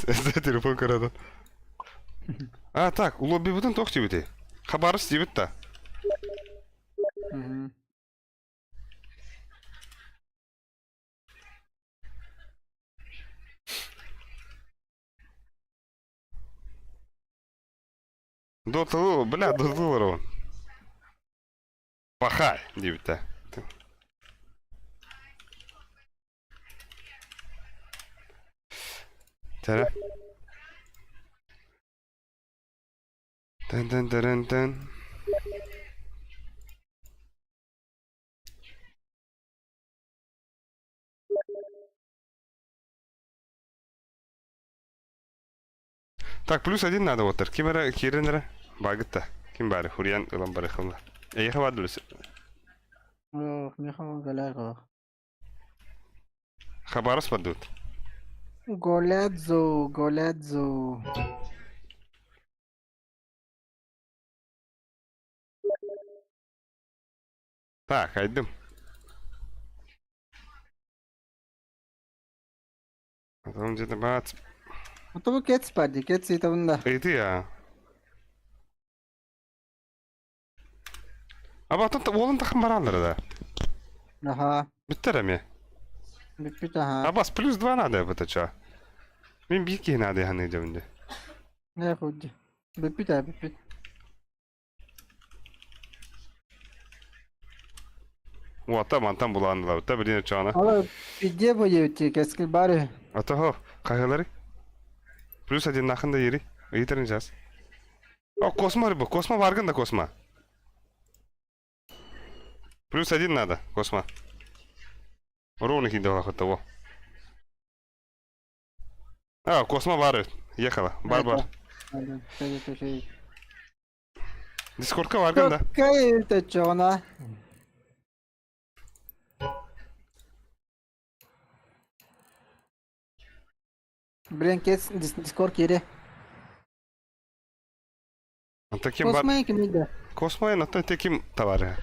телефон көрөдөн. А, так, улуоббибытын туох диэбитий? Хабарыс диэбит да. Доталуу, бля, доталуу. Пахай, диэбитэ. Тэрэ. Тэн-тэн-тэрэн-тэн. Так, плюс один надо вот Ким эрэ киирэн эрэ? Багытта. Ким баары? Хуриан ылан барыхылла. Эйиэхэ баар плюс.
Ох, миэхэ галерах.
Хабарыс бардыбыт.
Голядзу, голядзу.
Так, айдым. Потом где-то бац.
Отобу кец барди, кец итабында.
Ыйты я. Аба атын уолун тахан бараллар да.
Аха.
Бүттэр эми.
Бүппүт аха.
Абас плюс два надо это чё? Мен биир киһи надо яханы дебинде.
Не худи. Бүппүт а бүппүт.
Уата мантан булаанылар. Та билин чаана.
Ала пиде боебити кескил бары.
Атахо кайгылары. Плюс один нахын да ери. Ыйытарын жаз. О, космо рыба. Космо баргын да космо. Плюс один надо, космо. Ровно хинде того. А, космо бары. Ехала. Бар бар. Дискордка баргын да.
Какая это чона? Блин, кец дискорд кире.
Таким бар.
Космо кимиде.
Космо на таким товары.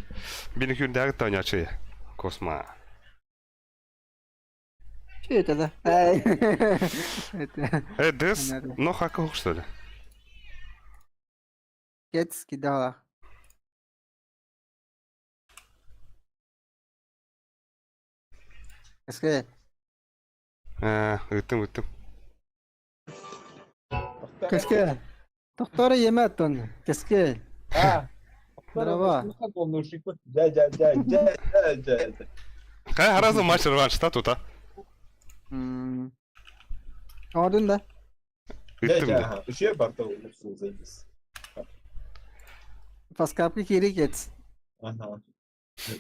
Бини күндәге таня Космо.
Что это да? Это
Э, дес,
Понятно.
но хака что ли?
кец кидала. Эске.
Э, ыттым, ыттым.
Кеске. Доктора емет он. Кеске.
А,
Здорово.
Дядя, дядя, дядя, дядя.
Кай харазы матч реванш, та тут, а?
Ордун да.
Ыттым да.
Үшө барда заебись.
Паскапки кири кец.
Ага.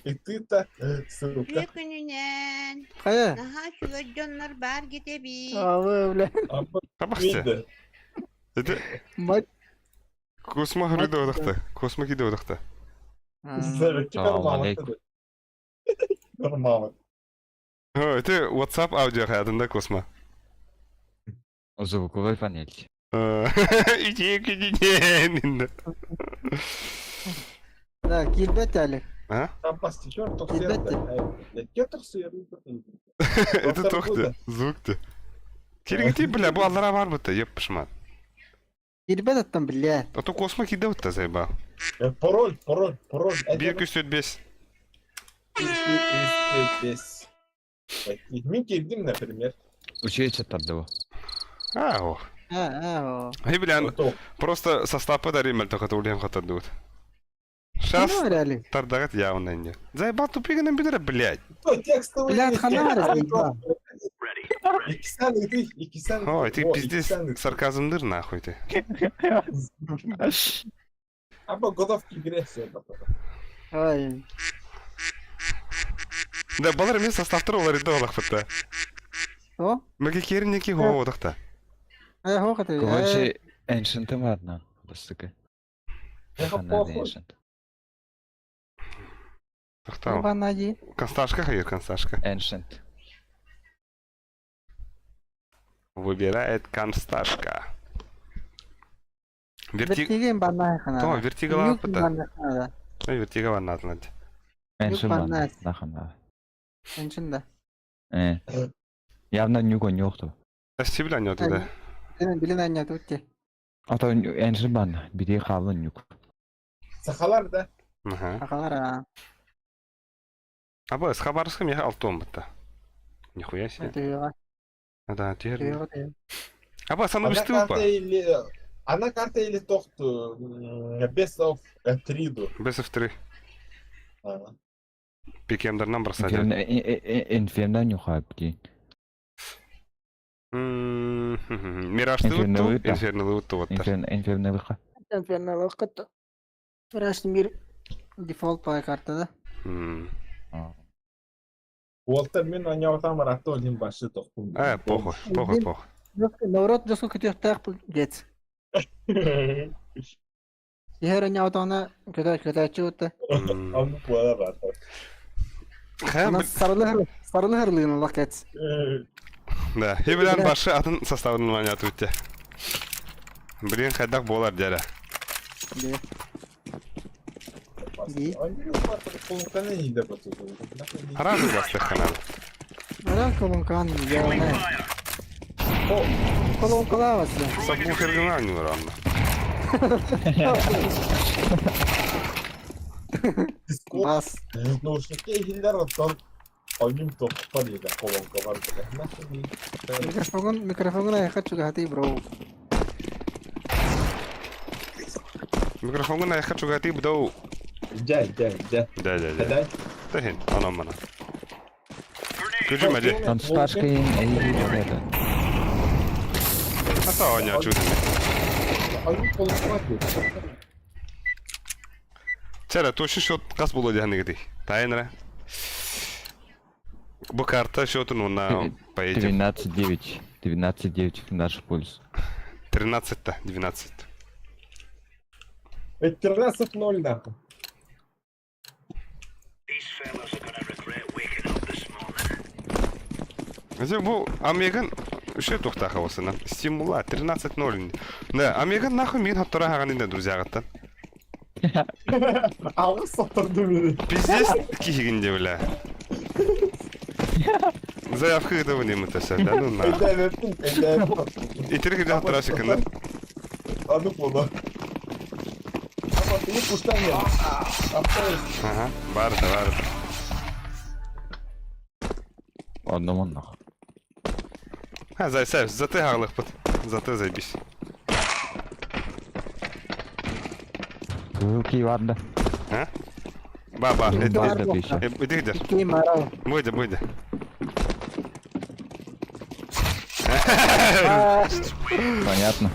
И ты-то, сука.
Үтүө күнүнэн.
Кая?
Наһаа үчүгэй дьоннор баар гитэбит.
Абы, бля.
Табахсы. Это
Мать.
Космо хөрүдө одахта. Космо киде одахта.
Нормально.
О, это WhatsApp аудио хаятында Космо.
Звуковой панель.
Үтүө күнүнэн.
Да, килбет әле.
А? Это тохты, звук-то. Керегити, бля, бу аллара бар бутта, еп пышман.
Килбет аттан, бля.
А то космо киде бутта заебал.
Пароль, пароль, пароль.
Бир күстөт бес.
Бес. Мен кирдим, например.
Училище тардыво.
А, о.
А,
Ай, бля, просто состав подарим, только то ульям хатадут. Сейчас тардагат явно не. Заебал тупиган бедре, блядь.
Блядь, ханара заебал.
Ой, ты пиздец сарказмдыр нахуй ты.
Або готов к игре все.
Ай.
Да, балар мен составтыр олар иде олақ бітті.
О?
Мәге керін неке хоо одақта.
Ай, хоқаты.
Короче, Ancient ладно. Бастыка.
Похуй.
Ancient.
Тохтоо.
Банна дии.
Консташка хайыр, консташка.
Ancient.
Выбирает консташка. Верти...
Вертиген банна
То,
ханада.
вертиго
Нюк
лапыта.
банна ханада.
Вертиго ваннатланд.
Ancient
банна.
банна. Нахана.
Ancient да.
Э. Явно нюк нюкту.
Спасибо, не туда.
Билин билин аннят утти.
А то Ancient банна. Биди хаалын нюк.
Сахалар да.
Ага.
Ахалара.
А бо, с Хабаровском я алтом это. Нихуя себе.
Тыга.
Да, теперь.
Тыга тыга.
А бо, сам
Она
обеступа.
карта или... Она карта или тохту Best of 3
Без F3. Пикемдер бросать.
Инферно нюха бди.
Мираж ты
Инферно
вот
лыта.
Инферно лыта вот.
Инферно инферно лыха.
Инферно лохкот. Врашный мир дефолт по карта да.
Уолтер мен оñоотам ратто один башы тохтум.
Э, похуй, похуй, похуй.
Наоборот, жоско көтөхтәк гет. Ехер оñоотона көтө көтөчү утта.
Аны була рато.
Ана сарылы сарылы хырлыгын лох гет.
Да, и билен башы атын составын манят үтте. Блин, хайдак болар дәрі.
Де. Ди.
Разы бастық канал.
Ара колонкан я не. Колонкалавас.
Сабвуфер не равно.
Бас.
Наушники хиллер оттон Ойнум тохпар еде колонка бар.
Микрофон микрофон я хочу гати бро.
Микрофон я хочу гати бдау.
Жа, жа, жа.
Да, да, да.
Хадай.
Тахин, анам мана. Күжі мәде.
Консташка ин это.
Ата оня чудо.
Ойнум колонка
Чара, точно счет кас было дяны Тайнра. Бу карта счету на поедем.
12-9. 12-9 в нашу пользу.
13-то, 12.
13-0 нахуй.
These fellas are gonna regret waking up this morning.
Где бу Амеган Үше тухтаха осына. Стимула 13-0. Да, Амеган нахуй мин хаттара хаган инде друзья гаттан.
Алғы соттырды мені.
Пиздец кихигинде бля. Заявка этого не мытаса, да ну на.
Эдәбеппин, эдәбеппин.
Итерге дә хаттара секунда.
Аны була. Ама ты пуштан
Ага, бар да бар.
Одному нахуй.
Ha, зай сәй, заты хагылык бит. Заты зайбись.
Руки варда.
А? Ба, ба,
Варда пише.
иди где?
Ки марал.
Выйди, выйди.
Понятно.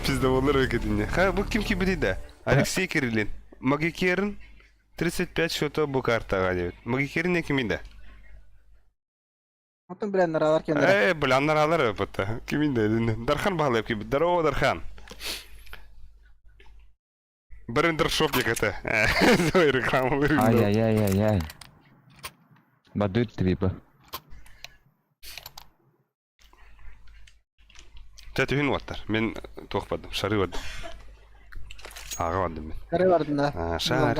Пиздоволар векетинне. Ха, бу ким кибри да? Алексей Кириллин. Магикерин 35 счета бу картага деп. Магикерин не киминде?
Отон билен наралар кендер.
Э, бля, наралар бутта. Киминде? Дархан баглап киби. Здорово, Дархан. Брендер шопник это. Давай рекламу вырежем.
Ай-яй-яй-яй-яй. Бадут твипа.
Тәтү хин ваттар. Мен тоқпадым, шары бардым. Аға бардым мен.
Кары бардым да.
А, шар.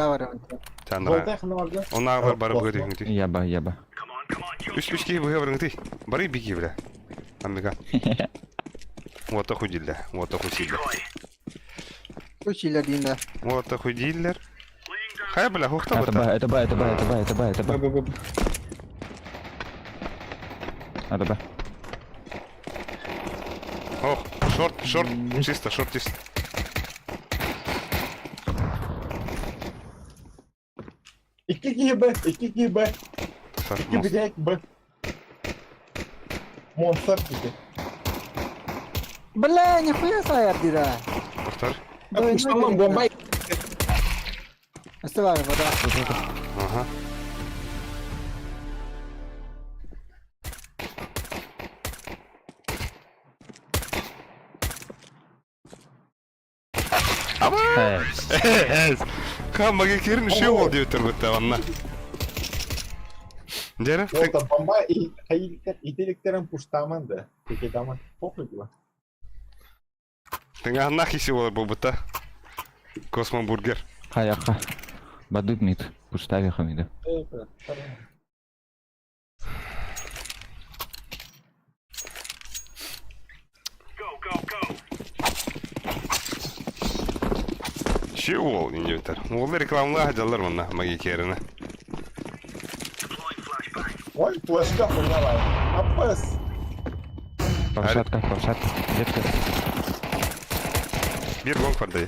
Таңра. Онағылар барып көрдік.
Яба, яба.
Үш үш кей бұға барың ты. Бары беги, бля. Амига. Вот охудилля, вот охудилля.
Училер дейін да.
Вот охудиллер. Хай, бля, хухта
Это Б, это Б, это Б, это Б, это Б, это Б.
Б, Б, Б.
Это Б.
Ох, шорт, шорт, чисто, шорт, чисто.
2 Б, 2 Б, 2 Б, Б. Монстр dedi.
Бля, нихуя сайар дейді.
Повтор.
Пуштаман бомба.
Өсті бар, вода.
Ага. Ха, магикерин үшеу ол деп тұр бітті, онна. Дьэрэ,
Уолта бомба итиликтерин пуштааман да. Текедаман. Похуй было.
Тыҥааһыннаах киси буолар буолбута. Космобургер.
Хаяха. Бадыт мид. Пуштави хамида.
Ши уол инжебитер. Уоллар рекламалаах дьаллар манна магикерина.
Ой, флешка хуйня бар. Аппас.
Площадка, площадка. Детка.
Бир гонг бардай.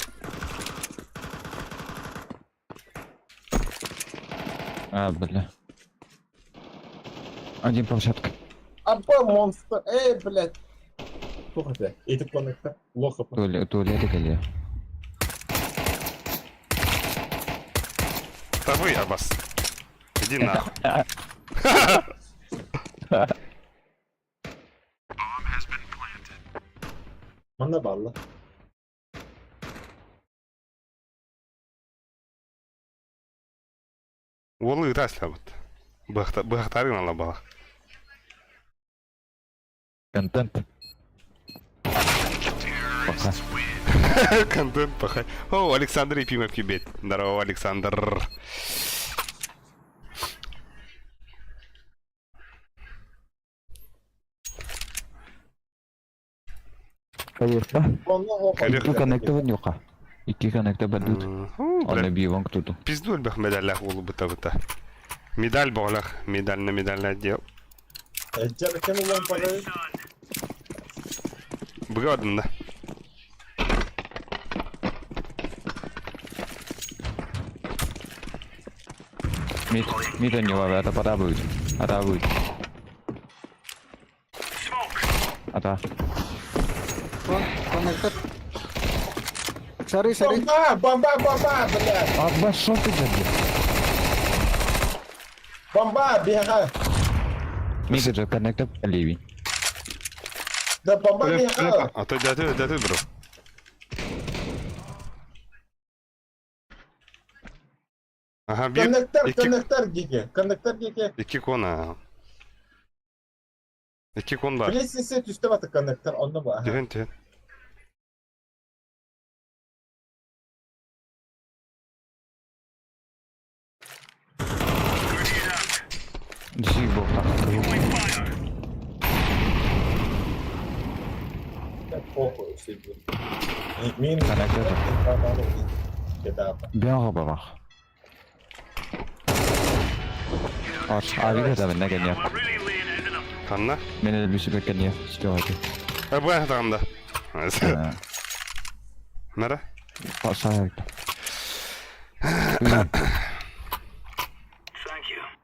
А, бля. Один площадка.
Аппа монстр. Эй, блядь. Тух это? Эти коннектор. Лоха.
Туалет, туалет кэлиэ.
Тавы, Абас. Иди нахуй.
Манна балла.
Уолу ыта слабыт. Быхтарын ала бала.
Контент. Пока.
Контент пахай. О, Александр Епимов кибет. Здорово, Александр.
Конечно.
Кэлиэх.
Икки коннекта нюха. Икки коннекта бадут. Он бивон кто-то.
Пизду элбэх медаллах уолу быта-быта. Медаль боҕолах. Медаль на медальный отдел.
Эджер кем улан пагай?
Быгадын да.
Мид, мид у него, это пора будет. Ата будет. Ата.
Коннектор. Шары, шары.
Бомба, бомба, бомба, блядь.
Абба, что ты делаешь?
Бомба, бега.
Мид же коннектор левый.
Да бомба бега.
А то дятü дятü бро. Ага, бир.
Коннектор,
Икки,
коннектор диги. Коннектор диги.
икки кона. Икки кон бар.
Билесисе түстэ бата коннектор, онно ба.
Түһэн түһэн.
Жив был так.
Похуй себе. Мин
Коннектор.
Кедапа.
Бяга бабах. Аш, а видно да мен не
Ханна.
Мен элбүсү беккен Что это?
А бу тагында. Нара?
Пасай.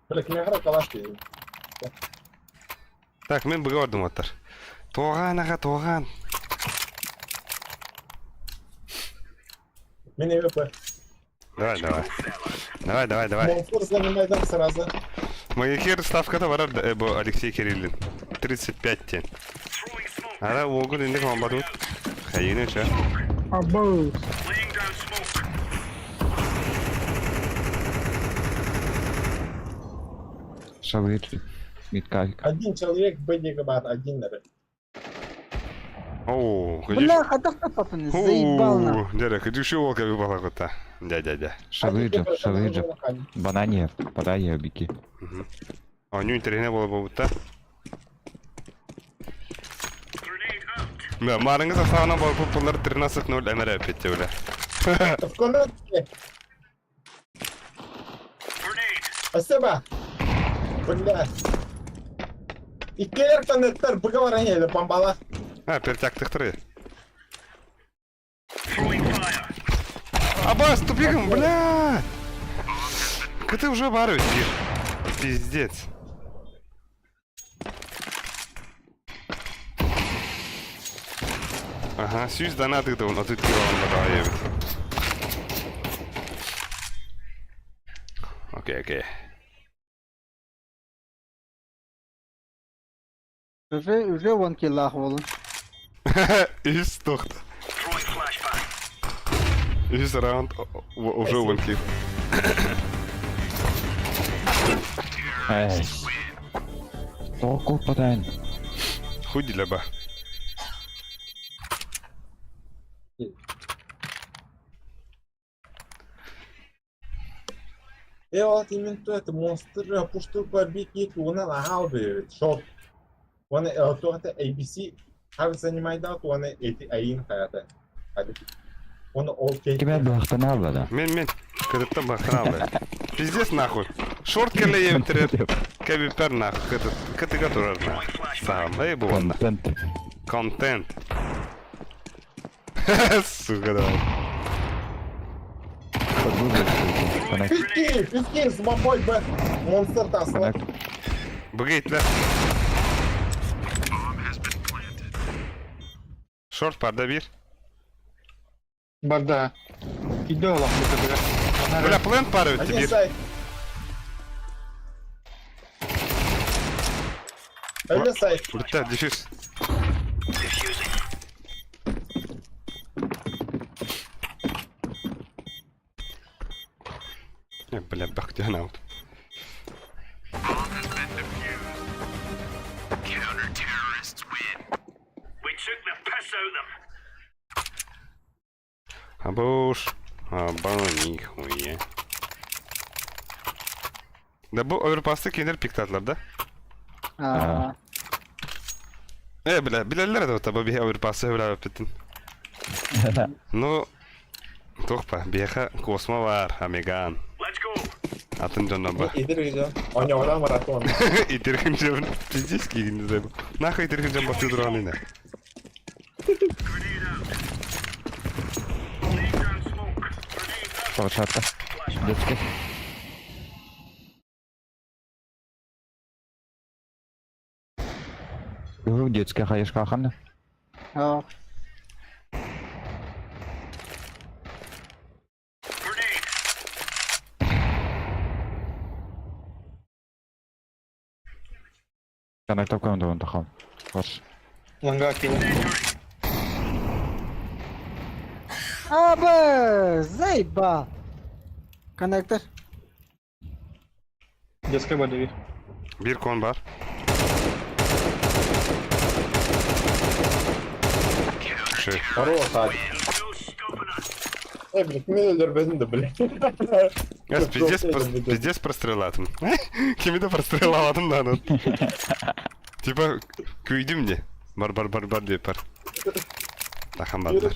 Бля, кемеғара калаш дейм.
Так, мен быга бардым оттар. Тоған аға, тоған.
Мен ЭВП.
Давай, давай. Давай, давай, давай.
Монстр занимайдан сразу.
Магикер ставката барар бу Алексей Кириллин. 35 тен. Ара уогун инде комбатут. Хайыны ча.
Абау.
Шавыт. Митка.
Один человек Б бар, один наверное.
Оу,
Бля, хатах тапатын, заебал на.
Дядя, хочу еще волка выбала кота. Дядя, дядя.
Шавыджа, шавыджа. Банания, подай бики.
А, не интересно было бы будто. Да, марыңыз составына был пулар 13-0 МР петте бля.
В комнате. Спасибо. Бля. Иккелер коннектор быга баран еді бомбала.
А, пертяктыктыры. Абас, тупиком, бля! Ты уже бар ведь, Пиздец. Ага, сүүс донат ыытабын, отут килоҕун батаҕайыбыт. Окей, окей.
Уже, уже вон киллах болун.
Үс тохта. Үс раунд уже one kill.
Эй. Тоҕо куоппатаан?
Хуй дилеба.
Э, ол именно это монстр пуштур барбики тугунан аһаал биэрбит шорт. Уонна туох это ABC хав занимайдаат уонна эти айын хайата. Уонна ол
Ким быһахтан албада?
Мен мен. Кытыттан бахтан алды. Пиздец нахуй. Шорт келе емтирер. Кебипер нахуй. Кытыт. Кытыга турар нахуй. Сам. Эй бу онна.
Контент.
Контент. Сука давай.
Connect.
50, 50 с бомбой Б. Монстр тасла.
Connect.
Быгыйтлер. Шорт парда bir.
Барда. Киде олох бу
Бля, плент пары
Один
тебе.
сайт. Один сайт.
Бля, дефьюз. Бля, бах, где она?
We took the piss out of them.
Абуш. Аба, нихуя. Да bu overpass'ta kendileri piktатlar да?
Аа.
Э, бля, билэллэр да таба биһи overpass'ы бля бitten. Ну, тухпа, биэхэ космо бар, Амеган.
Let's go.
Атын дьонно ба.
Иди, Оня, марафон.
Итирхин жон, пиздец кигин дем. Нахуй итирхин жон басы турган ине.
Grenade out. Laying down smoke. Grenade out.
Шорт Детский. Детская хаешка ханна.
Аа.
Grenade.
Connect up команду тахам. Хорош.
Ланга кило.
Абы, заебал. Коннектор.
Детская барда
Бир кон бар. Ши.
Хорош, Ад.
No stopping us.
Э, блядь, мен өлөрбөдүм да, блядь.
Эс, пиздец, пиздец прострелатым. Кими де простреладым да аны. Типа, күйдүм де. Бар бар бар бар деп бар. Тахан бардылар.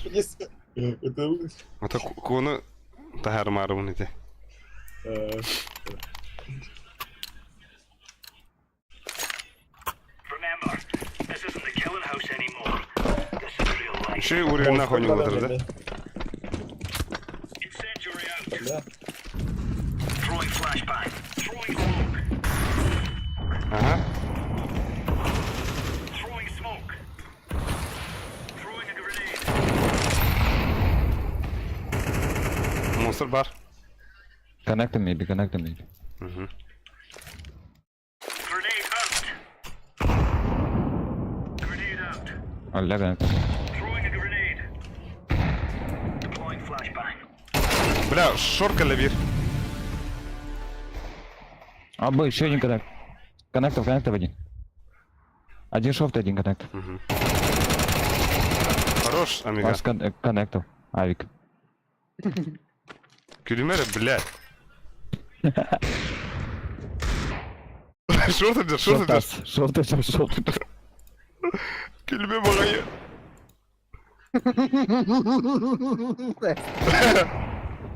Это
Ата кону тахар марыбын ите.
Remember, this isn't the killing house anymore. This is real life.
Ши уровень нахуй не отырды.
Incendiary out.
Бля.
Throwing flashbang. Throwing smoke.
Ага.
Throwing smoke. Throwing a grenade.
Монстр бар.
Connect maybe, connect maybe.
Мгм.
Grenade out. Grenade out.
Алля connect.
Throwing a grenade. Deploying flashbang.
Бля, шорка бир.
А, Б, еще один коннект. Коннектов, коннектов один. Один шорт, один коннект.
Мгм. Хорош, Амиган.
Вас коннектов. Авик.
Күлүмөр, блядь. Шорт идет, шорт идет.
Шорт, шорт, шорт.
Күлүмө багайы.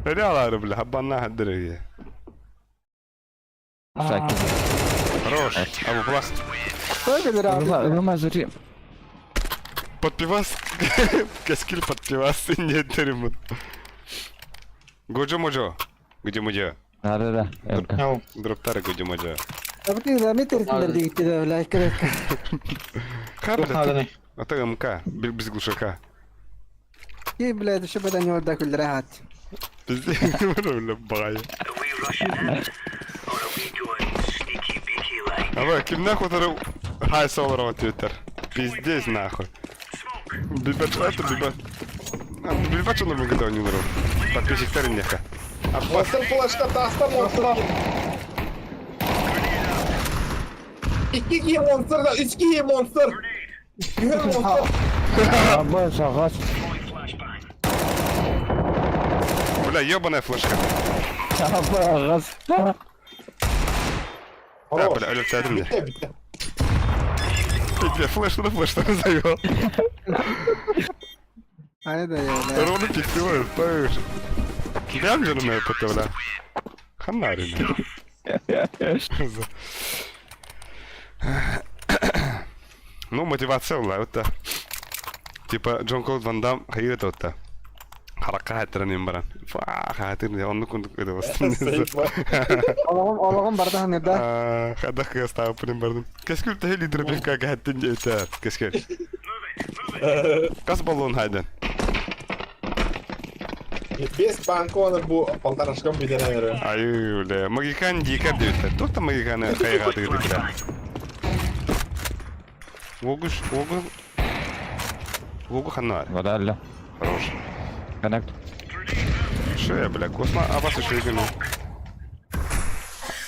Реал бля, хабанна хаддыры.
Саки.
Хорош. Абу пласт.
Ой, бля,
Рома, зачем?
Под пивас. Каскил под пивас. Нет, теремут. Годжо можо. Где можо?
Да, да, да. МК.
Ау.
Дроптары годжо можо.
Абы заметил, дигити бля, коротко.
Ха,
Туох
бля.
нааданы.
Ата МК. Без глушака.
И, блядь, еще бы не орда күлдүрэ
Пиздец, бля, багайы.
Are we rushing in? Or are we going sneaky beaky like?
Аба, ким нахуй тары хай соларова твиттер. Пиздец нахуй.
Smoke.
Билбет это билбет. Билбет что нам гыда не нрав. Подписчиктар нека. Аппас.
Монстр флешка таста, монстр. İki kişi monster da, üç kişi monster. Yürü monster.
Аба, сагас.
Бля, ебаная флешка.
Аба, агас.
Да,
Хорош.
бля, Оля, ты мне.
Bitti bitti.
Бля, флешку на флешку завел.
Айда я,
Ровно пикселы, ставишь. Прям же на это, бля. Ханарин. Ну, мотивация была, вот та. Типа, Джон Клод Ван Дам, хайыр это вот та. Харакка хаттыран баран. Фа, хаттырын, онны кундук это
Олоҕум, олоҕум бардаһан эрдэ.
Хадах кыстаап пырын бардым. Кескүл тәһе лидер пивка хаттын жейтер. Кескүл. Кас баллон хайдан.
Без банкона bu полторашкам bir tane veriyor.
Ай, бля, Магикан дика диттер. Тоқта Магиканы хайга дигди бля. Огуш, огу. Огу ханар.
Вода, ля.
Хорош.
Коннект.
Шо я, бля, косма, а вас еще играю.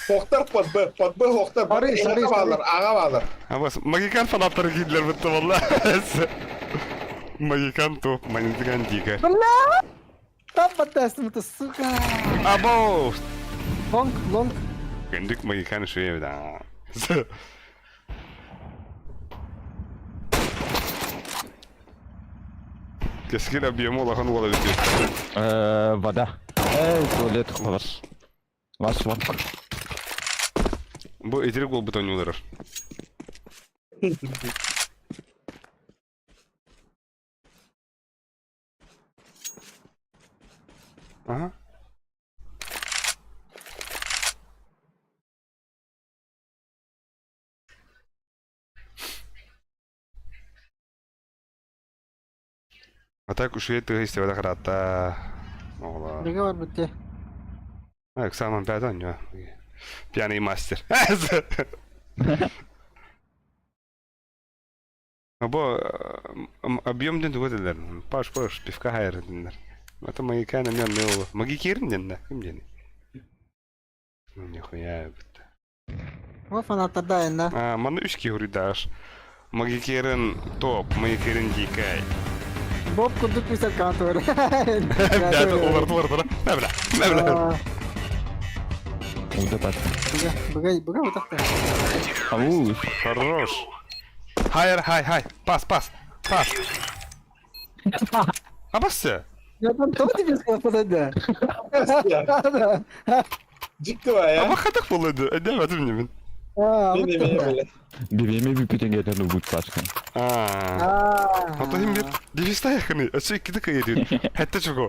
Хохтар под Б, под Б хохтар.
Sorry, sorry,
Ağa bağlar, ağa bağlar.
А вас Магикан фанаттары кидлер бітті валла. Магикан топ, Магикан дика.
Бля! Там потестим, ты, сука!
Абоу!
Лонг, лонг.
Күндік Магикан шуе да. Кескил объему лахан уола бітті.
Вода. Эй, туалет, вас. Вас вот.
Бу итирик бол бутон юлдырыр. Ага. А так уж это есть вода харата. Ола.
Беге бар бітте.
Так, сам пятан, не. Пьяный мастер. Або объем ден туготелер. Паш, паш, пивка хайр денлер. Это магикана мен не олу. Магикерин ден да, ким ден? Ну нихуя бит.
О, фанаттарда енді.
А, маны үш кигуридаш. Магикерин топ, магикерин дикай.
Боб курдук писать кантор.
Пятый олар олар олар. На бля, на бля.
Вот это.
Беге, беге, вот так.
Ау.
Хорош. Хайр, хай, хай. Пас, пас, пас. А басся.
Я там то тебе сказал подойди.
Ciddi var ya.
Ama хатак болду. Эдемедим немен.
А,
Beni beni beni.
Бивеме бипитенгетен убут пачка.
Аа. Одоо хэм бир дивиста яхны. Өсөө кидик хийдэг. Хатта чуго.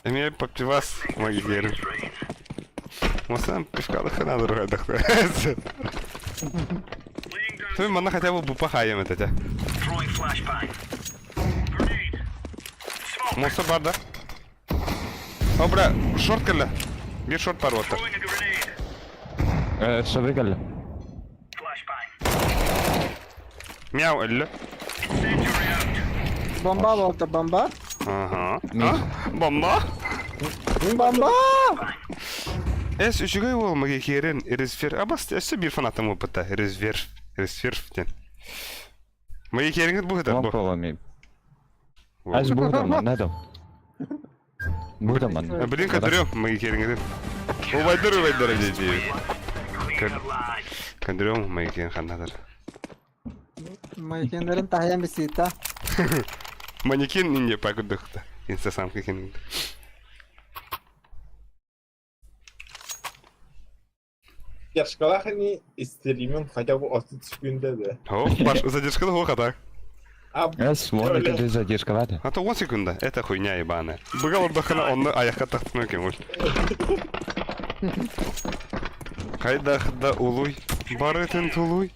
Эми папивас магигер. Масан пивкада хана дургадах. Ты мана хотя бы бупа хаем это. Муса бар да. О, бля, шорт кэллэ. Бир шорт бар оттар.
Шабы кэллэ.
Мяу элле.
Бомба болду, бомба.
Ага. А? Бомба?
Бомба!
Эс үчүгэй ол магикерин резфер. Абас эссе бир фанатым опыта. Резфер. Резфер ден. Магикериңит бу хытар бу.
Ломпалами. Аж бугдаман, надо. Бугдаман.
Блин, кадырым магикериңит. Убайдыр убайдыр деди. Кадырым магикерин ханнадыр.
Майкенлерин тахаян бисита.
Манекен инде пакудыхта. Инстасамка хин.
Yaşkalahani istediğimin хотя бы 30 секунда да.
О, баш задержка да хата.
А
Эс, вон это задержка, ладно.
А то 10 секунда. Это хуйня ебаная. Быгал ордахана онны аяққа тақтым екен ол. Кайдахда улуй, барытын тулуй.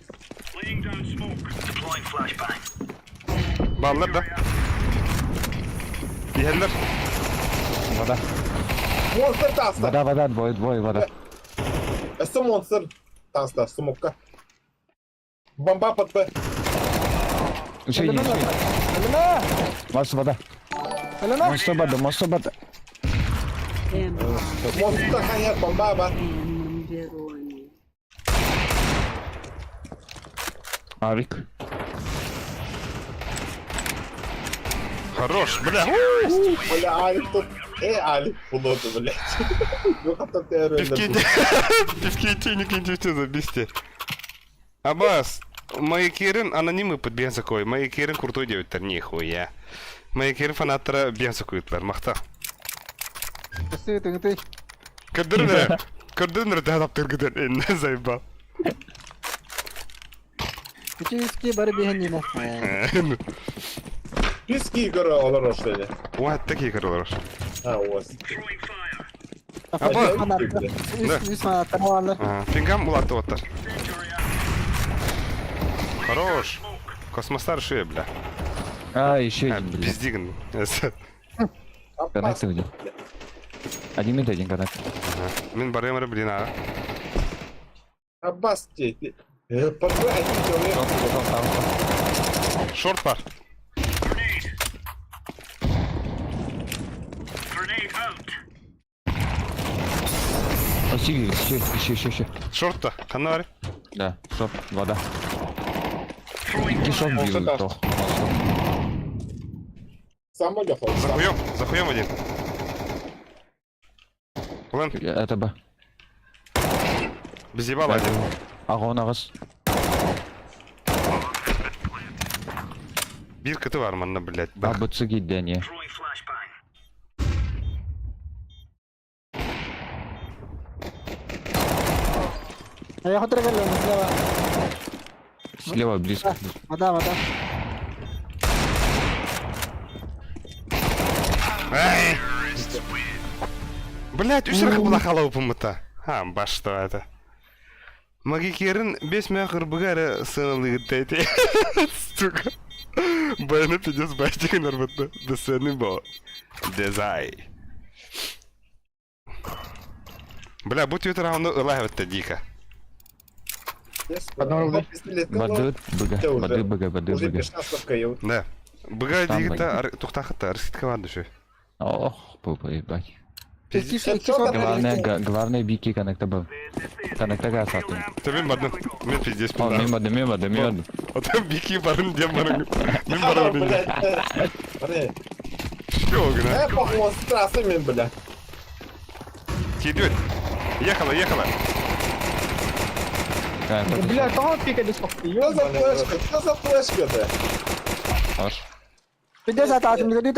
Баллар да. Иһэллэр.
Вода.
Монстр таста.
Вода, вода, двое, двое, вода.
Өссө монстр таста, смокка. Бомба под Б.
Еще один, еще один. Вас вода. Монстр вода, монстр вода.
М.
Монстр ханят бомба бар.
М. Верони.
Авик.
Хорош, бля.
Бля, Алик тут... Э, Алик флоту, блядь. Ну, хотя ты
Пивки, пивки, не киньте забисти. Абас, Майкирин анонимы под бензокой. Майкирин крутой девять, нихуя. Майкирин фанаттара бензокуйтлар, махта.
Өссө тыҥытый.
Көрдөрүнэр, көрдөрүнэр да таптыргыдыр, инне заебал.
Үчүгүскэ бары биһэн нина.
Писки игры олар ошли.
Вот такие королар.
А, у вас.
Аба.
Үс фанаттар баалар.
Пингам улатты оттар. Хорош. Космостар шея, бля.
А, еще один, блядь.
Пиздигн.
Коннект где? Один мид, один коннект.
Мин барым блин, а.
Аббас, ты... Пока один человек...
Шорт пар.
О, сиги, еще, еще, еще, еще.
Шорт-то, ханна бар.
Да, шорт, вода. Икки шорт бил, тох.
Сам ехал.
За хуем, за хуем один. Улан.
Это Б.
Без ебала один.
Агон агыс.
Бир кыты бар манна, блядь.
А, Б, С, да не.
Я хотел слева.
Слева, близко.
Вода, вода.
Эй! Блядь, үс рахы була халау пумыта. А, баш что это. Магикерин бес мя кырбыгары сыналыгы Сука. Баяны пиздец баштик норватна. Десены бо. Дезай. Бля, будь твиттер раунду ылахватта дико.
Бады, бг, бады, бг, бады,
Уже
бг.
15 ел.
Да. Быга
Там
дигита тухтахата арситка бар души.
Ох, пупа, ебать.
Пиздец.
Главное, главное бики коннекта был. Коннекта газ атын.
Та мен бардым. Мен пиздец.
О, мен бардым, мен бардым, мен бардым.
Отам бики барын дем барын. Мен барын.
Блядь.
Что, гна?
Э, похуй, страсты мен, бля.
Кидет. Ехала, ехала.
Бля, там пика без
Что за флешка? Что за флешка-то?
Аш.
Пиздец, ататым, не годи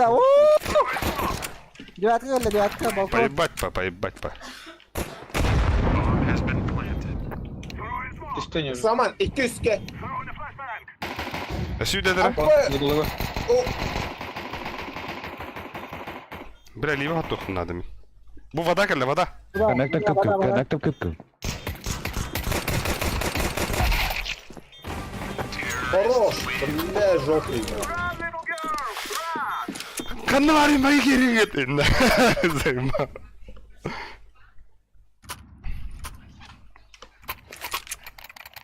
Девятка, девятка, балкон.
Поебать по, поебать по.
Саман, iki üstке.
Сюда, да? Бля, либо готов надо мне. Бу вода, калля, вода.
Коннекта кып кып, коннекта кып кып.
Хорош, бля, жопый.
Каннавари мои керегет. Займа.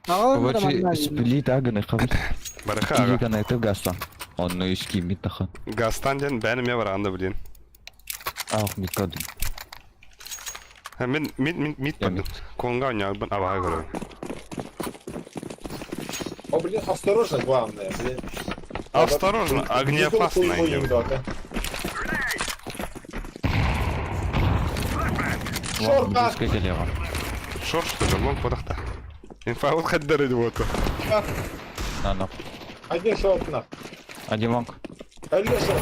Короче, сплит аганы хабыт.
Бараха
Ики
ага.
коннекта гастан. Онно иски мид тахан.
Гастан ден бәні ме баранда, блин.
Ах, мид кадым.
Мен мид мид мид бардым. Конга ойнабын абаға көрөм.
О, блин, осторожно, главное, блин.
Осторожно, огнеопасное.
Шорт,
Шорт, что ли? Лонг подахта. Инфа вот хаддары вот.
На, на.
Один шорт на.
Один лонг.
Один шорт.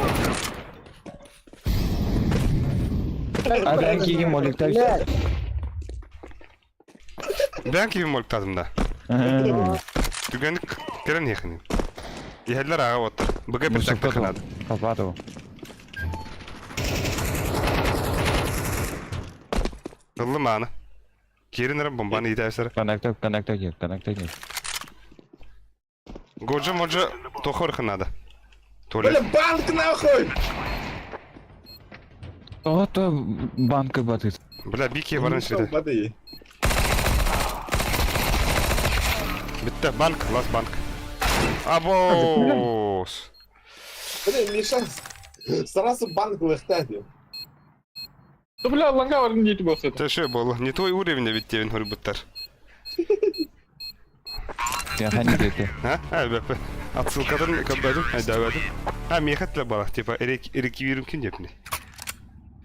А бән киген моликта.
Бән киген моликтадым да. Түгән керен яхны. Иһәлләр ага вот. Быга бер такта ханады.
Капату.
Ыллы маны. Керин бомбаны итәсер.
Коннекта, коннекта кир, коннекта кир.
Годжа моджа тохор ханады. Туалет.
Бля, банк нахуй!
Ото банка батыт.
Бля, бики барын шире.
Воды.
Битте банк, лас банк. Абос.
Бля, Миша, сразу банк лыхтадим.
Да бля, ланга бар не болса.
Ты что было? Не твой уровень, ведь тебе говорю, буттар.
Миэхэ диэти.
А? А, бэппэ. Отсылкатын көрбөтүм, өйдөөбөтүм. А, миэхэ эттилэр буолар, типа, реквирим ким диэппиний?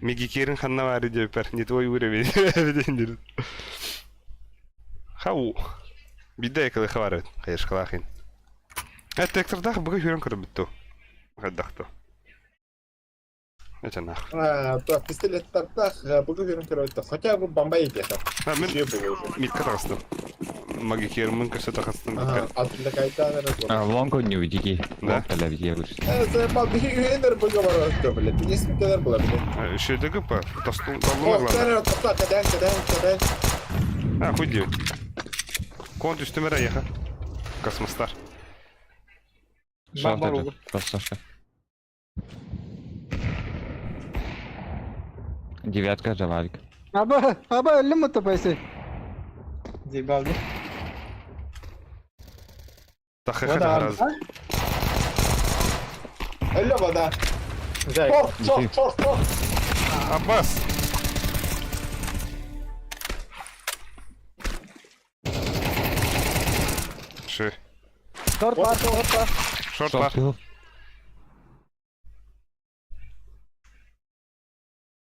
Мегикерин ханна баары диэппэр, не твой уровень диэн Хау. Биирдэ экалыха бар эбит, хайышкалаах иһин. Э, тектордаах быга хүрэн көрбүт ту. Хайдах ту. Этенах.
Пистолеттардаах быгы көрөн көрөбүт. Хотя бы бомба идеята.
А, мен митка тағыстым. Магикермин көрсө тағыстым.
А, лонг не уйдики.
Да?
Заебал, биһи үһүнэр быгы бар блядь. Несколько было, блядь.
Үшөйдө гыпа. Тостун
О,
таллыма главное.
тоқта, каден, каден, каден.
А, хуй дию. Кон түстүмөр аяха. Космостар.
Шорт это. Просто Сашка. Девятка, Джавалик.
Аба, аба өллүм мутапайсы.
Заебал, да?
Тахы
Вода.
раз.
Алло, вода.
Зайк.
Шорт, шорт, шорт, шорт.
Аббас. Ши.
Шорт бар, шорт бар.
Шорт бар.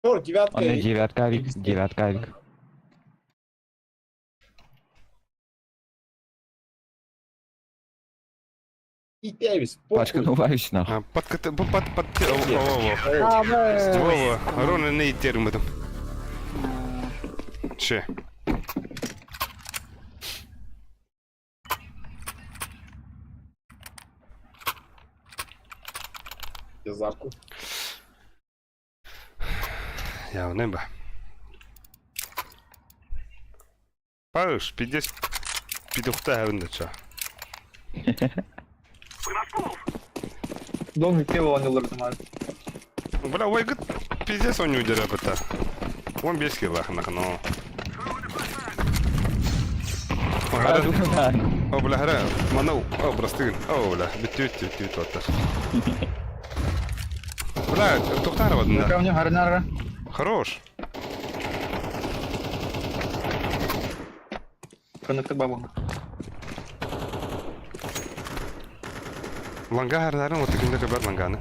Шорт, девятка.
Он девятка, авик, девятка, авик.
И Тевис.
Пачка, ну варись нахуй.
Под под под под во во во. Рона не термитом. Ши.
Зарку.
Я не ба. Паш, пиздец. Пидухта хавында ча.
Долгий пиво он улырдым.
Бля, ой, гыт, пиздец он не удирает это. Он без килах, но. О, бля, хара, манау, о, простыгын, о, бля, бит бит бит бит вот Бля, тухтар вот, да. Хорош.
Коннектор бабу.
Ланга харларын вот таким бар ланганы.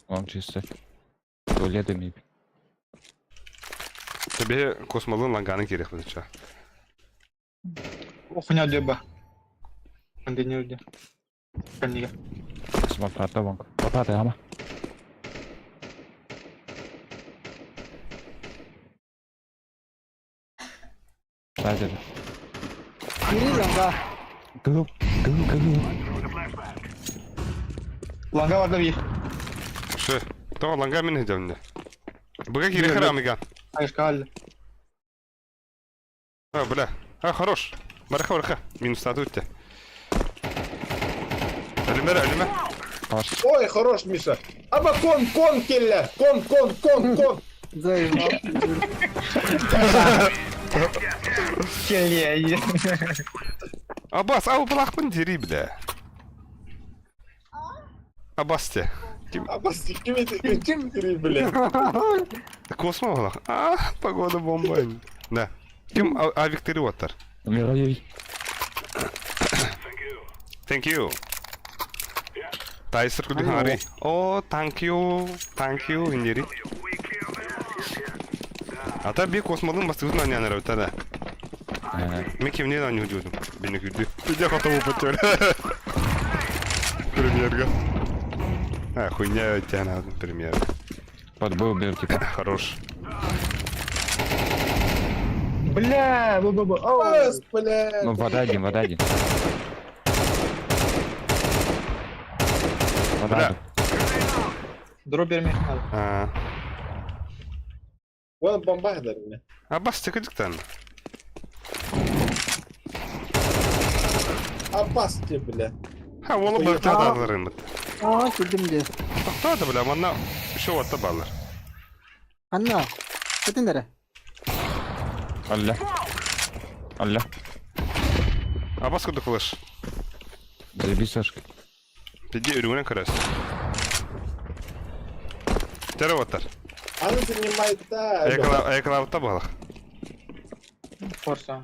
Лонг чисто. Туалет имеет.
Тебе космолын ланганы керек будет.
Охуня деба. Контейнер Коннига.
Смотрата лонг. Попатай, ама. Сзади.
Бери ланга.
Гу, гу, гу.
Ланга барда бир.
Шы. Тоға ланга мен хедемде. Бұға керек харамыга.
Айшка алды.
А, бля. А, хорош. Бараха, бараха. Минус тату өтті. Әлімер, әлімер.
Ой, хорош, Миша. Аба кон, кон келле. Кон, кон, кон, кон.
Заебал.
Келле.
Аббас, ау, бұлақпын дери, бля. Аббас те.
Аббас, ким это? Ким дери, бля?
Космо бұлақ. А, погода бомба. Да. Ким авик тери оттар? Thank you. Тайсыр күлді хари. О, thank you, thank you, индери. Ата би космолун бастығын анянар өтті да. Мен кемнен аны үдүдүм. Бені күдү. Иде хотову потер. Премьерга. А, хуйня өтті премьер.
Подбыл бер, типа.
Хорош.
Бля, бу бу бу.
Бля.
Ну, вода один, вода один. Вода.
Дроп берме.
А.
Вон бомба дарили.
Аббас, ты кадиктан?
Аббас тебе, бля.
Ha, ола бактады алырым.
А, килдим де.
Тоқтады, бля, манна еще отта баллар.
Анна. Кетиндер.
Алла. Алла.
Аббас куды флеш.
Заебись, Сашка.
Пиди үрүгүнен көрөс. Чара оттар.
Аны занимает-та, Леха.
Айкалабытта буолах.
Форса.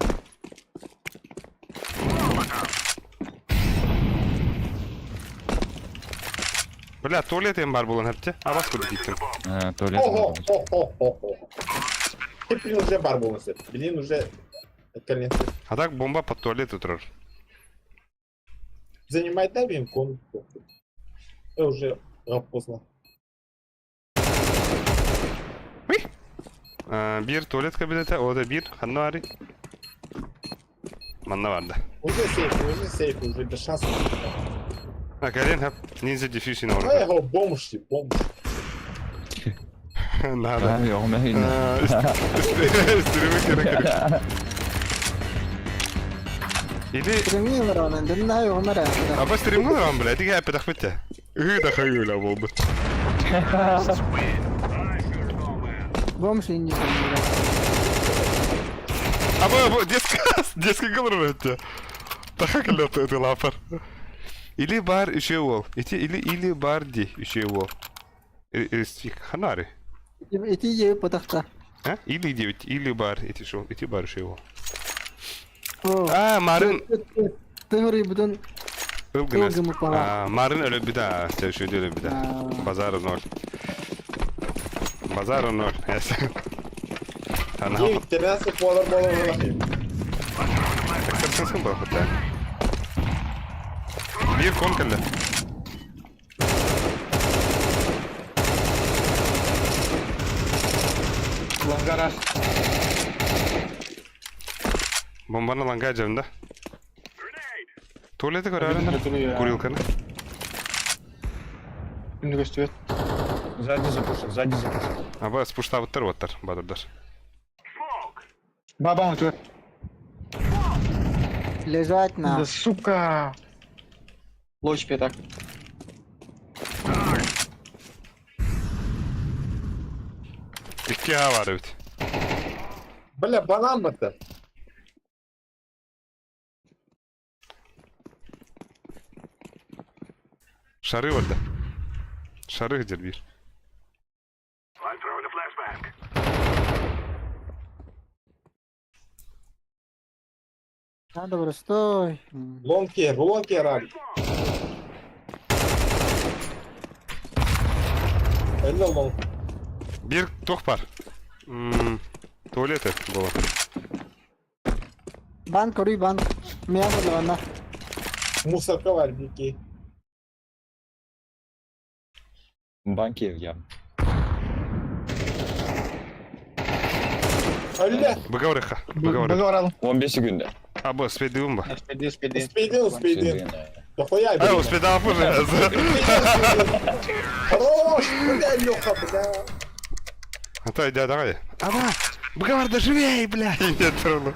Бля, туалет эм бар буолан хэпте. Абас курдук иттим.
Туалет.
Ого, хо, хо, хо, хо. Ты, блин, уже бар болон Блин, уже колен.
А так бомба под туалет турар.
Занимай да, блин, комнату. Я уже поздно.
Биир туалет кабинета, ол да биир ханна баарый? Манна барда.
Уже сейф, уже сейф, уже без шансов.
А, кэлин хэп, ниндзя дефьюзин
Эй,
оҥорор.
го, бомж, ты, бомж.
Надо. Стримы керек. Или
Стримни олоронан, дэнна оҥорон.
Аба стримҥэ олорон бля, тиги эппэтэх битте. Ыһыы да хайыыла буолбут.
Бомж инни
Аба бу детский детский говорю это. Таха келет это лапар. Или бар еще уол. Ити или или бар ди еще уол. Ханари.
Ити жеби потахта.
А? Или девять, или бар, ити шо, ити бар еще уол. А, Марын
Ты будун
Ылгынас.
Ылгымы пала.
А, Марын өлө бida, чэ өлө бida. Базар ноль. Базар ноль. Ана
9, 13 болар болар болар.
Эксепшнсын был хотя. Биир кон кэллэ.
Лангараж.
Бомбаны ланга жабында. Туалеты көрөрүн курилканы.
Күндү көстүбөт.
Сзади запушил, сзади запушил.
Аба спуштабыттар оттар, бадырдар.
Бабам тур.
Лежать на.
Да сука. Лоч пятак.
Икки А бар эбит.
Бля, банан это.
Шары барда. Шары где бир.
I'm throwing a flashbang.
Надо было, стой.
Лонкер, лонкер, Али. Элло лонг.
Бир тох бар. Туалеты было.
Банк, руй банк. Меня было
Мусорка бар бики.
Банки я.
Алле,
Быгаврыха. Быгаврых.
Быгаврал.
15 секунда.
Аба, спедуым ба.
Спиди, спиди.
успейдин, успейдин. Да хуя,
А, успедал уже.
Хорош, бля, Леха, бля.
А то иди, давай. Аба, Быгавар, да живей, бля. Нет, трону.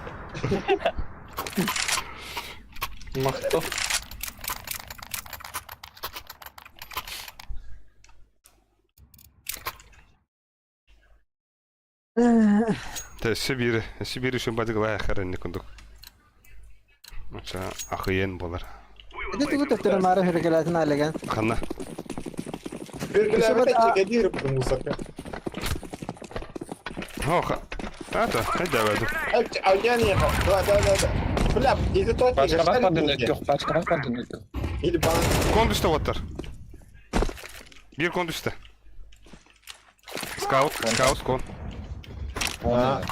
Махто.
Тэ Сибири, Сибири үшін бадыглая харен кундук. Оча ахыен болар.
Ити тугу төптөрө мары хүргелэтин алеген.
Ханна.
Бергілер чекедир мусорка.
Оха. Ата, хайда баду.
А я не, да, да, да, да. Бля, или то
Пачка падын пачка падын
Или банан.
Кон düştü оттар. Bir кон düştü. Скаут, скаут, кон.
А.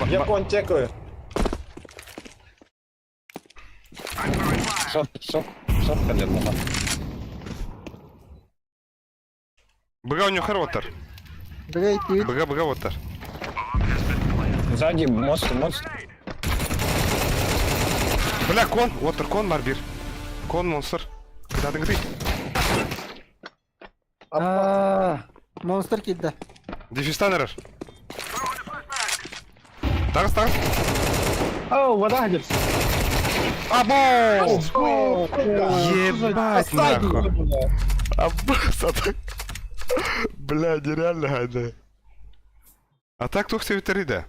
Я кон чекаю.
Шот, шот, шот калер
Быга у него оттар.
Быга ити.
Быга, быга оттар.
Сзади мост, мост.
Бля, кон, оттар, кон бар бир. Кон монстр. Кадың ты.
А, Монстр кидdi.
Дефистан эрер. Тагыз, тагыз.
Оу, вода где?
Або! Ебать нахуй. Аббас, а так... Бля, нереально хайда. А так тух себетери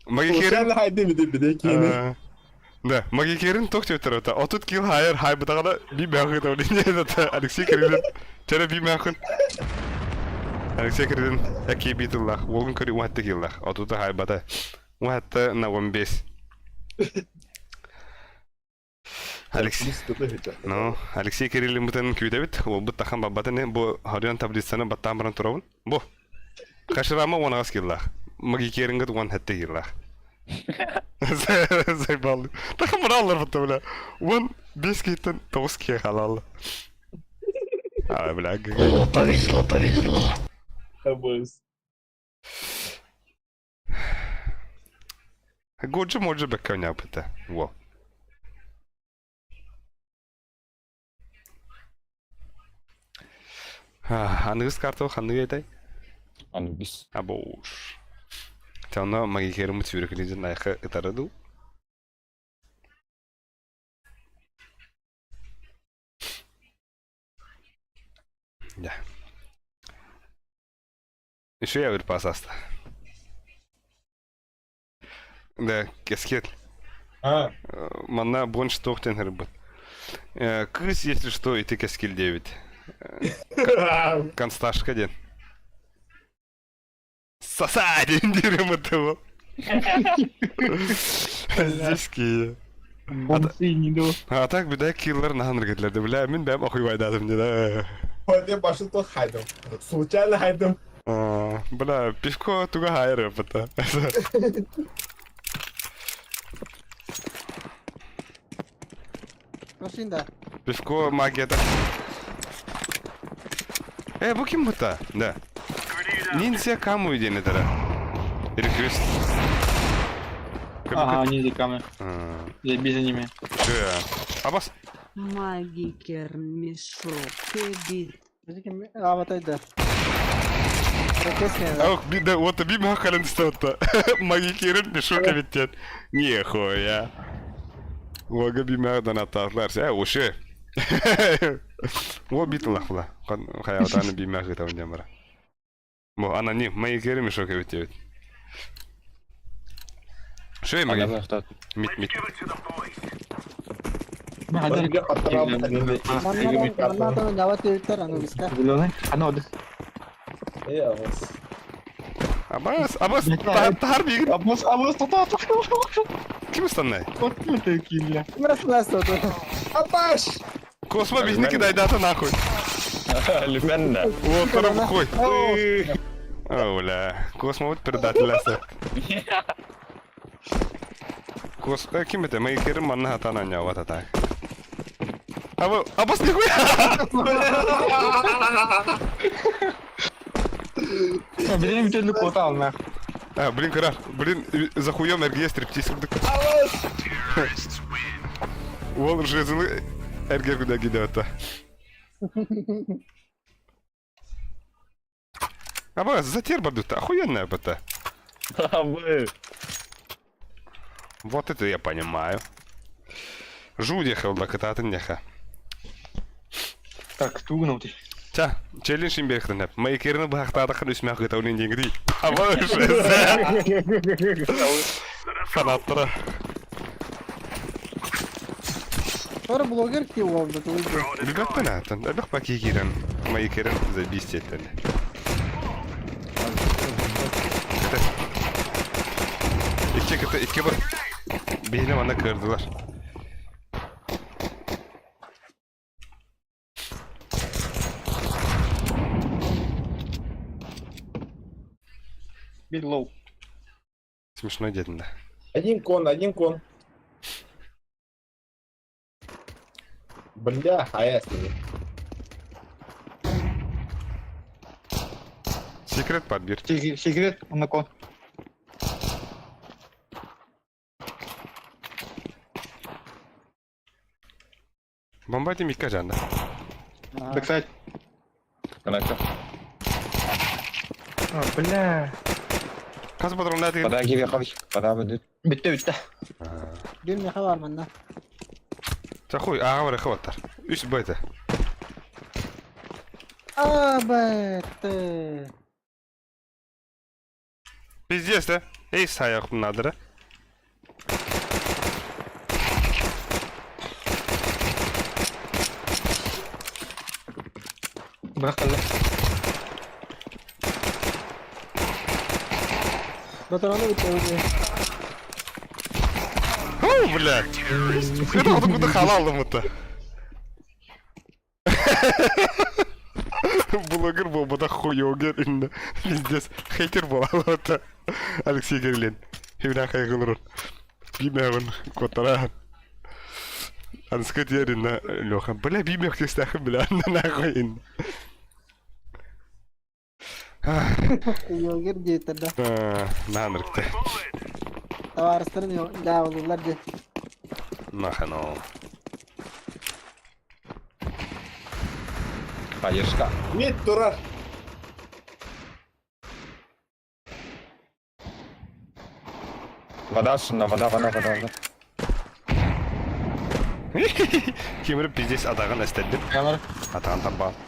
Магикерин...
Случайно хайды биде биде кийини.
Да, Магикерин тух себетери это. Отут килл хайер хай бутагана би мяхын не это Алексей Кириллин. Чара би мяхын. Алексей Кириллин экиби тыллах, уолун көрүү уһатты киллах, отута хайбата. Уһатты на 15. Алексей, ну, Алексей Кириллин күүтэбит, уолбут тахан барбатын бу Хорион таблицаны баттаан баран турабын. Бу. Хаширама уон киллах. Магикерингит 17 киллах. Зайбал. Тахан бараллар бутта бля. 15 киттен 9 ки халал. А, бля.
Повезло, повезло.
Годжи моджи бекканя быта. Во. Аныгыс карта ханныгы этэй?
Анубис.
Абоуш. Тана магикерим сүрүкүлүдүн найхы ытары ду. Да. Еще я бір пасаста. Да, кескет.
А.
Манна бонш тохтен хырбыт. Кыз, если что, и ты кескил 9. Консташка ден. Сосать, дерем этого. Здесь кие. А так бля киллер на ханргетлерде бля мин бэм охуйвайдадым да.
Ходе башын то хайдым. Случайно хайдым.
Бля, пивко туга хайры бата.
Машин да.
Пивко магията. Бу ким бута? Да. Ниндзя каму диэн этэрэ. Реквест.
Ага, ниндзя камы. Заебись за ними.
Абас.
Магикер мешок эбит.
Аватайда.
Ох, би да, вот би махален статта. Магикерин мешок эбит Нехуя. Лога би махдан ататлар. Оше. О бит лахла. Хаятаны би махы там демара. Бо аноним, магикерин мешок эбит. Шөй маги. Мит мит. Абас, абас, тахар бигин.
Абас, абас, тата, тата.
Ким ыстаннай?
Абаш!
Космо бихни кидай дата нахуй.
Лүмәннә.
Вот, хуй. О, бля. Космо вот предатель Кос... Ким это? Мои керим манна хатана не вот так. Аба, абас нихуя!
Блин, бүтәнлек кота ал нах.
А, блин, карар. Блин, за хуем РГ стриптиз курдук. Ол жизнь РГ куда гидет. Аба, затер бардута, охуенная бата.
Абы.
Вот это я понимаю. Жудеха, кататын неха.
Так, тугнул ты.
Ча, челлендж им берхтен. Мои керны бахтадахын үсмә гытауны денгри. Аба, Фанаттара.
Sonra блогер ки oldu.
Ребят, понятно. Эбэх паки кирен. Мои керен забить это. İki kıta iki bak. Beyni bana kırdılar.
Bir low.
Смешно дедin да.
Один кон, один кон. Бля, а я с ними.
Секрет подбир.
Секрет, он на кон.
Бомба этим икка жанда.
Бэксайд.
Коннектор.
А, бля.
Каз патронда деген.
Пода кире калыш. Пода бүдүт.
Битте, битте.
Bir meha var bende.
Чахуй, ага бар хваттар. Үч байта.
Абет.
Пиздец, да? Эй, саяқ надыра.
Bırak kaldı.
Батароны бітті.
О, блядь! Это вот куда халал это. Блогер был бы хуёгер, именно. Пиздец. Хейтер был, это. Алексей Кириллин. Хивля хайгылрун. Бимәгын котара. Анскат ерина Леха. Бля, бимәк тестахы, бля, нахуй.
Йогер диэтэр да.
Нанырыкты.
Табаарыстарын даавылылар де.
Нахано.
Хаешка.
Мид турар.
Вода сунна, вода, вода, вода, вода.
Кемірі пиздец атағын әстәдім.
Камера.
Атағын таппаған.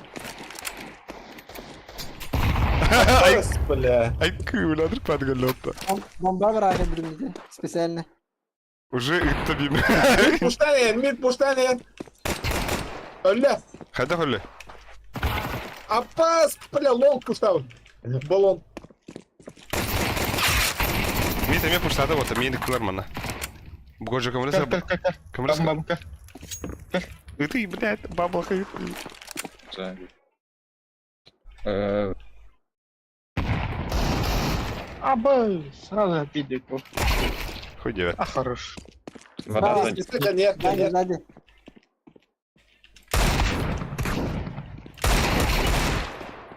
Абас, бля.
Ай, күйіләдір падган лотта.
Бомба бар білімде. Специально.
Уже итті бим.
Мид пуштан мид пуштан Өлле.
Қайда хөлі?
Апас, бля, лонг пуштан. Баллон.
Мен теме пуштады вот, мен кылар мана. Боже, кімрі
Көр, көр, көр, көр.
Кімрі
Бам, бам, көр.
Ты, блядь, бабла хайт.
Абы, сразу обидит.
Хуй девять.
А, хорош.
Вода сзади.
Нет,
Сзади,
нет.
сзади.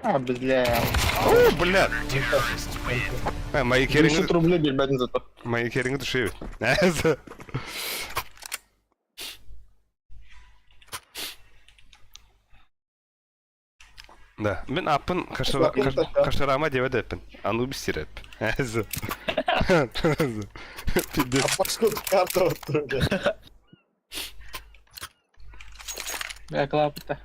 А, бля.
О, блядь. А, мои
500
керинги...
рублей бельбәдин зато.
Мои керинги души. Да, мен апын қашырама деп әппін. Анубис тиреп. Пиздец.
Апашку карта оттырды.
Бля, клапыта.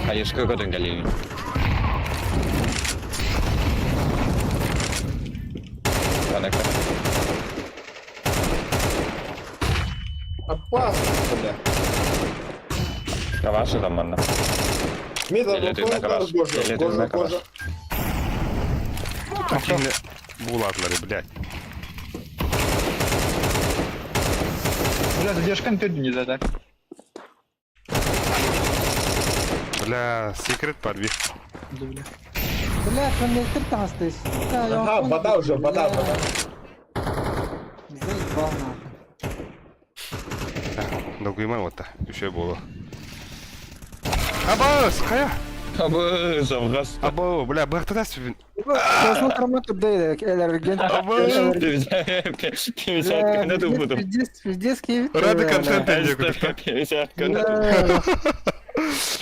Хаешка көтөн кэлиин. Ванека.
Апас, бля.
Кавашы там манна.
Мид,
Или ты на калаш.
кожа,
Или ты
кожа,
на калаш.
кожа.
Такие буладлары, блядь.
Бля, задержка на не за так.
Бля, секрет порви.
Бля.
Бля, коннектор тастый. Сука, я
Ага, вода уже, вода, вода.
Заебал нахуй.
Догуймай вот Еще было. Абас, хая.
Абы, завгас.
Або, бля, бахтадас.
Сосын карма турда элерген.
Абы.
Пятьдесят канату буду.
Пиздец, пиздец, киевит.
Ради контента не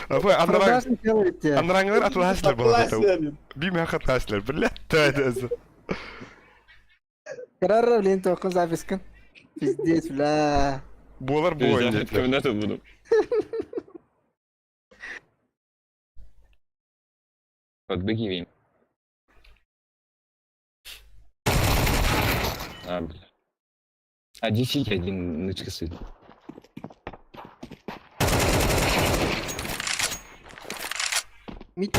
Абы, андрang.
Продажный делаете.
Андраңлар атласлар
Атлас,
болады. Бим атласлар, бля. Тәдәз.
Карар, блин, тоқын запискын. Пиздец, бля.
Болар бойын
Пятьдесят
дейді.
канату буду. Вот беги. А, бля. Один сити, один нычка сыт.
Мит.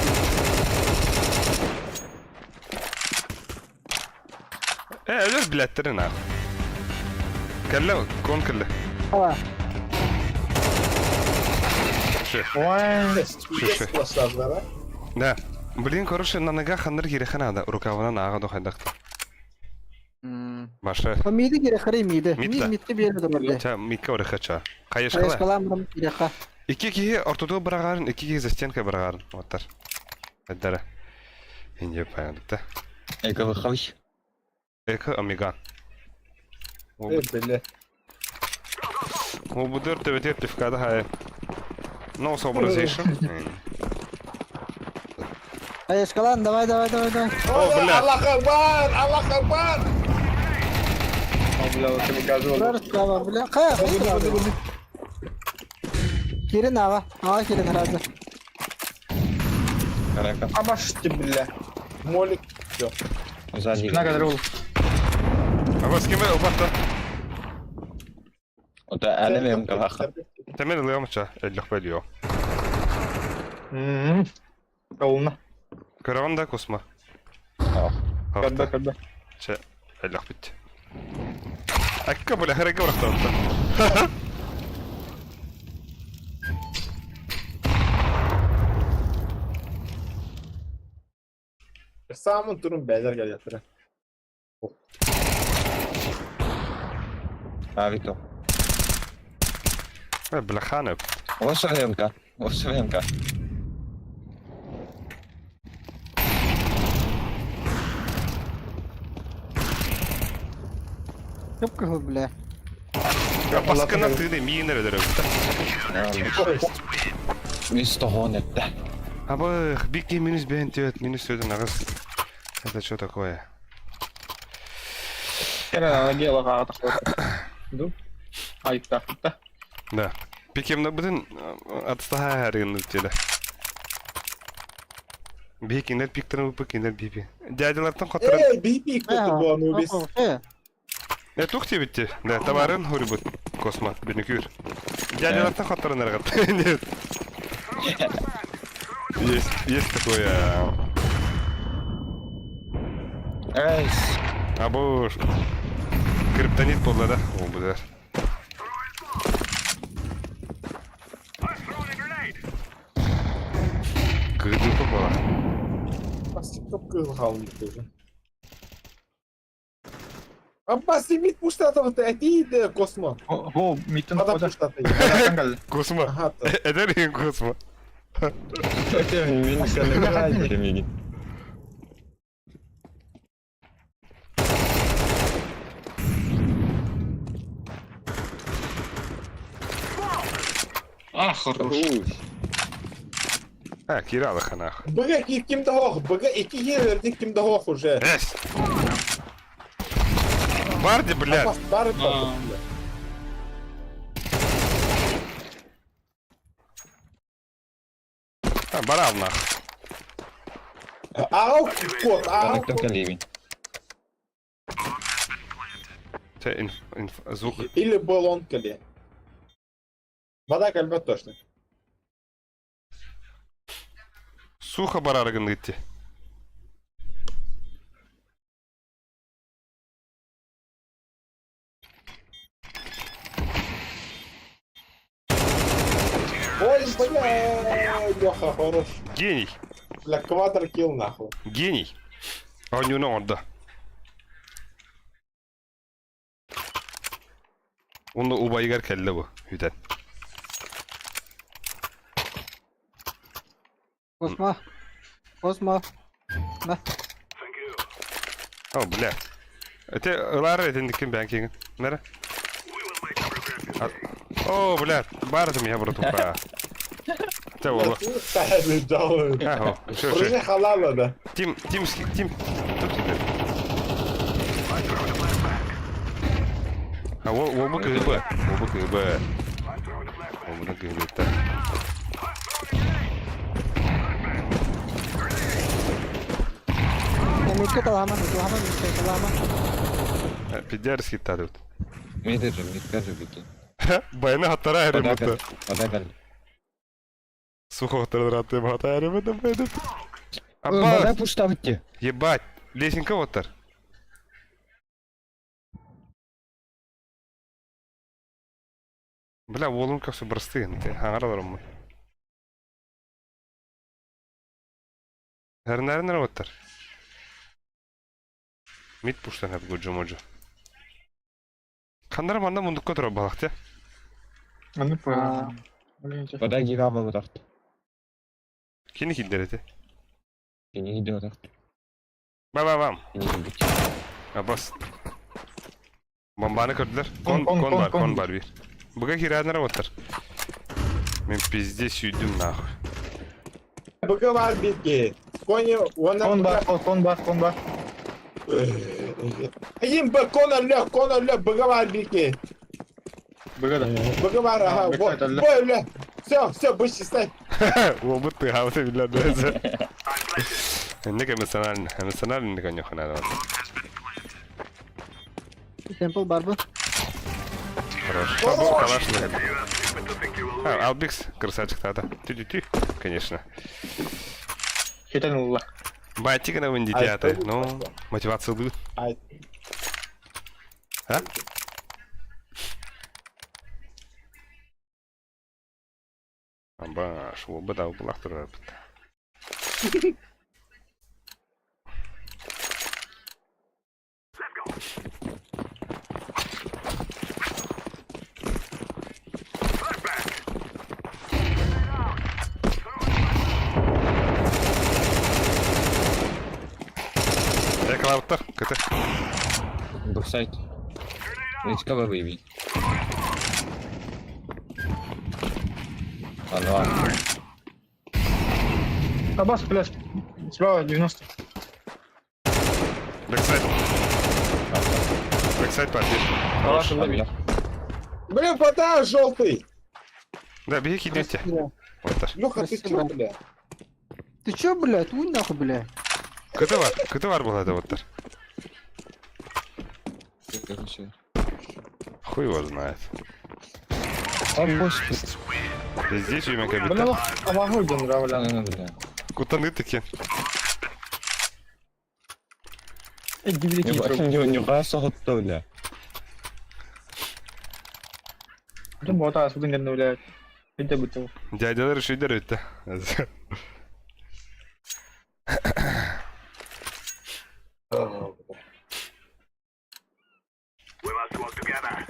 Э, блядь, трена. Кэллэ, кон кэллэ.
Ава.
Ши.
Ой.
Ши. Да. Блин, короче, на ногах аныр киреха надо. Рукавына нага дохайдакты. Башы.
Миди керек харай миди.
Мид да.
Мидке берді барды.
Ча, микка орыха ча. Кайышкала.
Кайышкала мырым кереха.
Ики киһи ортотуга быраҕарын, ики киһи за стенкой быраҕарын. Оттар. Айдара. Инде паядык да.
Эко выхавый.
Эко омеган.
Э, бля.
Обудыр төбетер пивкада хай. No sobrización.
Кайышкалан, давай, давай, давай, давай.
О, бля.
Аллах Акбар, Аллах Акбар.
А, бля, вот камикадзе oldu.
Бір справа, бля. Қая, қая. Кирин ава. Ава кирин разы.
Карака.
Абаш ты, бля.
Молик. Все.
Сзади.
Спина kadar oldu.
А с кем убатта?
Вот әлі мен калаха.
Темел лыамча, эллих бэлио.
Мм. Толна.
Көрөҕүн да Космо?
Көрдө, көрдө.
Чэ, эллэхпит. Акка бля, хэрэг бырахтаабыта.
Самын турун бээлер келиэхтэрэ.
Авито.
Бляханы.
Освенка. Освенка.
Кып-кыһыл бля.
Баскына тыыны миин эрэ өлөрөбүт.
Мис тохон этте.
Абых, бикки минус бэһин түөт, минус түөтүн аҕыс. Это что такое?
Кэлэн дело хаатах. Ду. Айыктаахпыт
Да. Пикемна бүтүн атыстаһа харыгын теле. Биһи кинилэр пиктарын ыппы кинилэр биби. Дядялартан хотторон.
Эй, би пик бу Анубис.
Э, тух диэбитти. Да, табарын хурибут. Космо, бинүкүр. Дядялартан хотторон эргат. Нет. Есть, есть такое.
Эйс.
А бу криптонит буолла да? О, бу Кыгыдыпа буола.
Бастыктап кыыл хаалбыт тоже. Аббас имит пуштатов этиде Космо.
О, миттен
Ада
хода.
пуштаты.
Космо.
Ага.
Эдер Космо.
Мен сені
А, хорош.
А, киралы ханах.
Быга ким дохох, быга эки хердик ким дохох уже.
Эс! Барди, блядь!
Аббас бары
А.
А, барал нах.
Ау, кот, ау.
Те, инф, инф, звук.
Или был он кали. Вода кальбет точно.
Сухо барарыгын гитти.
Ой, бля, Леха, хорош.
Гений.
Бля, квадр килл нахуй.
Гений. А у него орда. Оны убайгар келді bu. Хүтен.
Космо. Космо. На.
О, бля. Это ылары этендиккен бән кеңін. Нәрі? О, бля, бардым я братуха. Те, ола. Ахо, шо, шо.
Уже халала, да.
Тим, Тим, Тим. Тут тебе. А, о, о, КГБ. О, КГБ. О, КГБ. Так.
Митка талама, талама, митка талама.
Пидярский тут.
Мидер, мидер, бики.
Байна хаттара эремete.
Подагал.
Сухо хаттара хаттара эремete байна.
Вода
Абба,
пуштавытте.
ебать, лесенка оттар. Бля, уолун как брасты, хаңаралар мы. Herнәрнер оттар. Мит пуштан хап годжо моджо. Хандар манда мундукка тура балакты.
Аны по.
Вода гига болдакт.
Кини килдерети.
Кини гидеодакт.
Ба ба бам.
Кини бики.
Абас. Бомбаны көрдүлөр. Кон кон бар, кон бар бир. Буга кираднар оттар. Мен пизде сүйдүм нахуй.
Быга бар битки. Кони, он
Кон бар, кон бар, кон бар.
Им б кон өлө, кон өлө, быга бар битки.
Быга да.
Быга бар, ага, вот. Б өлө. Все, все, быстро стай.
Ол ты хауты билер Энник эмоционально, эмоционально конюха надо.
Темпл барбы.
Хорош. Калаш. А, Албикс, красавчик тата. Тю-тю-тю, конечно.
Хитен ылла.
Байтик на виндитята, ну, мотивация лы.
Ай.
А? Абаш, оба да булактырар бит. Экалаабыттар, кыты.
Бэксайт. Речка выявить. Ладно, ладно.
Абас, блядь, справа 90.
Бэксайд. Бэксайд партия.
Хорош, лови.
Бля, вода желтый!
Да, беги идите. Вот так.
Леха, ты чё, бля?
Ты чё, блядь? Уй нахуй, блядь.
Кыты бар, кыты бар болады вот так. Хуй его знает.
А господи.
Здесь имя
Бля,
кабита.
а могу бля.
Бля.
Кутаны таки.
Нюха соһотто, бля.
Бу бата судын гэннэ, бля. Иде бутыл.
Дядялар үшүйдер өтті.
We must work together.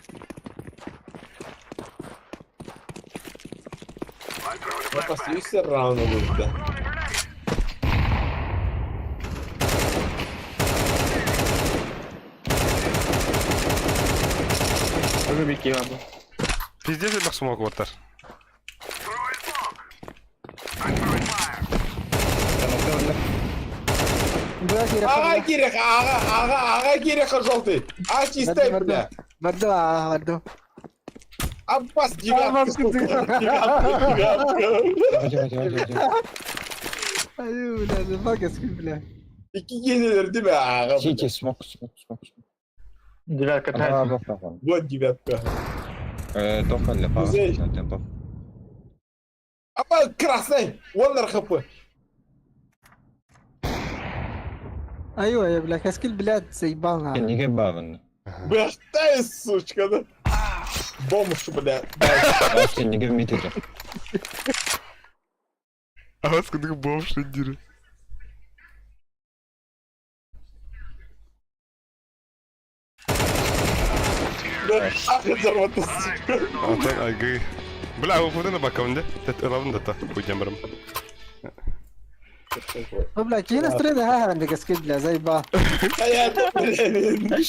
I'm throwing a
Я
flashbang.
последний раунд был, да.
Throwing a grenade.
Рубики бу.
Пиздец это смог вот так.
Throwing smoke. I'm throwing fire.
Бля,
Ага, Киреха, ага, ага, ага, Киреха желтый. А, чистый, бля.
Барды, а, барды.
Аббас, девятка, сука. Девятка, девятка.
Аю, бля, забагас, бля.
İki gelir değil mi? Aga,
Сити, смок, смок, смок.
Девятка
А,
третья.
бах, бах.
Вот девятка.
Тоха для
Музей.
пара.
Ama красный. Onlar хп.
Айва, я, бля, хаскил, блядь, заебал нахуй.
Не гебаван.
Бля, сучка, да. Бомж, бля.
Не гебмитите.
А вот сколько бомж диры.
Бля, ах, это сука.
Антон агы. Бля, вы куда на бакаунде? Тет ылавын да та. Хуйдем барым.
О, бля, киин настроение, ха, ха, хаскил, бля, заебал.
Hayatım bile.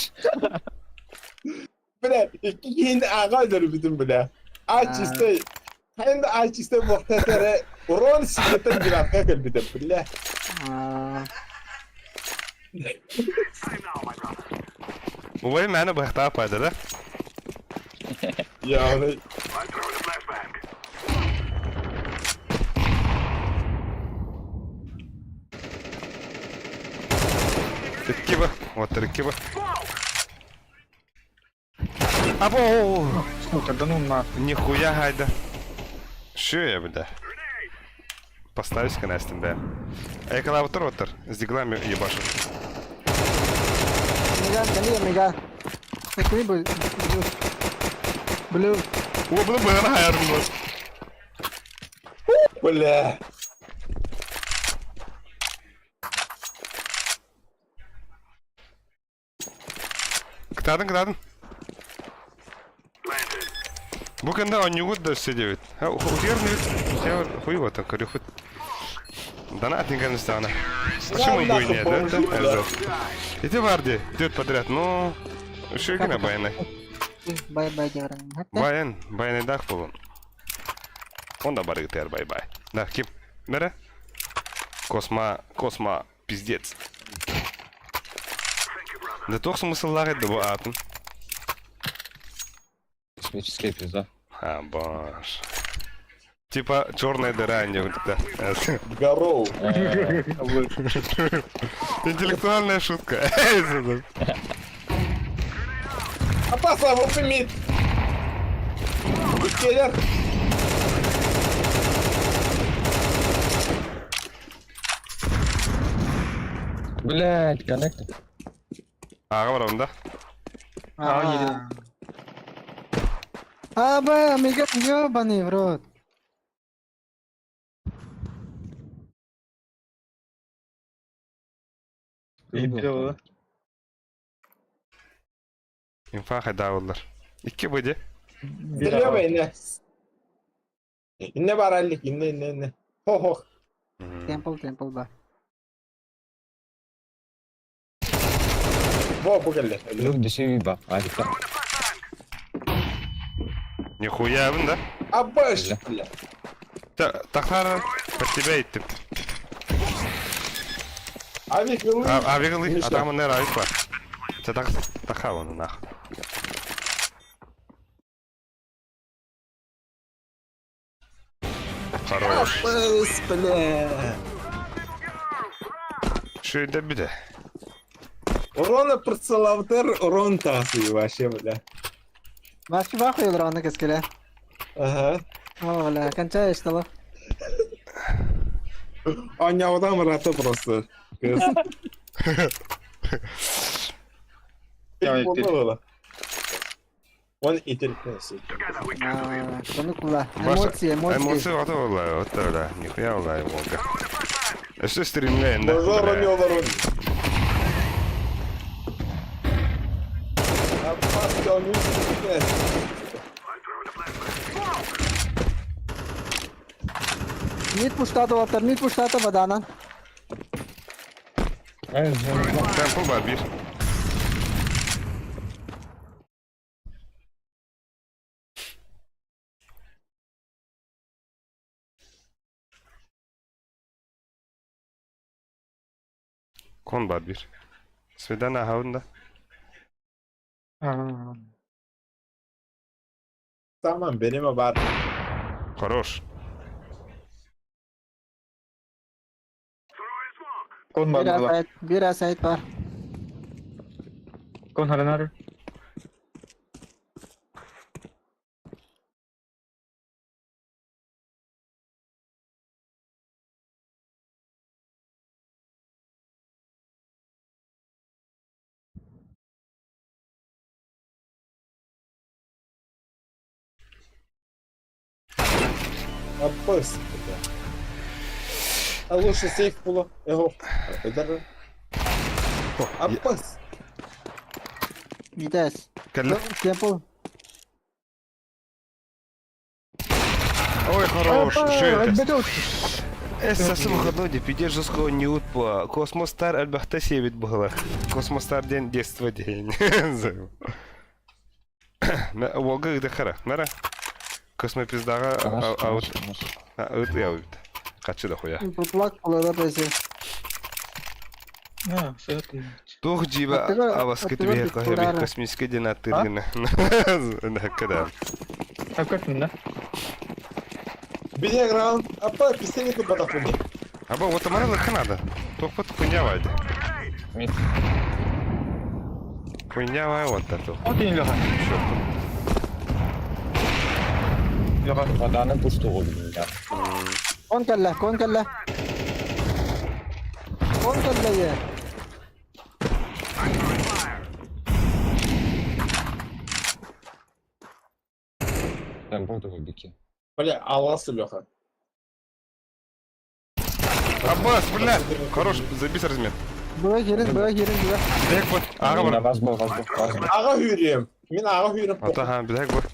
Bile iki yeni ağa bütün bile. Aç iste. Hem de aç iste muhtasara. Ron siketten девятка kelbide bile.
А,
Time now, my brother.
Увай мені бахта пайда, да?
Ya onu
I'm throwing a flashbang.
Киба. Вот киба. Або!
Сука, да ну нахуй.
Нихуя гайда. Шо я, бля? Поставь-ка Настя, бля. А я когда вот ротор с диглами ебашу.
Мега, кали, мега. Такой был. Блю.
О, бля, бля, хайр,
бля.
Кытадың, кытадың. Бу кэннэ онньугут да өссө диэбит. Утуйар инибит. Хуй вот көрүөхпүт. Донат не стана. Почему бы и нет, да? Иди Варди, идет подряд, ну... Еще игра байны.
Бай-бай, диярың.
Баян, баяны дах болун. Он да барыгытыгар бай-бай. Да, ким? Бәрі? Косма, косма, пиздец. Да туох смысллаах эдде бу аатын.
Космическая пизда.
А, боже. Типа черная дыра, не вот это.
Гароу.
Интеллектуальная шутка.
Опасно, вот мид. Келер.
Блять, коннектор.
Ага барабын да?
А, А, Б, Мега, ёбаный в рот.
Инфа хайдаабыллар. Икки быде.
Билиэм инне. Инне бар аллик, инне, инне, инне. Хо-хо.
Темпл, темпл, ба.
Во, бу кэллэ.
Люк дешевый ба. Айта.
Нихуя да?
Абаш, бля.
Тахтар по тебя иттим.
Авик ылы.
Авик ылы. Атамын нер авик бар. Це так таха вон нах. Хорош.
Бля.
Şu bir de.
Урона прицелавтер, урон тасы вообще, бля.
Башчы бах ойылыр аны кескеле.
Ага.
О, бля, кончаешь стало.
Аняудан рата просто. Он и терпелся.
Ону кула. Эмоции, эмоции.
Эмоции вот ола, вот ола. Нихуя ола Волга. Что стримлен, да?
Базар не олорун. Апаска, он
Мид пуштаты оттар, мид пуштаты баданан.
Temple var bir. Kon var bir. Svedana havunda.
Tamam benim var.
Хорош.
Кон бар
Bir
була.
asayt, bir asayt бар.
Кон харанар.
Апас. А лучше сейф было. Эго. Это Апас.
Витас.
Кэллэ.
Темпл.
Ой, хорош. Что это? Эс выходной пиде жесткого не по Космос Стар альбахта себит было. Космос Стар день детства день. Волга где хара. Нара. Космо пиздага аут. Аут я убит. Хочу да хуя.
Поплак полада песе.
А, все это.
Тух джиба аваскет бе космический день атыргына. Когда?
А как да?
Бене раунд. Апа, пистолет батахуни.
Аба вот амара лыханада. Тух пот хуйня вайды. Хуйня вай вот это.
Вот и Леха. Леха.
Баданы пушты бля.
Кон кэллэ, кон кэллэ. Кон кэллэ е.
Темпл такой бики.
Бля, аласы Леха.
Аббас, бля! Хорош, забис размер.
Быга кирин, быга кирин, быга.
Бек вот. Ага бар.
Вас был, вас был, вас был.
Ага хүрем. Мен ага хүрем.
Ата ха, бек вот.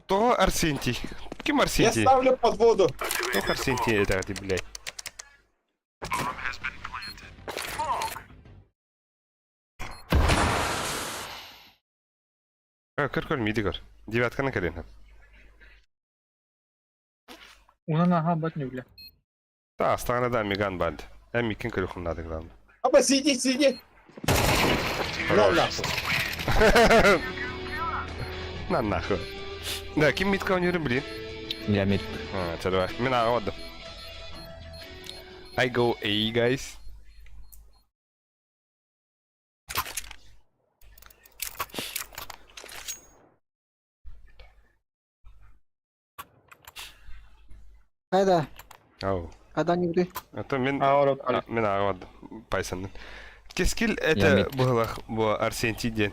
То Арсентий. Ким
Я
Арсентий?
ставлю под воду.
То Арсентий это ты, блядь. Көр көр миди көр. Девятканы кәрен.
Уна ага бат не бля.
Та, астағана да Меган барды. Әм микен көрі құмнады главное.
Апа, сиди, сиди. На нахуй.
На нахуй. Да, ким митка у блин?
Я мид.
А, давай. Мен ага I go A, guys.
Хайда.
Ау.
Когда-нибудь.
А то мин
А, орот,
мин ааҕа бардым Пайсаннын. Кескил
Я
это
мид.
быһылах бу Арсентий диэн.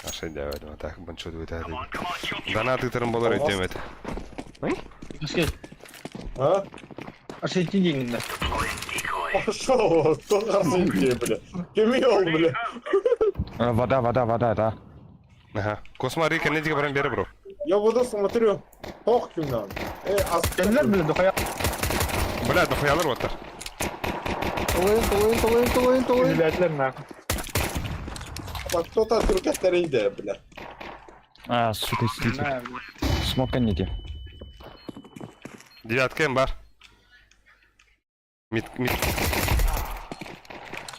Аша дьаабадым так бунчуду бытаады. Донат ыытарым болар өйдөм этэ.
Кескил.
А?
Арсентий деньги.
Пошел, кто Арсентий, бля? Кими ол, бля?
Вода, вода, вода, да.
Ага. Космари кеннедиге баран бери бро.
Я воду смотрю. Тох кимнан. Э,
Кеннер, бля, дохуя.
Бля, дохуялар оттар.
Толуйун, толуйун, толуйун, толуйун, толуйун.
Блядь, нахуй.
Кто-то түркәттерейді, бля.
А, сука, сидите.
На, бля.
Смока не
Девятка бар. Мид, мид.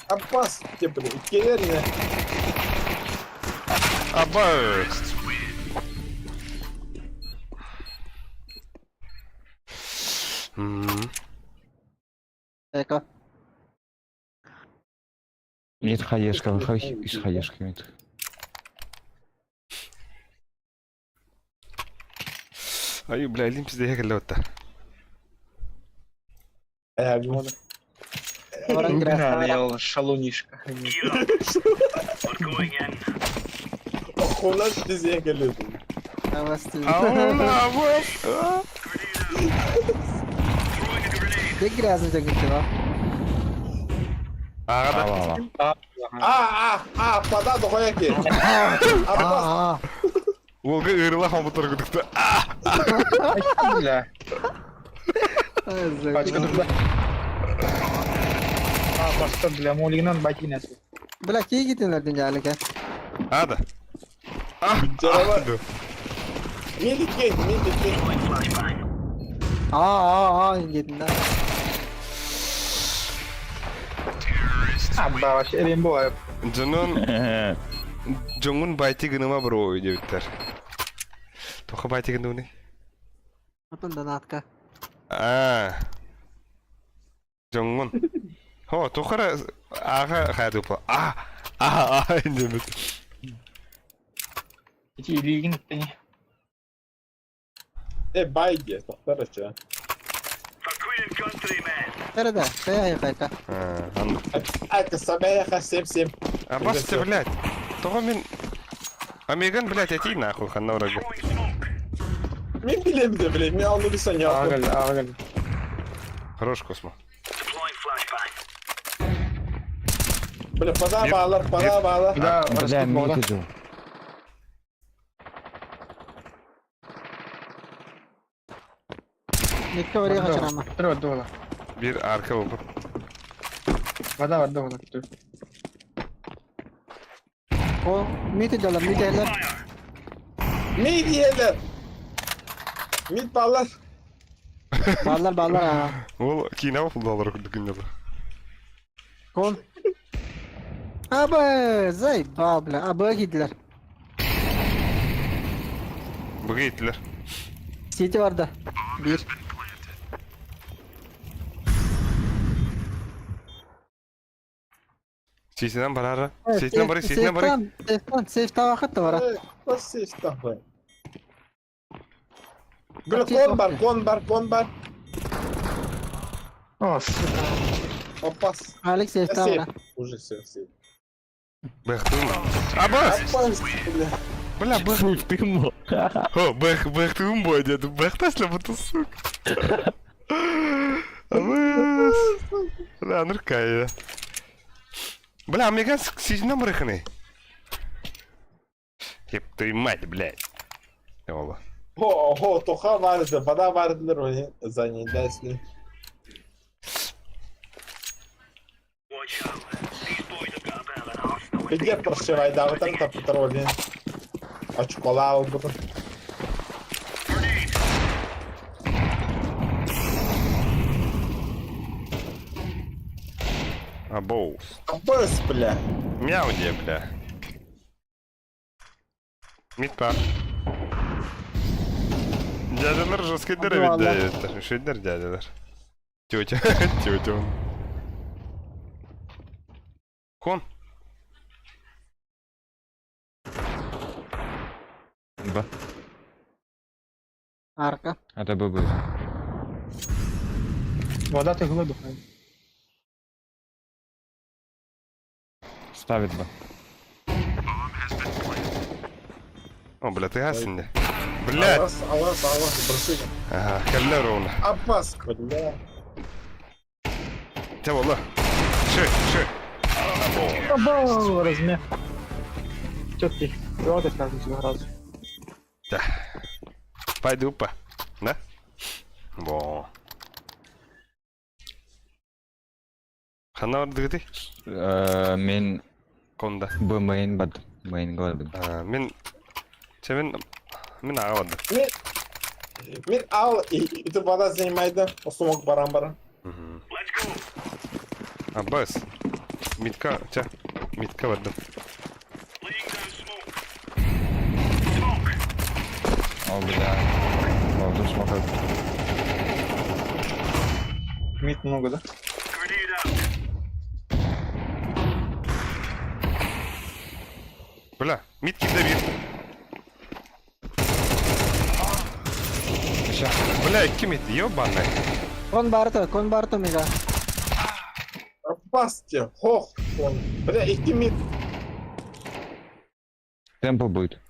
Аппас, те, бля, келерне.
Аба. М.
Эко.
Мид хаешка, выходи из хаешки мид.
Ай, бля, илим пизде келе отта.
Э, вот.
Баран
Бля, я шалунишка.
We're going in.
Охуна пизде келеді.
Ауна, вот.
Де грязный жагын ба.
Ага, да.
Ава, ава.
А, а, а, пада дохуя ки. Аппас,
Аа.
Волга ырыла хамбутар гудукта.
Бля. Пачка турда. А, баста, бля, молигнан байтинес.
Бля, кей кетенлерден жалыка.
Ада. А,
Жарабар.
а.
Мидикке, мидикке.
Аа, аа, кетин да.
А, ба, вообще, рембо.
Джонун, Джонгун байти гыныма бро дебиттер. Тоха байти гыныны.
Отон донатка.
А. Джонгун. Хо, тохара ага хайдупа. А, а, а, дебит.
Эти илигин, ты не.
Э, байге, тоқтар ача.
For Queen and country, men.
Nerede? Кая хайка.
А, ан.
Айка, сабаяха, сем, сем.
А бас ты, блядь. Того мин Омеган, блядь, эти нахуй, ханна врага.
Throwing smoke.
Мен билемді, бля, мен алды бисан яқын.
Ағал, ағал.
Хорош космо.
Deploying flashbang.
Бля, пада бағалар, пада бағалар.
Да,
Бля, мид иду.
Мекке oraya kaçırama.
Тро, дола.
Bir arka bu.
Вода, вода, вода.
О, мид ediyorlar, mid eller.
Mid yiyeler. Mid bağlar.
Bağlar bağlar ha.
Ол кино футболдар күндү
Кон. Абы, заебал, бля. Абы gittiler.
Буга иттилер.
City vardı. Bir.
Сисинен барара.
Evet,
Сисинен бары, сисинен бары.
Safe'tan, safe'tan vakit da var. ha.
Nasıl istahlı? Бля, кон бар, кон бар, кон бар.
О, сука.
Опас.
Alex safe'tan var. ha.
Уже все, все.
Бэхтым. Абас!
Апас, бля.
Бля, бэх.
Ты
О, бэх, бэхтым бой, дед. Бэхтасли буту, сука. Абас. Бля, ныркай. Бля, Омеган сисинен бары ханы. Еп твою мать, блядь. Ола.
Хо, хо, тоха vardı, вода vardılar onu zannedersin.
Watch out. These boys have got a bit of an arsenal. in
Где прошивай, да, вот это патруль. Очкола буду.
Grenade.
Абоус.
Абас, бля.
Мяу де, бля. Мид бар. Дядялар жесткий
Абы Алла.
дядялар. Шедер дядялар. Тетя, тетя он. Кон.
Б.
Arka.
Это Б будет.
Вода тяжело дыхает.
Ставит бы.
О, бля, ты гасин Блядь.
Алас, алас, алас, броси.
Ага, кэллэ ровно.
Апас, бля.
Те буолла. Шö, шö.
Або, размер. Четкий. Давай сразу сразу.
Да. Пойду по. Да? Во. Ханна бардыгыты?
Мен
Конда.
Б мейн бардым. Мейнге бардым.
Мен Чэ мен мин аҕа бардым.
Мин мин ал ити вода занимайды. Осумок баран баран.
Аббас. Митка, чэ. Митка бардым.
О, бля. Oldu smoke
Мид много, да?
Бля, мид киирдэ биир.
Еще.
Бля, икки мид, ебаный.
Кон барта, кон барта мега.
Апас те, хох, он. Бля, икки мид.
Темпо будет.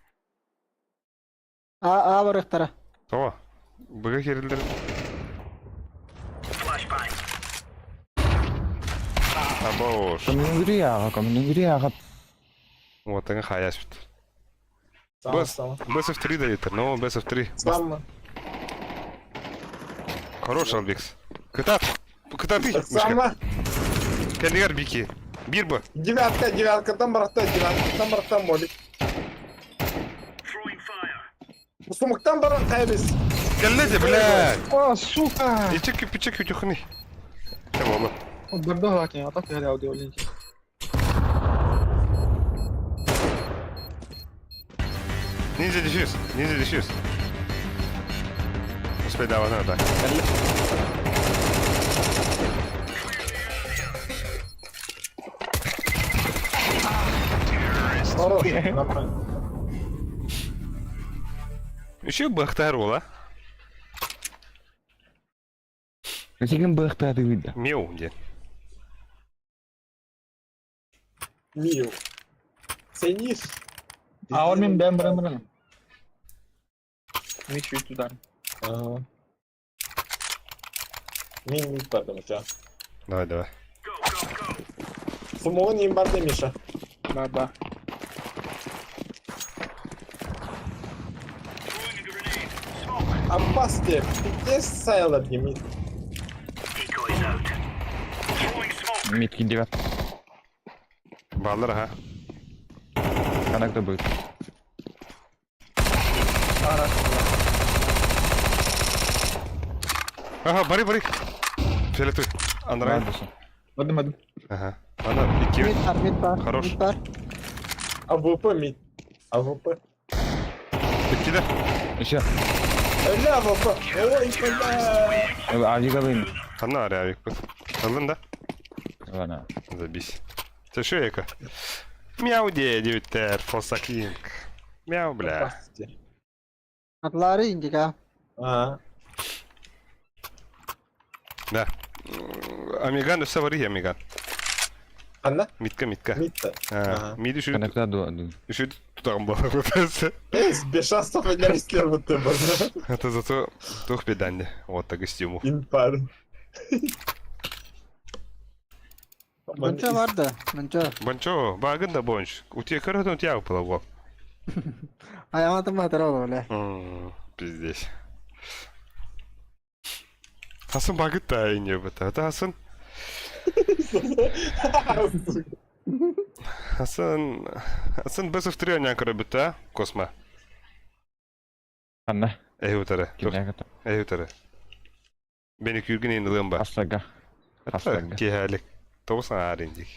А, а барыктара.
Того. Быга кирилдер. Абош.
Коммунгрия, коммунгрия.
Вот, ага, хаяс бит.
Сам,
Бс,
сам.
БСФ 3 дает, но БСФ 3.
Сам.
Хорош, Албекс. Кытат. Кытаты.
Сама.
Кэллигэр бики. Биир бу.
Девятка, девятка, там барта, девятка, там барта, молик. Сумуктан баран кайбис.
Кэллэ блядь.
О, сука!
Ичек пичек үтүхүнүй. Чэ буолла.
Барда лакин, а так я аудио ленте.
Ниндзя дефьюз. Ниндзя дефьюз. Успей давай, да.
Хорош, нормально.
Еще бахтар буола.
Сигин быхта ты
Меу диэн.
Мил. Ценишь?
А он мин бэм бэм бэм. Мид чуть туда.
Ага. Мин мид бардым Миша.
Давай, давай.
Сумугун им барды Миша.
Да, да.
Апас те, пиздец сайлар не мид.
Митки девят.
Баллар, ага.
Коннекта будет.
Ага, бары, бары. Фиолетовый. Андрей.
Бардым, бардым.
Ага. Ана, икки.
Мид бар, мид бар.
Хорош.
Мид бар.
АВП мид. АВП.
Иккиде.
Еще.
Бля, АВП. Ой, бля.
Авига вин.
Ханна арявик. Алын да?
Ладно.
Забись. Це що яка? Мяу де, девиттер, фосакинг. Мяу, бля.
Апас те.
Атлары индика.
Ага.
Да. Амиган, все вари, Амиган.
Анна?
Митка, митка.
Мид-то. Ага.
Мид еще,
Коннекта ду.
еще туда был.
Эй, с бешенством для ты
Это зато тух беданде. Вот так костюму.
Инпар.
Мынча бар да, мынча.
Бончо, багын да бонч. У тебя коротко у тебя выпало, во.
Аяматым батыр бля.
Пиздец. Хасан багыт та не быта. Это Хасан. Хасан. Хасан бесов три аня корабыта. Косма.
Анна.
Эй утары. Эй утары. Бени күргін енді лымба.
Астага. Астага.
Кехәлік. Тоғысан арендик.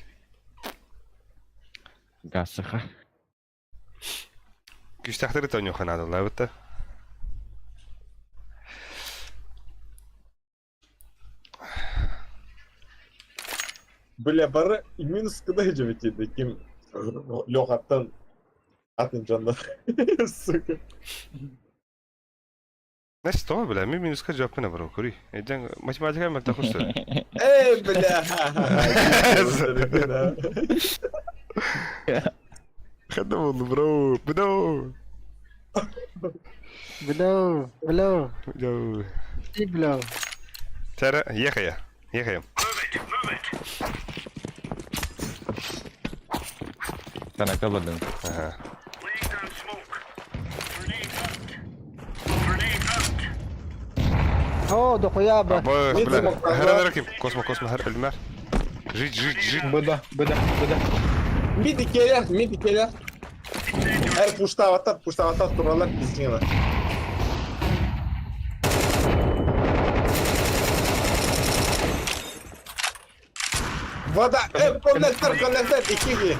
Гасыха.
Күстәхтері тоню ханадылар бітті.
Бля, бары минус куда жебете ким Лёхаттан атын жандар. Сука.
Значит, что, бля, ми минуска жаппына бар, көрүй. Эден математика мөлтөх что ли?
Эй, бля!
Хада болду, бро. Бро.
Блоу, блоу,
Бро.
ты блоу.
Тара, ехай. Ехай.
Танака бардым.
Ага.
О, дохуя бы.
Абы,
Мид
бля.
замок,
Хара ким? Космо, космо, хар, элмер. Жить, жить, жить.
Быда, быда, быда.
Миди келер, миди келер. Эр пуштаваттар, пуштаваттар туралар биздин. Вода, коннектор, коннектор, икиги.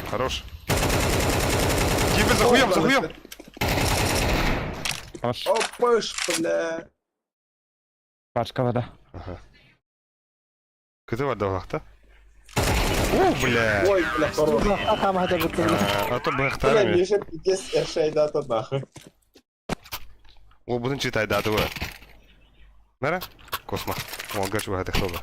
Хорош. Тебе за хуем, за хуем.
Хорош.
Опыш, бля.
Пачка вода.
Ага. Кыты бар да О, бля.
Ой, бля, хорош.
Там хада бутыл.
А то
Бля,
бэхтар.
Миша пиздец эршайдата нахуй.
О, будем читать дату. Нара? Космо. О, гаш бахаты хлоба.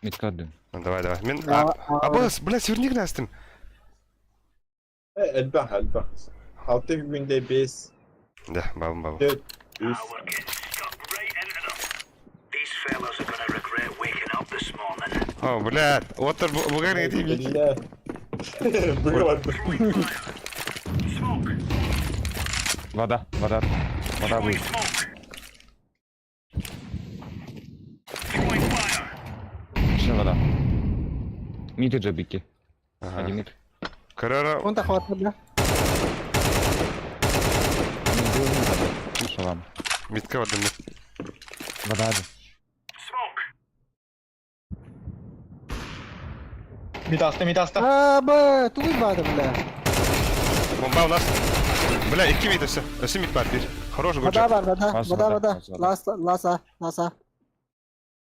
Митка дым.
Ну, давай, давай. Мен... А, а, бля, сверни гнастым.
Элбэх, элбэх. Алты күндө 5,
Да, бабам, бабам.
4, 3.
О, бля, вот бугар не ты
Бля. Бля.
Вода, вода. Вода будет. Еще вода. Мид же бики. Один мид.
Карара.
Он так хватит, бля.
Слушай вам.
Митка вода мид.
Вода же.
Мид аста, мид аста.
А, б, тугуй бада, бля.
Бомба у нас. Бля, икки мид өсө. Өсө мид бар бир. Хорош
Вода
гуджа.
бар, вода,
Аз
вода,
вода,
вода.
аз вода.
Лас, ласа, ласа.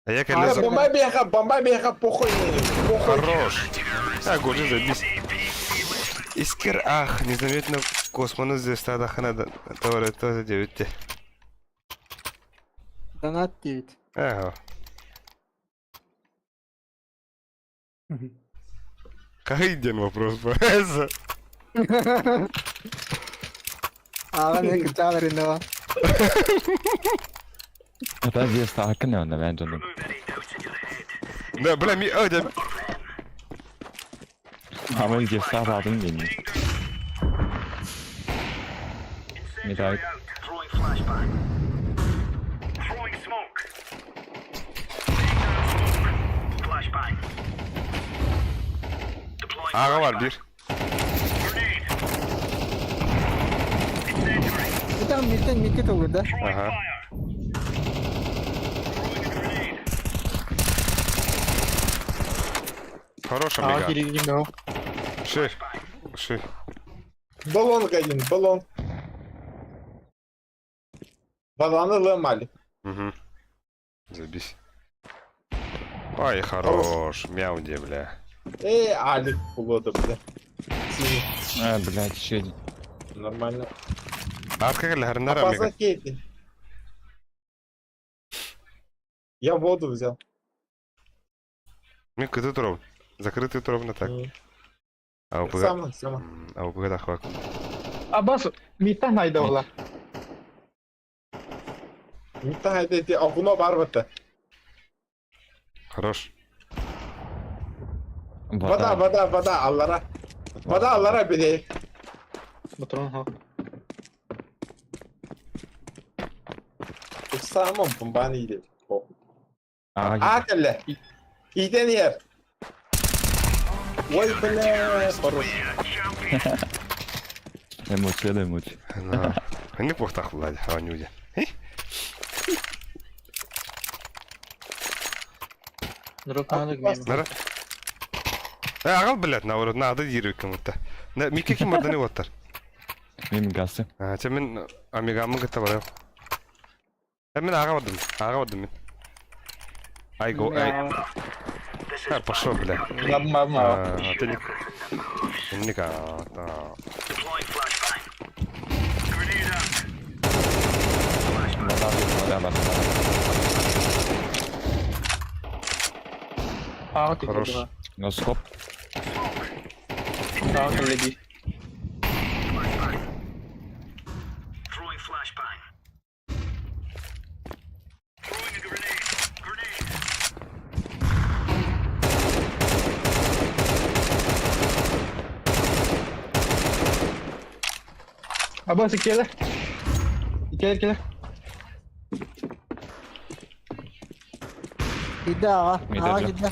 А я
А,
келе
бомба беха, бомба беха, похуй. Похуй.
Хорош. А, гуджа забись. Искер ах, незаметно космону здесь стада хана товары тоже девять.
Донат 9.
Ага. Какой день вопрос?
Ага, не кычалар инде.
Это здесь так, не, наверное.
Да, бля, ми, о, да.
А мы здесь сразу день. Не так.
Ага бар бир.
Там миттен митке тугуй, да?
Ага. Хорош,
А,
Омега.
кири,
Ши. Ши.
Баллон один, баллон. Баллоны ломали.
Угу. Забись. Ай, хорош. Мяу, где, бля.
Эй, Алик, улода, бля. Синий.
А, блядь, еще один.
Нормально.
А как Омега?
Опасно кейты. Я воду взял.
Мен кыты туров. Закрытый туров так. А УПГ...
Сама, сама.
А УПГ дахвак.
Абас, мидта найда ола.
Мита хайда окно бар бата.
Хорош.
Вода, вода, вода, аллара. Вода, аллара бери.
Патрон, ха.
Самом бомбани иди.
А,
А, келе. Иден ер. Ой, бля, хорош.
эмоция, эмоция.
Не похтах, Владя, а не уйдя.
Дроп надо гмем.
Нара? Агал, блядь, наоборот, надо дирик кому-то. Мике ким марданы оттар.
Мен гасы.
А, че мен омегамын кытта барам. Мен ага бардым, ага бардым мен. Ай, го, ай. А, пошел, бля.
Баб, баб, баб.
А, ты не... Не-ка, да.
Барда.
Аҕа
Хорош.
тиккэ.
Носкоп.
Аҕа кэллэ дии.
Throwing flashbang. Throwing a grenade. Grenade.
Абас иккиэлэр. Иккиэлэр кэлэр.
Киирдэ аҕа.
Мидер
Аҕа
дьэ.
киирдэ.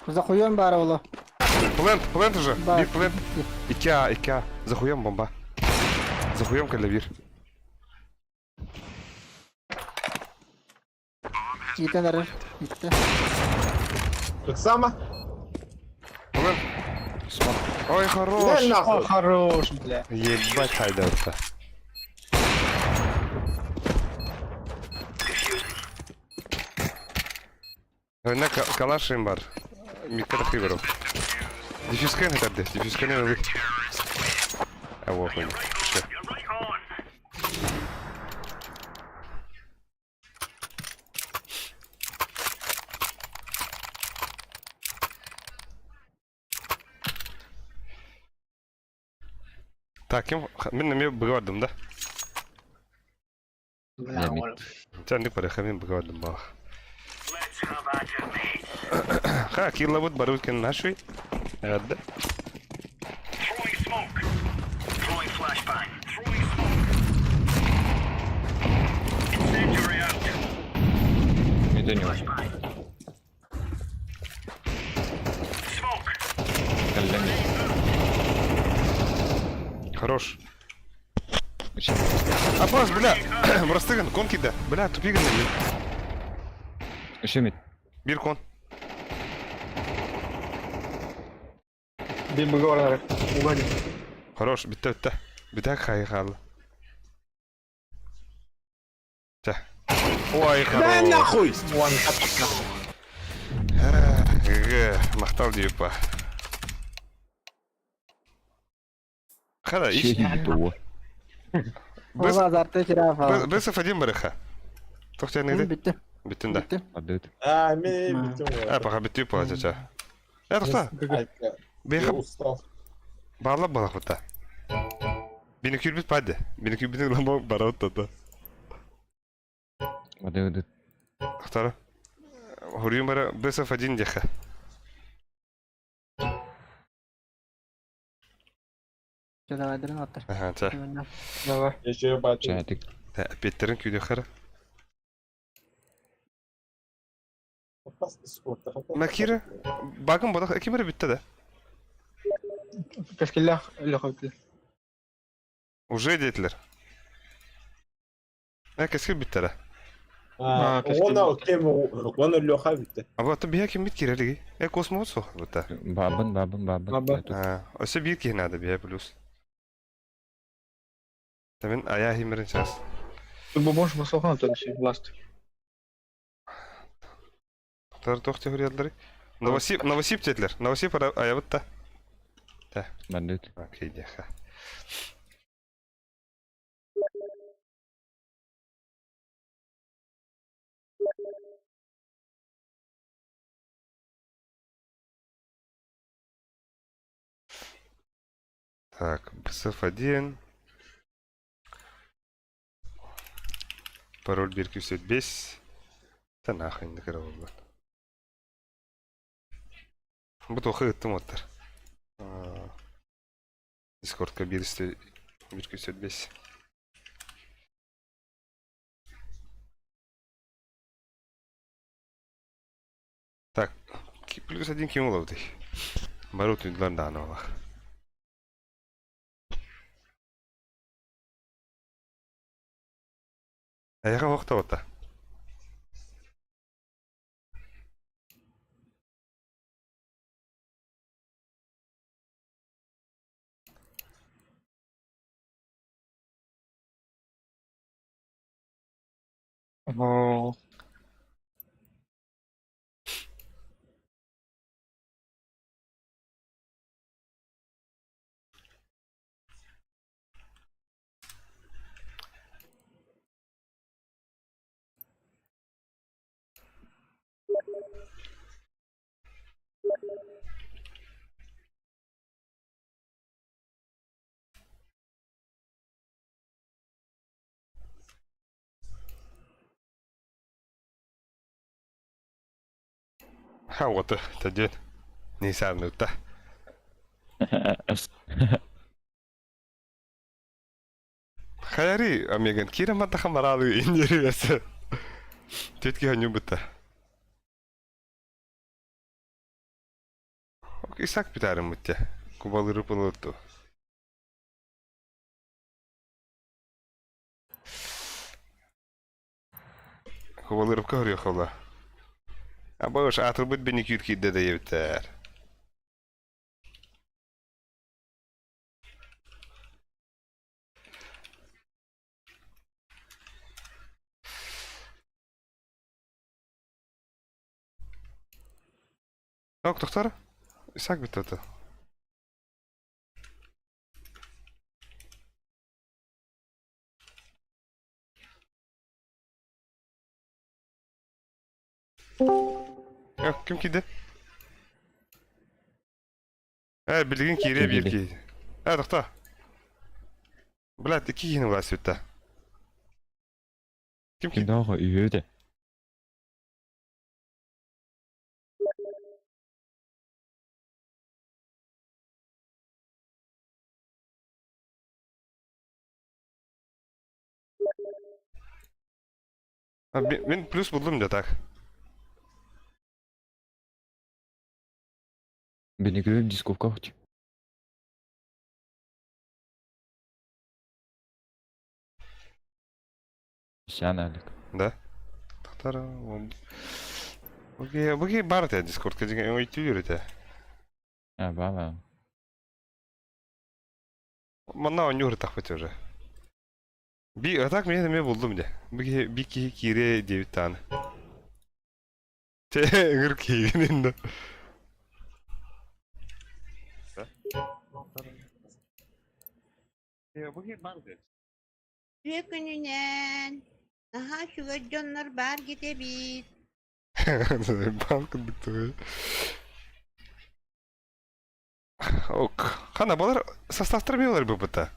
Захуем баара буолуо.
Плент, плент уже.
Бар.
Бир плент. 2А, 2А. Захуем бомба. Захуем кэллэ бир.
Иитэн эрэр. Иттэ.
Ыксама.
Плент.
Смок.
Ой,
Да
хорош.
О,
нахуй.
хорош, бля.
Ебать хайда. Önüne kalaşım var. Miktar хиберов. Диффюзка не тарды, диффюзка не вы. А вот он. Всё.
You're right on.
Так, ким мен неме быгардым да.
Бля,
Мид.
оля.
Сен не параха мен быгардым бах.
Let's have at it, mates.
Ха, киллабут баруткин нашуй. Радда.
Throwing smoke. Throwing flashbang. Throwing smoke. Incendiary out.
Мид у него.
Flashbang. Smoke.
Кэллэ мид.
Хорош.
Үчү.
Апас, бля. Мрастыгын, кон кида. Бля, тупигын.
Үчү мид.
Бир кон.
Бир быга барар. Угадин.
Хорош, битте битте. Битек хай хал. Ча. Ой,
Да
хорош.
нахуй!
One tap.
Г, махтал дипа. Хара, иш.
Чей дуо.
Бес
Ол азарты кире афа.
бесов один барыха. Тохтя нейди?
Бүттэ.
Биттин да.
Бүттэ.
Бардыт.
А, мен битим.
А, пока битти па, ча. Э, тохта.
Я
Беха
устал.
баалап балах бута. Бини күрбит паде. Бини күрбит ламбо бараут тата.
Бардыт.
Тохтара. Хурьюм бара бесов один деха.
Давай, аттар.
Ага, ча.
Давай.
Еще батю.
Чаятык.
Петтерин күйдө хара. Макира, багын бодох кимер битте да.
Кэскиллээх өлөхөтү.
Уже детлер. Э, кеске битте да.
А,
Она кем, он Леха битте.
А вот бия ким бит кирелиги. Э, космос сох битте.
Бабын, бабын, бабын.
Бабын.
А, өсө бир ки надо бия плюс. Табин ая химерин час.
Бу бош басылган төрүсү last.
Тар тохте хурьялары. Новосип, Новосип детлер. Новосип ая битте.
Бардыт.
Окей, деха. Так, БСФ1. Пароль 1 205. Да нахуй не карабыл. Бу тохы ыттым оттар. Дискордка 1 205. Так, плюс один ким олабыты. Барут үйділер дааны олақ. Аяға оқта ота.
Оо.
Ха уоту, төдүөн. Нисаннытта. Хайари, Омеган, киирэн бардахха мараалы инньэри Түт киһи онньуу Исаак бүтаарыммыт дьэ. Кубалыыры пылытту. Кубалыырыпка хөрүөххэ Абыш, аатырбыт бэникүүр киирдэ да диэбиттэр. Ок, тохтор. Исаак бүттэ Ким киирдэ? Ээ, билигин киириэ биир киһи. Ээ, тохтоо. Блядь, икки киһини улаасыбыта. Ким киирдэ?
Кимдээҕэ үһүө
Мин плюс булдум да так.
Бенекү дисковка хоть. Сян Алик.
Да? Тахтар. Буги буги бар те Дискордка деген өйтүлүр этэ.
А, бала.
Манна оонньуур тахпыт уже. Би а так мен эме булдум де. Би би киһи киирэ диэбит тааны. Те ыҥыр киһигин инде.
Үтүө күнүнэн! Наһаа үчүгэй дьоннор баар эбит.
Баал курдук тугуй. Ок. Хана балар составтар билэр быбыта.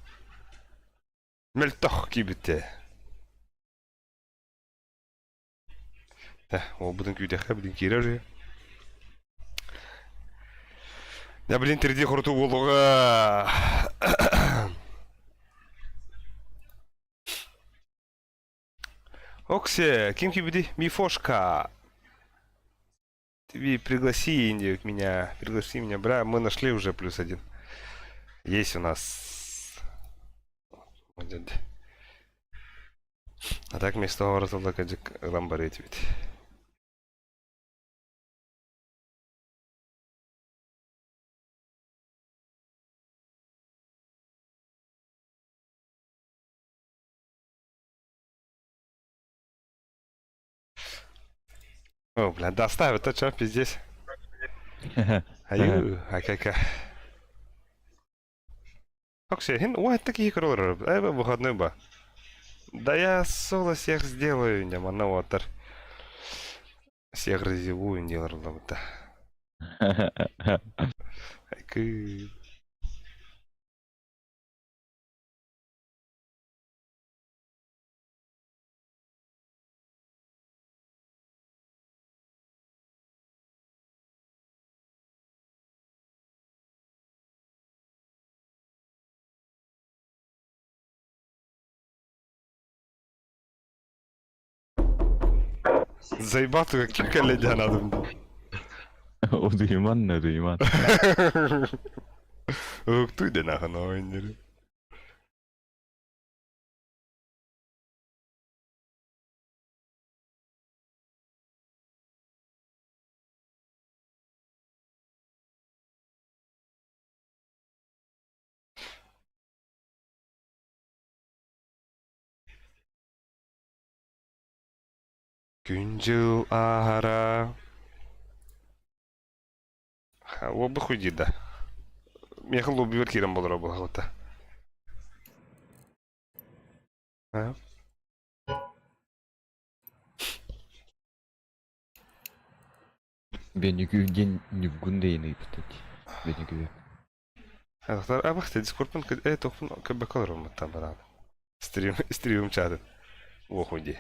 Мөлтөх киирбитэ. Уолбутун күүтэххэ билин киирэр үһү. Я блин 3D хорутуу буолуоҕа. Оксе, ким киирбитий? Мифошка. Ты пригласи меня, пригласи меня, бра, мы нашли уже плюс один. Есть у нас. А так вместо говорила ылан барыт ведь. О, бля, доставят, а чё, пиздец. Аю, а кака. Оксе, хин, ой, такие кроллеры, ай, выходной ба. Да я соло всех сделаю, не манаватор. Всех разъебу, не лабыта. Айкы. Заебал ты, ким кэллэ надо.
Удуйман, удуйман.
Уктуй да нахуй ойнер. Күн-дьыл ааһара. Уолбу хуйдиир да. Миэхэ лоббибар киирэн буолара буолаҕыта. А?
Бенекү диэн Ньургун диэн ыйыппыт дии. Бенекү.
Ахтар абахты дискордпун э тохпун көбөкө олороммуттан бараан. Стрим стримим чатын. Уохуй дии.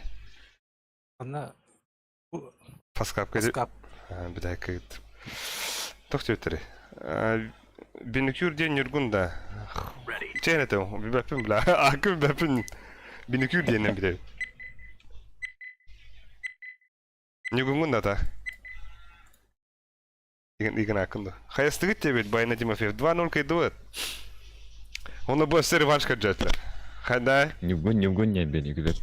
Ана
Фаскапка
Фаскап.
Бүтэһиккэ Туох диэбиттэрий? Бинүкүүр диэн Ньургун да. Чээн этэ, билбэппин бля. Аакы билбэппин. Бинүкүүр диэннэн билэбин. Ньургуҥҥун да та. Игин ааккын да. Хайастыгыт диэбит Байна Тимофеев. 2-0 кыйдыбыт. Оны бу өссө реванш көрдөөтүлэр. Хайдай?
Ньургун, Ньургун диэн бинүкүлэр.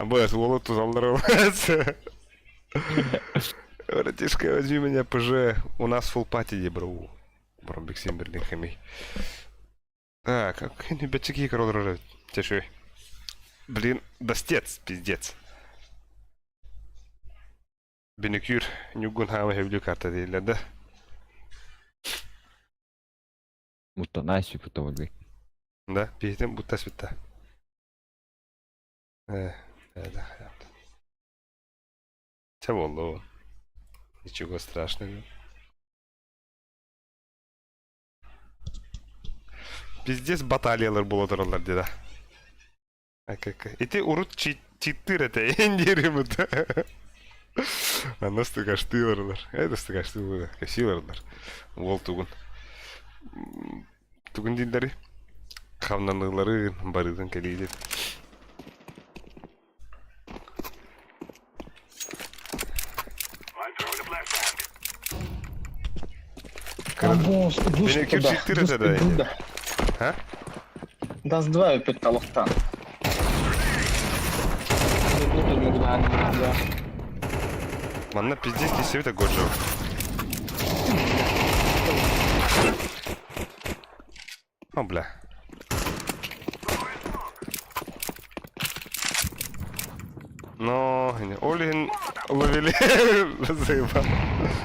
Бу уолу тузаллар Братишка, возьми меня ПЖ. У нас фулл пати бро. Бромбик Симберлин хэмий. Так, как не бечеки король Теши. Блин, достец, пиздец. Бинекюр, Нюгун хама хевлю карта дииллэр да.
Мутта найс путта болбей.
Да, пиһитин буттас битта. Э, да, Чэ буолла Ничего страшного. Пиздец баталиялар буола тураллар дии да. Ити урут читтыр этэ диэримит. Анна стыгаштыылар. Это стыгаштыылар, кэсиилар. Уол тугун. Тугун дииллэри? Хамнаныылары барытын кэлиилэр. Бенекир читтыр этэ да. А?
Даст 2 опять талахтан.
Манна пиздец кисебит Годжо. О, бля. Но, ол иһин ловили заебал.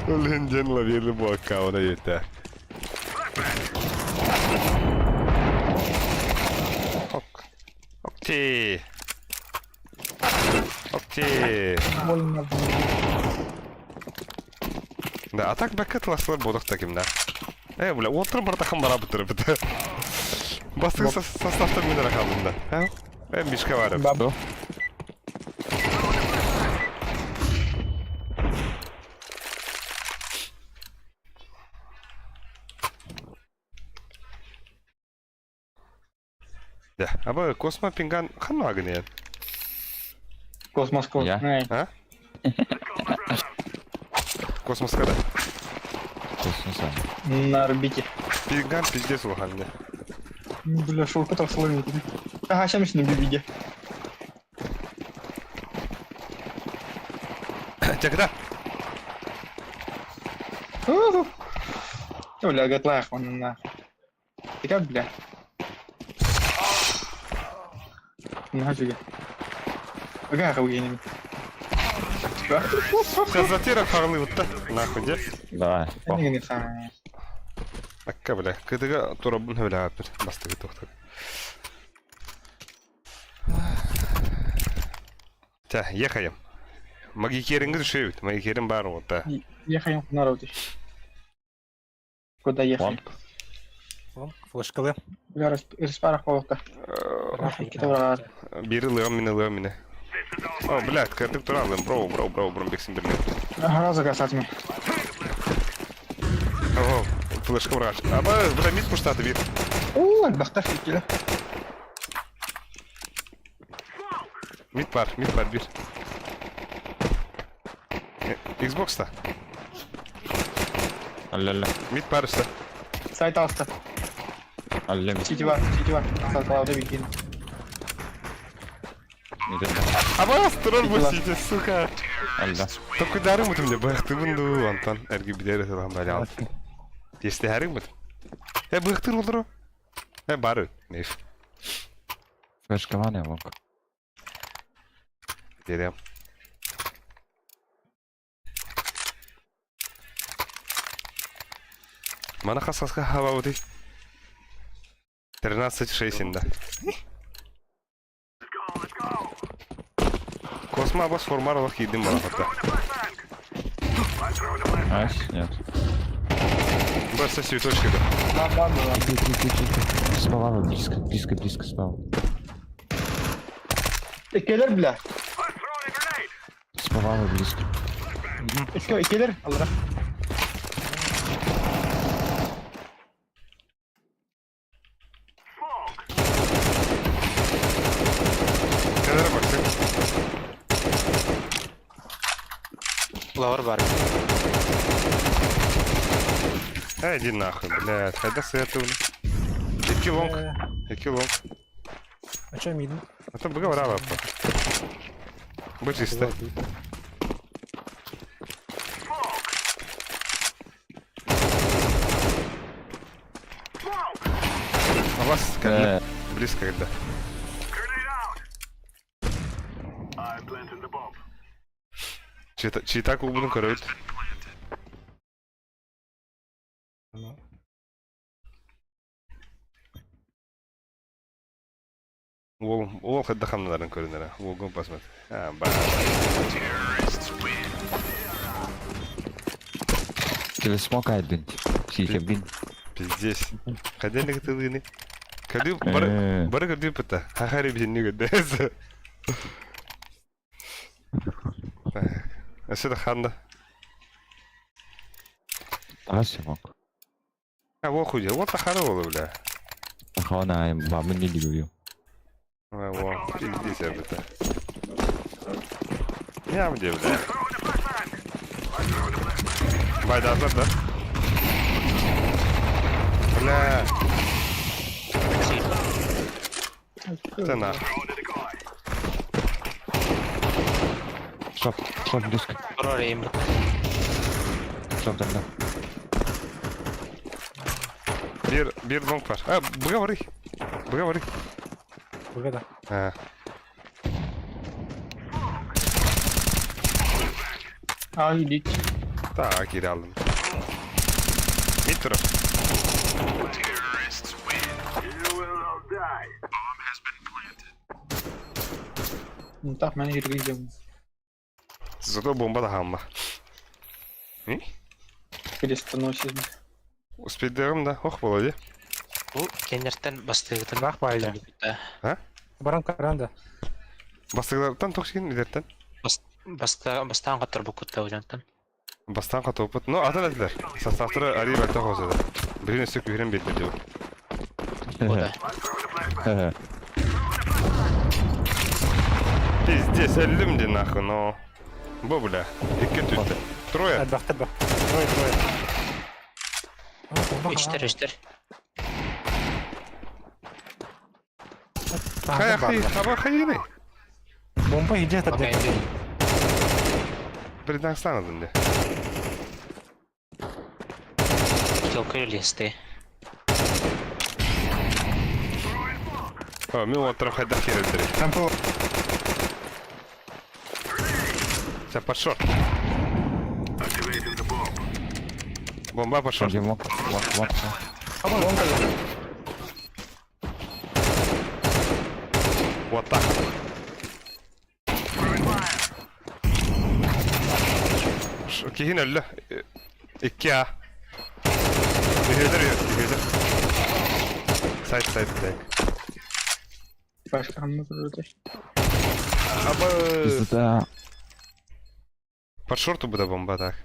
Ол иһин диэн ловили буокка она ете. Ок. Окти. Окти. Да, а так бэккэ тыласлар бодох таким да. Э, бля, уоттар бартахан барабыттыр бит. Бастыгы составта мен рахабын да. Э, мишка бар.
Баб.
Да, аба космо пинган ханна агнен.
Космос
Я?
А? Космос когда?
Космоса.
На орбите.
Пинган пиздец улахан
Бля, шелка так словит. Ага, сейчас на бибиде.
Когда?
Бля, гатлах, он на. Ты как, бля? Нафига. Ага, хуйня.
Сейчас харлы вот так. Нахуй, де?
Давай.
Акка, бля. Кытыга турабын бля, бастыгы тохтар. Та, ехаем. Магикеріңіз үшеуіт, магикерім бар вот, да.
Ехаем в народ. Куда ехаем?
Флешкалы.
Бля, респара холота.
Бири лыгам мине, лыгам мине. О, блядь, кырдык туралым, бро, бро, бро, бро, бексин бирли.
Ага, загасать мне.
О, флешка враж. Аба, бля, мид пуштаты бир.
О, бахтар фикеле.
Мид бар, мид бар бир. Xbox'та.
Алла-ля.
Мид бар üstte.
Сайт алста.
Алла.
Сити бар, сити бар. Сайт алда бикин.
Аба, турар бу сити, сука.
Алла.
Токударым бутум де быхтыбын ду, Антон. Эрги бидер салам бали алды. Есте харың бут. Э, быхтыр олдыру. Э, бары. Неф.
Флешкалане лонг.
Дерем. Мана хасаска хава вот 13-6 да. Космо абас формарлах едим бара
Найс, нет.
Просто цветочки да.
Да, да, да.
Справа, близко, близко, близко справа.
Келер, бля.
Справа, близко.
Икки иккилер аллара.
Kenara bak sen.
Lower бар.
Эй, иди нахуй, блядь. Хайда свету. Икки long. Икки long.
А чё миден?
А то быга браво. Будь чисто. А вас когда? Близко когда? Чита клубunu көрөбүт. Уол, уол хайдах хамналарын көрүнэрэ. Уолгун басмат. А, ба.
Тебе смог айдын. Сихебин.
Пиздец. Хайдах тылыны. Кады бары бары көрдү пыта. Хахари бизин нүгөдө. Өссө да ханда.
Таас смог.
А, во хуй, вот тахары болу, бля.
Хана бабын не дигү.
А, во, пиздец, я быта. Я где, бля. Байдазар, да? Бля. Это нахуй.
Стоп, стоп, близко.
Роль
Стоп, тогда.
Бир, бир long бар. А, быга барый. Быга барый.
Быга да.
А.
А, идите.
Так, кире алдым. Мид турар.
Ну так, мен жүргіземін.
Зато бомба да хамма. Не?
Крестоносец.
Успейдерім да. Ох, Володя.
Бу кеннертен бастыгытын
Бах байлы.
А?
Баран каранда.
Бастыгылартан токсин илертен.
Баста бастан каттар бу кутта ойлантан.
Бастан катопыт. Но атын әтілер. Составтары ари бәлті қосады. Бірін өсік үйрен белді деп. Пиздец, әлім де нахуй, но... Бо, бля. Екі түтті. Трое.
Әдбақ, әдбақ. Трое, трое.
Үчтер, үчтер.
Хай, хай, хаба хайыны.
Бомба идет от
Бірден станадын де.
Килкы листы.
О, мен отырып хайдақ керелдір.
Там по...
Сен под шорт. Бомба под шорт.
Один лок, лок, лок.
Вот так. Кихин өллө. Икки А. Үһүдер, үһүдер. Сайт, сайт, так.
Башка хаммы көрді.
Абы.
Пизда.
Под шорту буде бомба, так.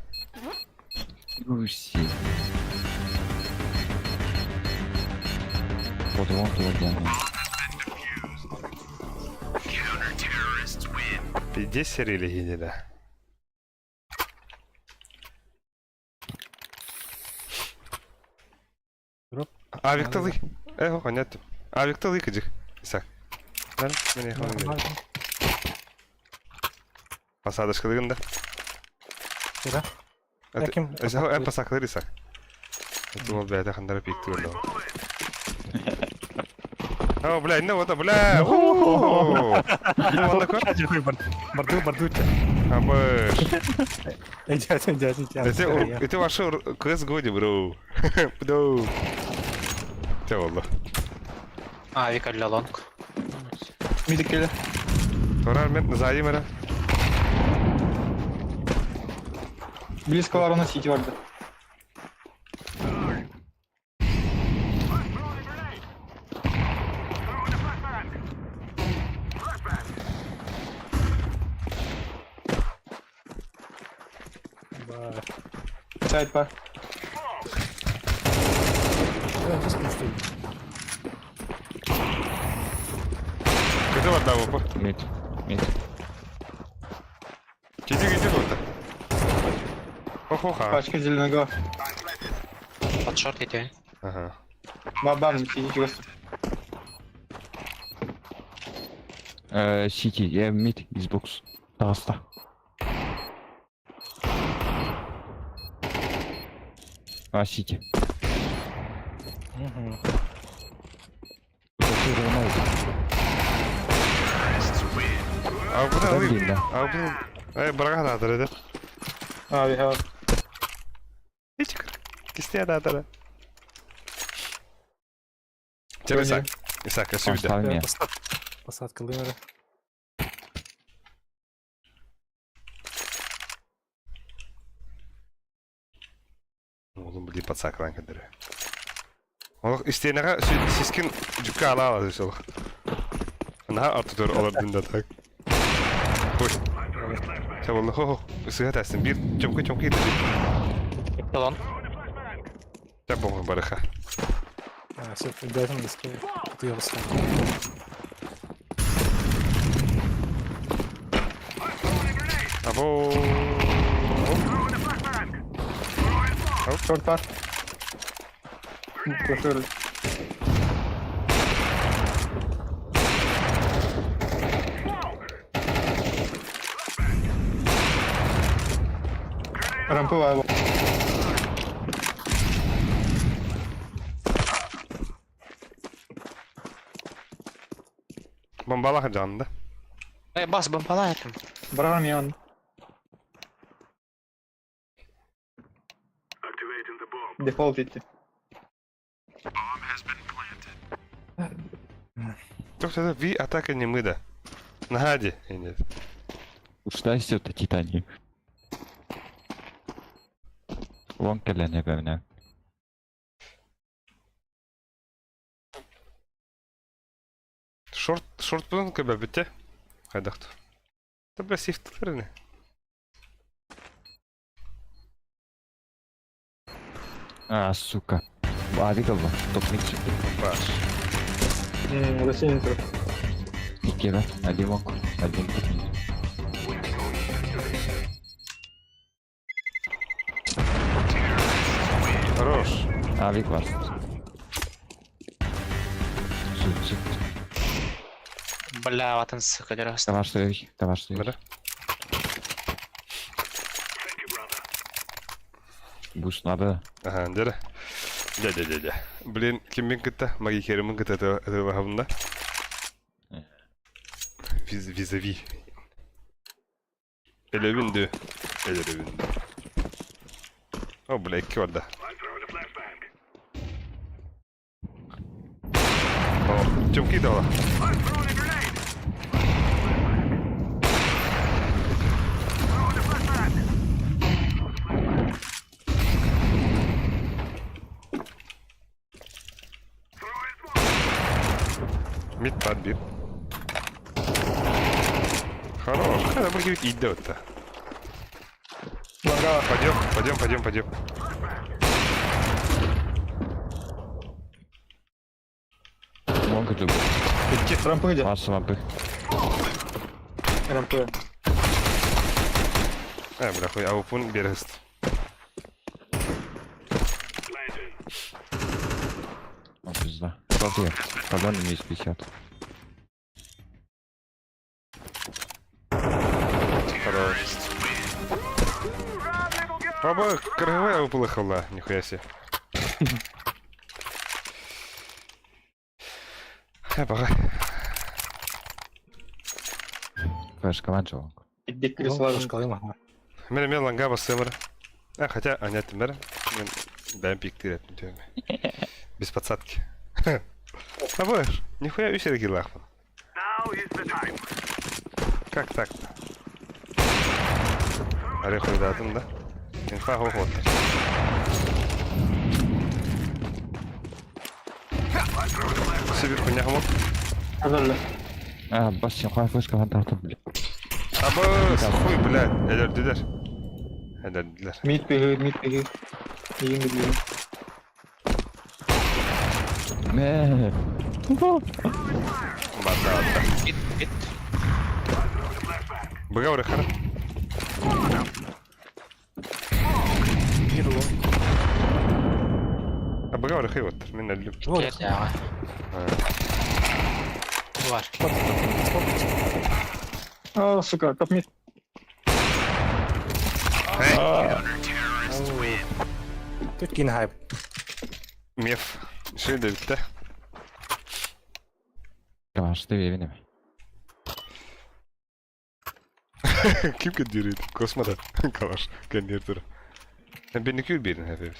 Руси. Вот вон туда
Пиздец серили да. А, Виктор Эх, понятно. А, Виктор Лы, Исаак. Нар, мне хватит. Посадочка дыгында.
Да. Ким?
Это посаклыр Исаак. Это ол бля, хандар пикти ол. О, бля, ну вот, бля. Ну, он такой.
Барду, барду.
Абыш.
Идет, идет, идет.
Это это ваше КС годи, бро. Бро. Те oldu.
А, Вика для лонг.
Мидекеле.
Торар мен заим эре.
Близко ворона сити варда. Сайт бар.
Кыты барда бу.
Мид. Мид.
Киди киди барда. Хо-хо-ха.
Пачка зеленого.
Под шорт идти.
Ага.
Бабам, сиди чугас.
Сити. Я мид Xbox. Таҕыста. А, Сити.
А бу да
Куда да?
А бу. Э, барага да атыр эдер.
А, we have.
Hiç Кисте да атыр. Тебе Исаак. Исаак, өсүбүдэ.
Поставь меня.
Посадка лымера.
Oğlum bu подсакран кадыры. Олох истенеге сискин жүккө ала алат олох. Наха артутор олар дында так. Хош. Чабылы хо хо. Сыга тастын бир чөмкө чөмкө ити.
Талон.
Чап болгон барыха.
А, все, обязательно доске. Ты его
Або.
Шорт бар. Koşuyoruz. Rampa var.
Бомбалаха жанында.
Эй, бас, бомбалай там.
Барам yan. Default etti.
Токтото ви атака не мыда. Нагади. Нет.
Ушла это Титани. Вон кэлэн эбэвнэ.
Шорт шорт бұдан көбі бітте. Қайдақты. Та бля сейфтілер не.
А, сука. Авик алла. Топ мид.
Баш.
Россия intro.
Икки Один лонг. Один топ мид.
Хорош.
Авик вас. Суть, суть.
Бля, ватан, сука, дерас.
Давай, что я, давай, что я.
Бля.
Буш надо.
Ага, дere. Дя, дя, дя, дя. Блин, киммен кытта? Маги керимин кытта это вахабында. Виз визави. Элевинди. Элевинди. О, бля, икки барда. О, чөмки дала. Мид под бит. Хорош. Когда будет идет-то?
Лонга.
Пойдем, пойдем, пойдем, пойдем.
Лонг джуг.
Rampa gidiyor.
Вас лампы.
Rampa.
А, бля, хуй, аупун берест.
О, пизда. Шорт я. Погоны минус 50.
Хорош. Баба, КРГВ выплыхала, нихуя себе. Э, бага.
Флешка ванча лонг.
Идdik birisi var.
Шкалыма.
Мен мен ланга басымыр. А, хотя, а нет, мэр. Мен бәм пиктир Без подсадки. А будешь? Нихуя үсер килахман. Как так-то? Ореху дадым, да? Инфа хохот. Себе хуйня хомок.
Hazırlı.
А, бас сен хуй флешка ван тартып, бля.
Абы, хуй, блядь, элер дедер. Эдэрдилэр.
Mid быһыы, mid быһыы. Миигин билиим.
Мэ.
Барда, барда.
Бит, бит.
Быга барыхар.
Бир long.
А быга барыхай оттар. Мен өллүм.
Вот.
Киэр даҕа. Бар.
А, сука, топ mid.
Тут кин хайп.
Меф. Шөйдө битте.
Калашты беребин эме.
Ким кендирит? Космода. Калаш. Кендир тур. Бенекүр бирин хепибиз.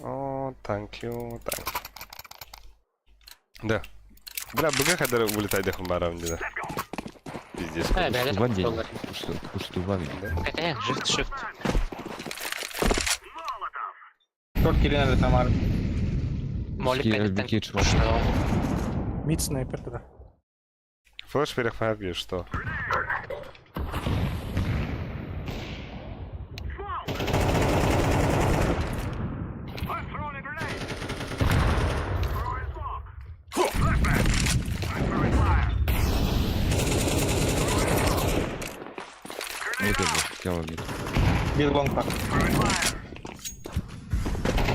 О, thank you, thank you. Да. Бля, быга кадar улетай барам деди. Пиздец.
Э, бәле.
Куштуба день.
Доллар.
Куштуба видно.
Кэтэн, shift, shift.
Short кирен әлі Тамара.
Молик
Киэр
кэтэттэн.
бикет шот.
Что?
Мид снайпер тогда.
Флеш перехват что?
Это же хотела мид.
Bir long var.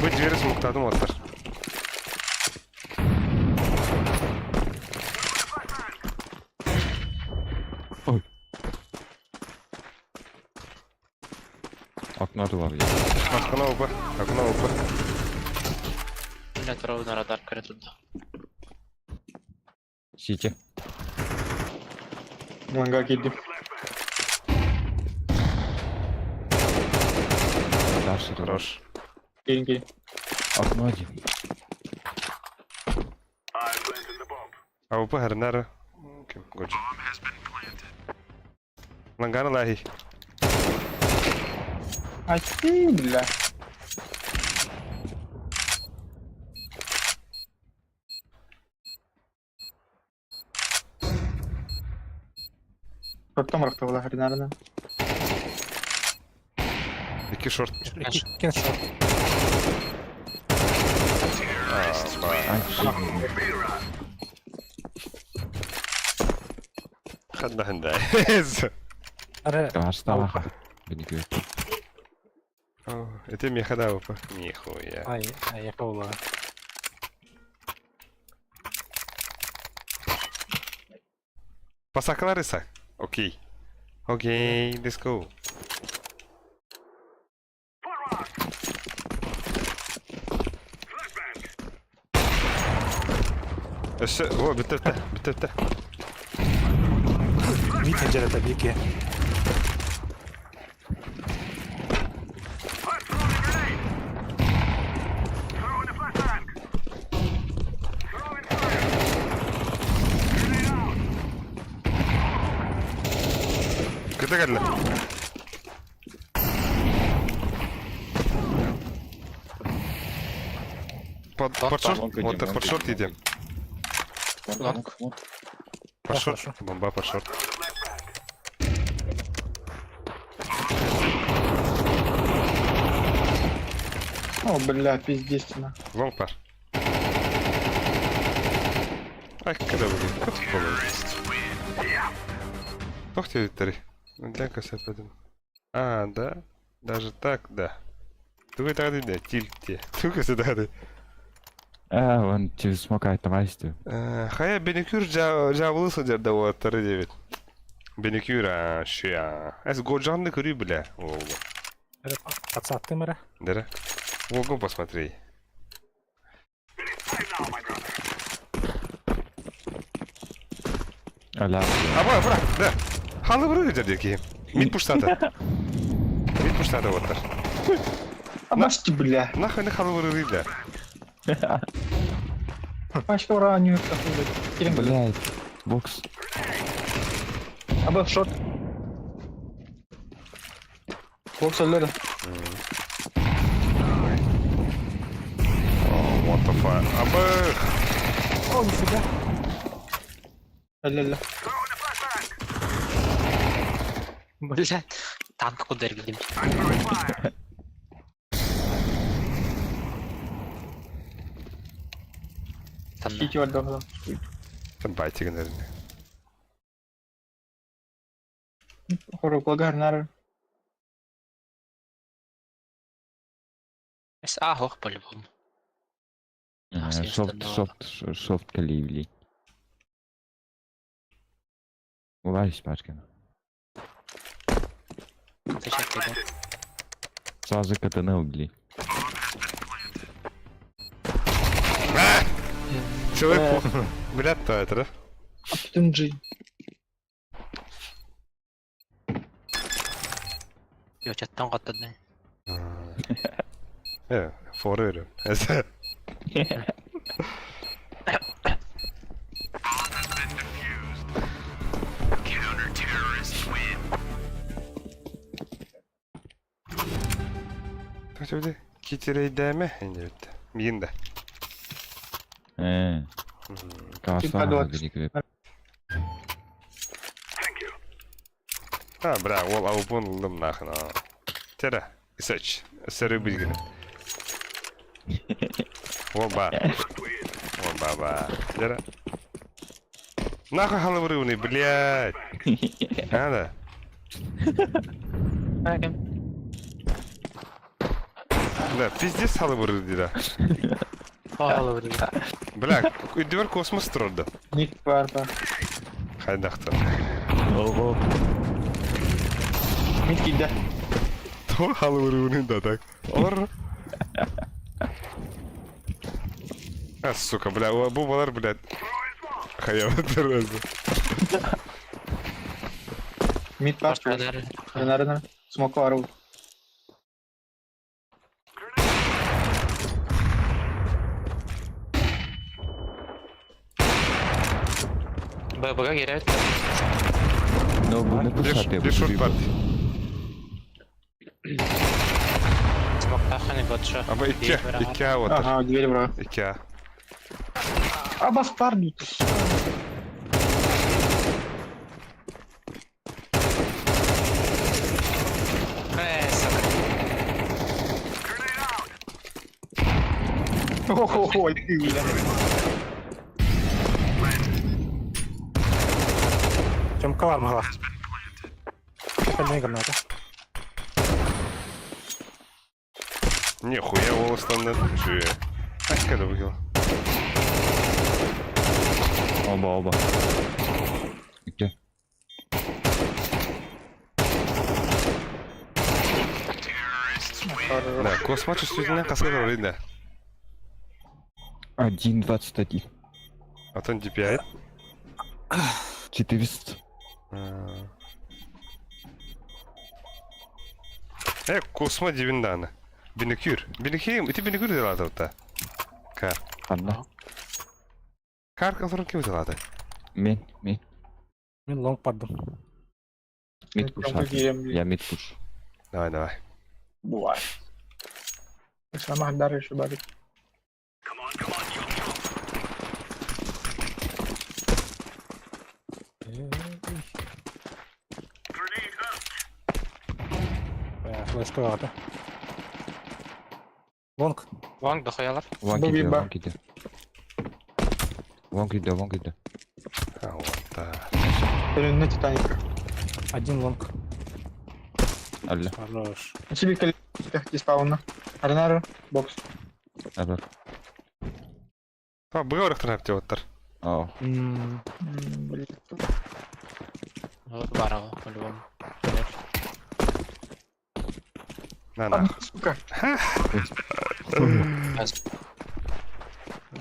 Бу двери смоктадым оттар.
Ой. Окно var ya.
Окно опа, окно опа.
Бля, ровно радар көрө турда.
Сити.
Лонга кирдим.
Дальше хорош.
Хорош.
Келин келин.
Окно один.
АВП хернер. Ким гоч. Лангана лахи.
Ай, ты, бля. Шорттан барахта була хренарына.
Ики шорт.
Кин шорт.
Ай, ши.
Ханда ханда.
Аре.
Калашта. Беникүр.
Это меха да АВП. Нихуя.
Ай, ай, я каула.
Пасаклар иса. Окей. Окей, let's go. Өссө, о, бүтті, бүтті, бүтті.
Мид хенджер бики.
Кыта кәлі. Под, под шорт, вот так под шорт идем.
Лонг.
Под шорт, бомба под шорт.
О, бля, пиздец. на.
Лонг пар. Ай, когда будет? Кот Ох ты, Виталий. Для подумал. А, да? Даже так, да. Тугай тады, да, тильте. Тугай сюда.
А, он через смок айтамайсты.
Хая беникюр жабылы сылдьар да уолаттары диэбит. Беникюр а, шуя. Эс годжанны көрүй бля, уолу.
Подсаттым эре.
Дere. Уолгун посмотри.
Аля.
Аба, бра, да. Халы бұры дер дерки. Мид пуштады. Мид пуштады оттар.
Абашты, бля.
Нахуй не халы бұры бля.
Пачка ура, не Келин, бля.
Блядь. Бокс.
Аба, шорт. Бокс өллөрө.
О, What the fuck. Аба.
О, нифига.
Өллө.
Блядь, танк куда эргилим. Танна.
Кити бар да.
Байтигин эрин.
Хоруклагар нар.
С А хох по-любому.
Софт, софт, софт каливли. Улайс пачкана. Сразу катана убили.
Человек, блядь, то это, да?
Аптын G.
Йочаттан каттадын.
Фора veriyorum. Şimdi kitireyдeme инде. Миин да.
Каасан великолепно.
А, бра, ол аубун ылдым нахын. Тера, исач, сыры билгин. Оба. Оба, ба. Тера. Нахуй халаврывный, блядь. Надо. Да, пиздец халаврывный, да.
Халаврывный.
Бля, үдүбер космос турду.
Ник бар ба.
Хайдахта.
Ого.
Мид киде.
То халаврывный да так. Олар. А, сука, бля, бу балар, блядь. Хаябы
Мид бар. Нарына. Смок бар ул.
ББГ керет.
Ну, бу не пушати.
Бешурт парти.
Смок таханы батша.
Аба икки, икки а вот.
Ага, дверь бра.
Икки а.
А бастард. Охо-хо, ты, бля.
Тёмка бар мала. Кәлмәй граната.
Нихуя волос там на Жи. Ай, когда выиграл.
Оба, оба. Где?
Да, космо чувствительно каскадер да.
1.21.
А то DPI.
400.
Космо дивинданы. Биникюр. Биникюр, ити биникюр делады ота. Кар.
Анна.
Кар калдырын ким делады?
Мен, мен.
Мен лонг бардым.
Мид пуш. Я мид пуш.
Давай, давай.
Бувай. Сама даришь, барик.
Флешка ата. Лонг.
Лонг дохуялар.
Лонг иде, лонг иде. Лонг иде, лонг иде.
А, вот так.
На Титаник.
Один лонг.
Алло.
Хорош.
Тебе коллеги спауна. Арнара, бокс.
Алло.
А, быга орықтан әпте оттар.
Ау.
Блин.
Бар по-любому.
На, на.
Сука.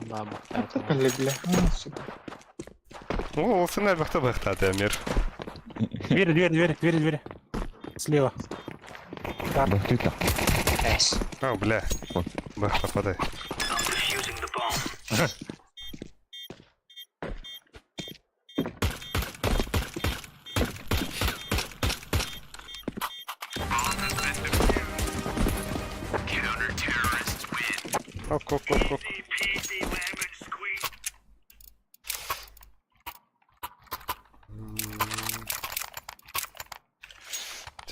Баба.
Бля, бля. Сука.
О, ол сен әлбәқті бұқтады, Амир.
Двери, двери, двери, двери, двери. Слева.
Бахты-то.
А, бля. Бах, попадай. Ок, ок, ок, ок.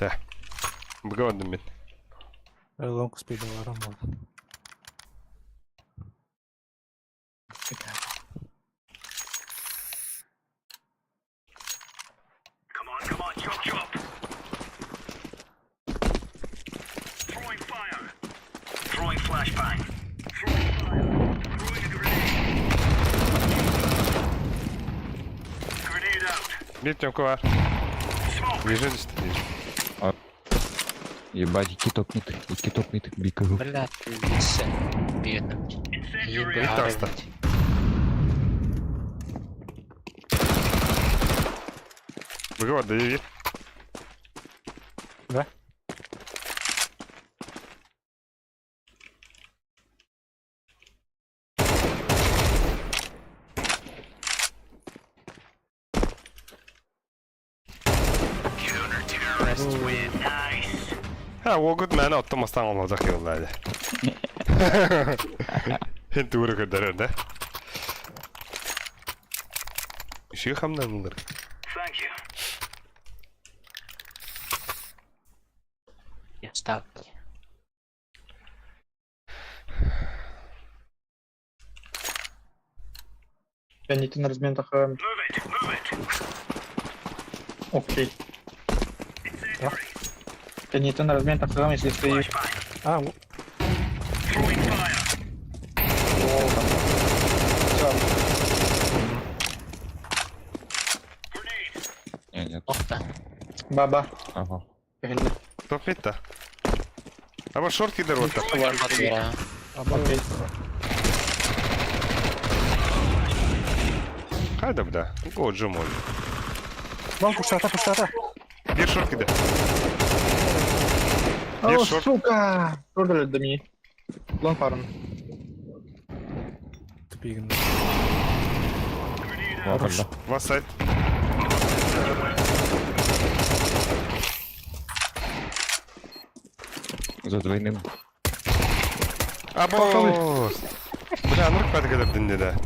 Чэ. Быга бардым мин.
Long speed барам ол.
Come on, come on, chop chop. Throwing fire. Throwing flashbang. Throwing fire. Throwing a grenade. Grenade out.
Bir тёмка бар.
Smoke.
Ниже түсті, ниже.
Ебать, iki top mid, iki top mid, bir kızıl.
Блядь, пиздец. Бедный.
Incendiary
Bir
out.
таста. Быга барды, bir.
Да?
Nice.
Ha, Wogut məni atlamasdan olacaq yollarda. Hint uğru göndərir də. Işığı hamdanılır.
Thank you.
Я ставки.
Кэннитин размен тахам.
Move it. Move it.
Окей.
Incendiary.
Кэннитин размен тахам, если стоишь.
Flashbang.
А,
Throwing fire.
Все.
Grenade.
Не, нет.
Охта.
Баба.
Ага.
Кэнни.
Top mid да. Ama short gider orta.
Бля.
Окей.
Hayda бля. Go jumol.
Long puштата, puштата.
Bir short gider. Bir
О,
short.
сука! Продали до ми. Лонг фарм.
Тупигин.
Вакарда.
One side.
За двойным.
Abo. Бля, нырк бәді келіп дінде да.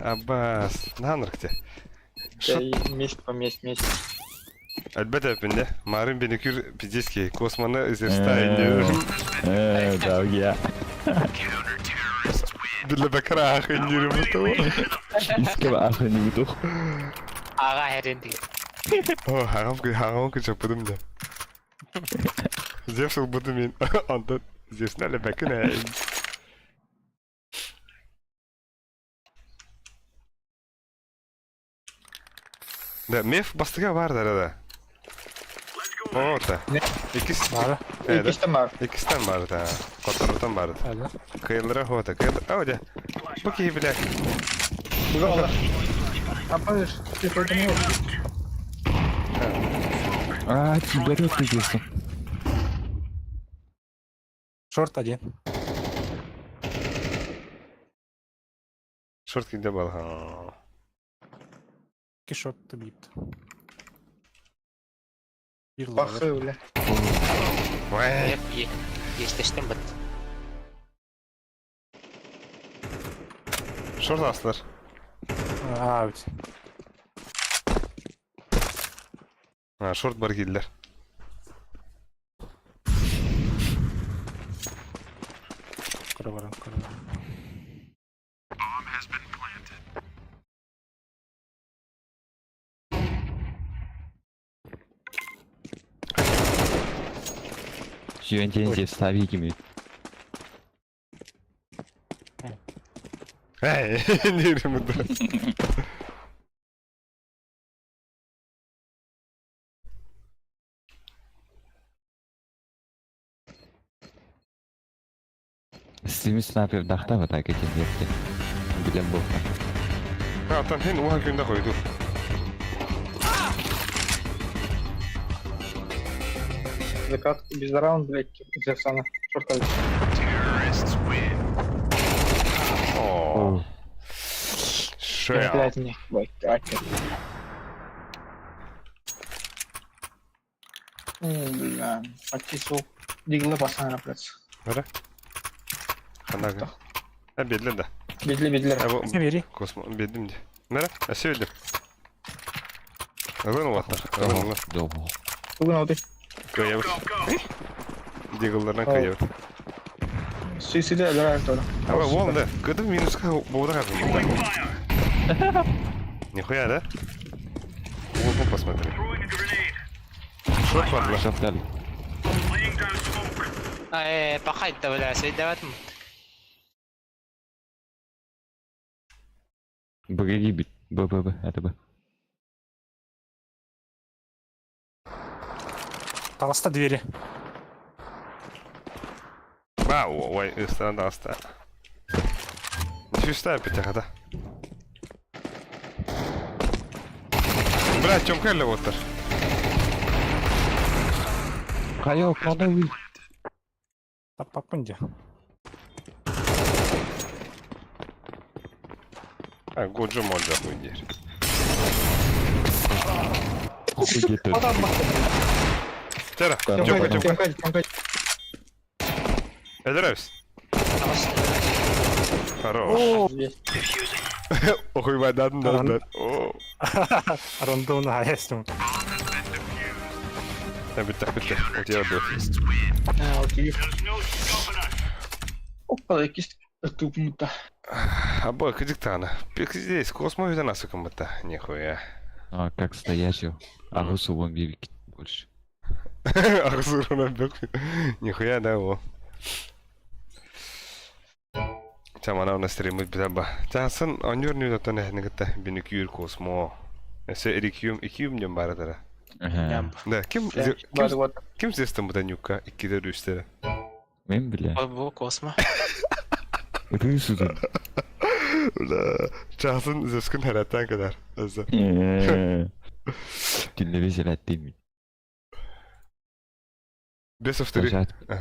Абас. На ныркте. Шот.
Месяц по месяц, месяц.
Әлбәт әпінде. Марын беникюр пиздецкий. Косманы изерста инде.
Да, я.
Білі бәкір ақ индерім бұты.
Иске ахы не бутух.
Ага, херенди.
О, хағам кү, хағам кү жапыдым да. Зевсыл бұды мен. Онда Зевсін әлі бәкін әй. Да, меф бастыга бар да, да. Орта. Икис.
Бары.
Икистен бар.
Икистен бар да. Которотон бар.
Әлі.
Кыйлыра хота, кыйлыр. Ау, да. Бу ки бля.
Апаш, ты протянул.
А, киберет пиздец.
Шорт один.
Шорт киде бал. Ха.
Iki шорт бипті. Bir lower.
Бахы, бля.
Вай.
Естественно, бит.
Шорт астылар.
А, ведь.
Ha, шорт бар киделер.
Кыра барам, кыра барам.
Сүйен здесь ставики
Эй, не ремонт.
Стрим снайпер дахта вот так эти нефти. Билем был.
Ha, там хин уха күндә койду.
Закатку без раунд, блядь, Зевсана. Шорта.
О. Шея.
Блядь, не. Блядь, Бля, почти Диглы басана, блядь.
Бара. Ханага. Ha, белден да.
Бедли, бедли.
Ha, bu
Сен бери.
космо белдим де. Мера, әсе белдим. Ылын уолаттар. Ылын, ылын.
Доҕо.
Бүгүн алды.
Кыайабыт. Дигалларынан кыайабыт.
Сисиде өлөр артора.
Аба, вон да. Кыдым минуска боуда капым. Нихуя, да? Вон, посмотри. Шот падла.
Шафтали.
Э, пахать да, бля, сейдават.
Б бит. Б, Б, Б, это Б.
Таҕыста двери.
Вау, ой, ыстан аста. Сюста пятяхата. Бля, Тёмка эле оттар.
Хайа, кладовый.
Таппаппын дии.
А, Годжо Моджо хуй диир.
Хуй где-то.
Тера, Тёмка, Тёмка.
Тёмка, Тёмка.
Эдеревс. Хорош. Охуй, да, да, да. О.
Рандомно хайастым.
Бүттэх, бүттэх. Вот я был.
Окей. Опа, кист тупмута.
Аба, кадиктана. Здесь, космо вида нас кому-то. Нихуя.
А, как стоячий. А гусу вон бибики больше.
Ахсурна бек. Нихуя, да, во. Чамана у нас стримит битаба. Часын анюр не датан эхнигата бинекюр космо. Эсе эрикюм икюм дем баратара.
Ага.
Да, ким ким ким зестен бу нюка иккиде үстере.
Мен бля.
Бу космо.
Рысудан.
Бля, часын зескин хараттан кадар. Өзі.
Түннере желаттеймин.
Бесов 3. Ага.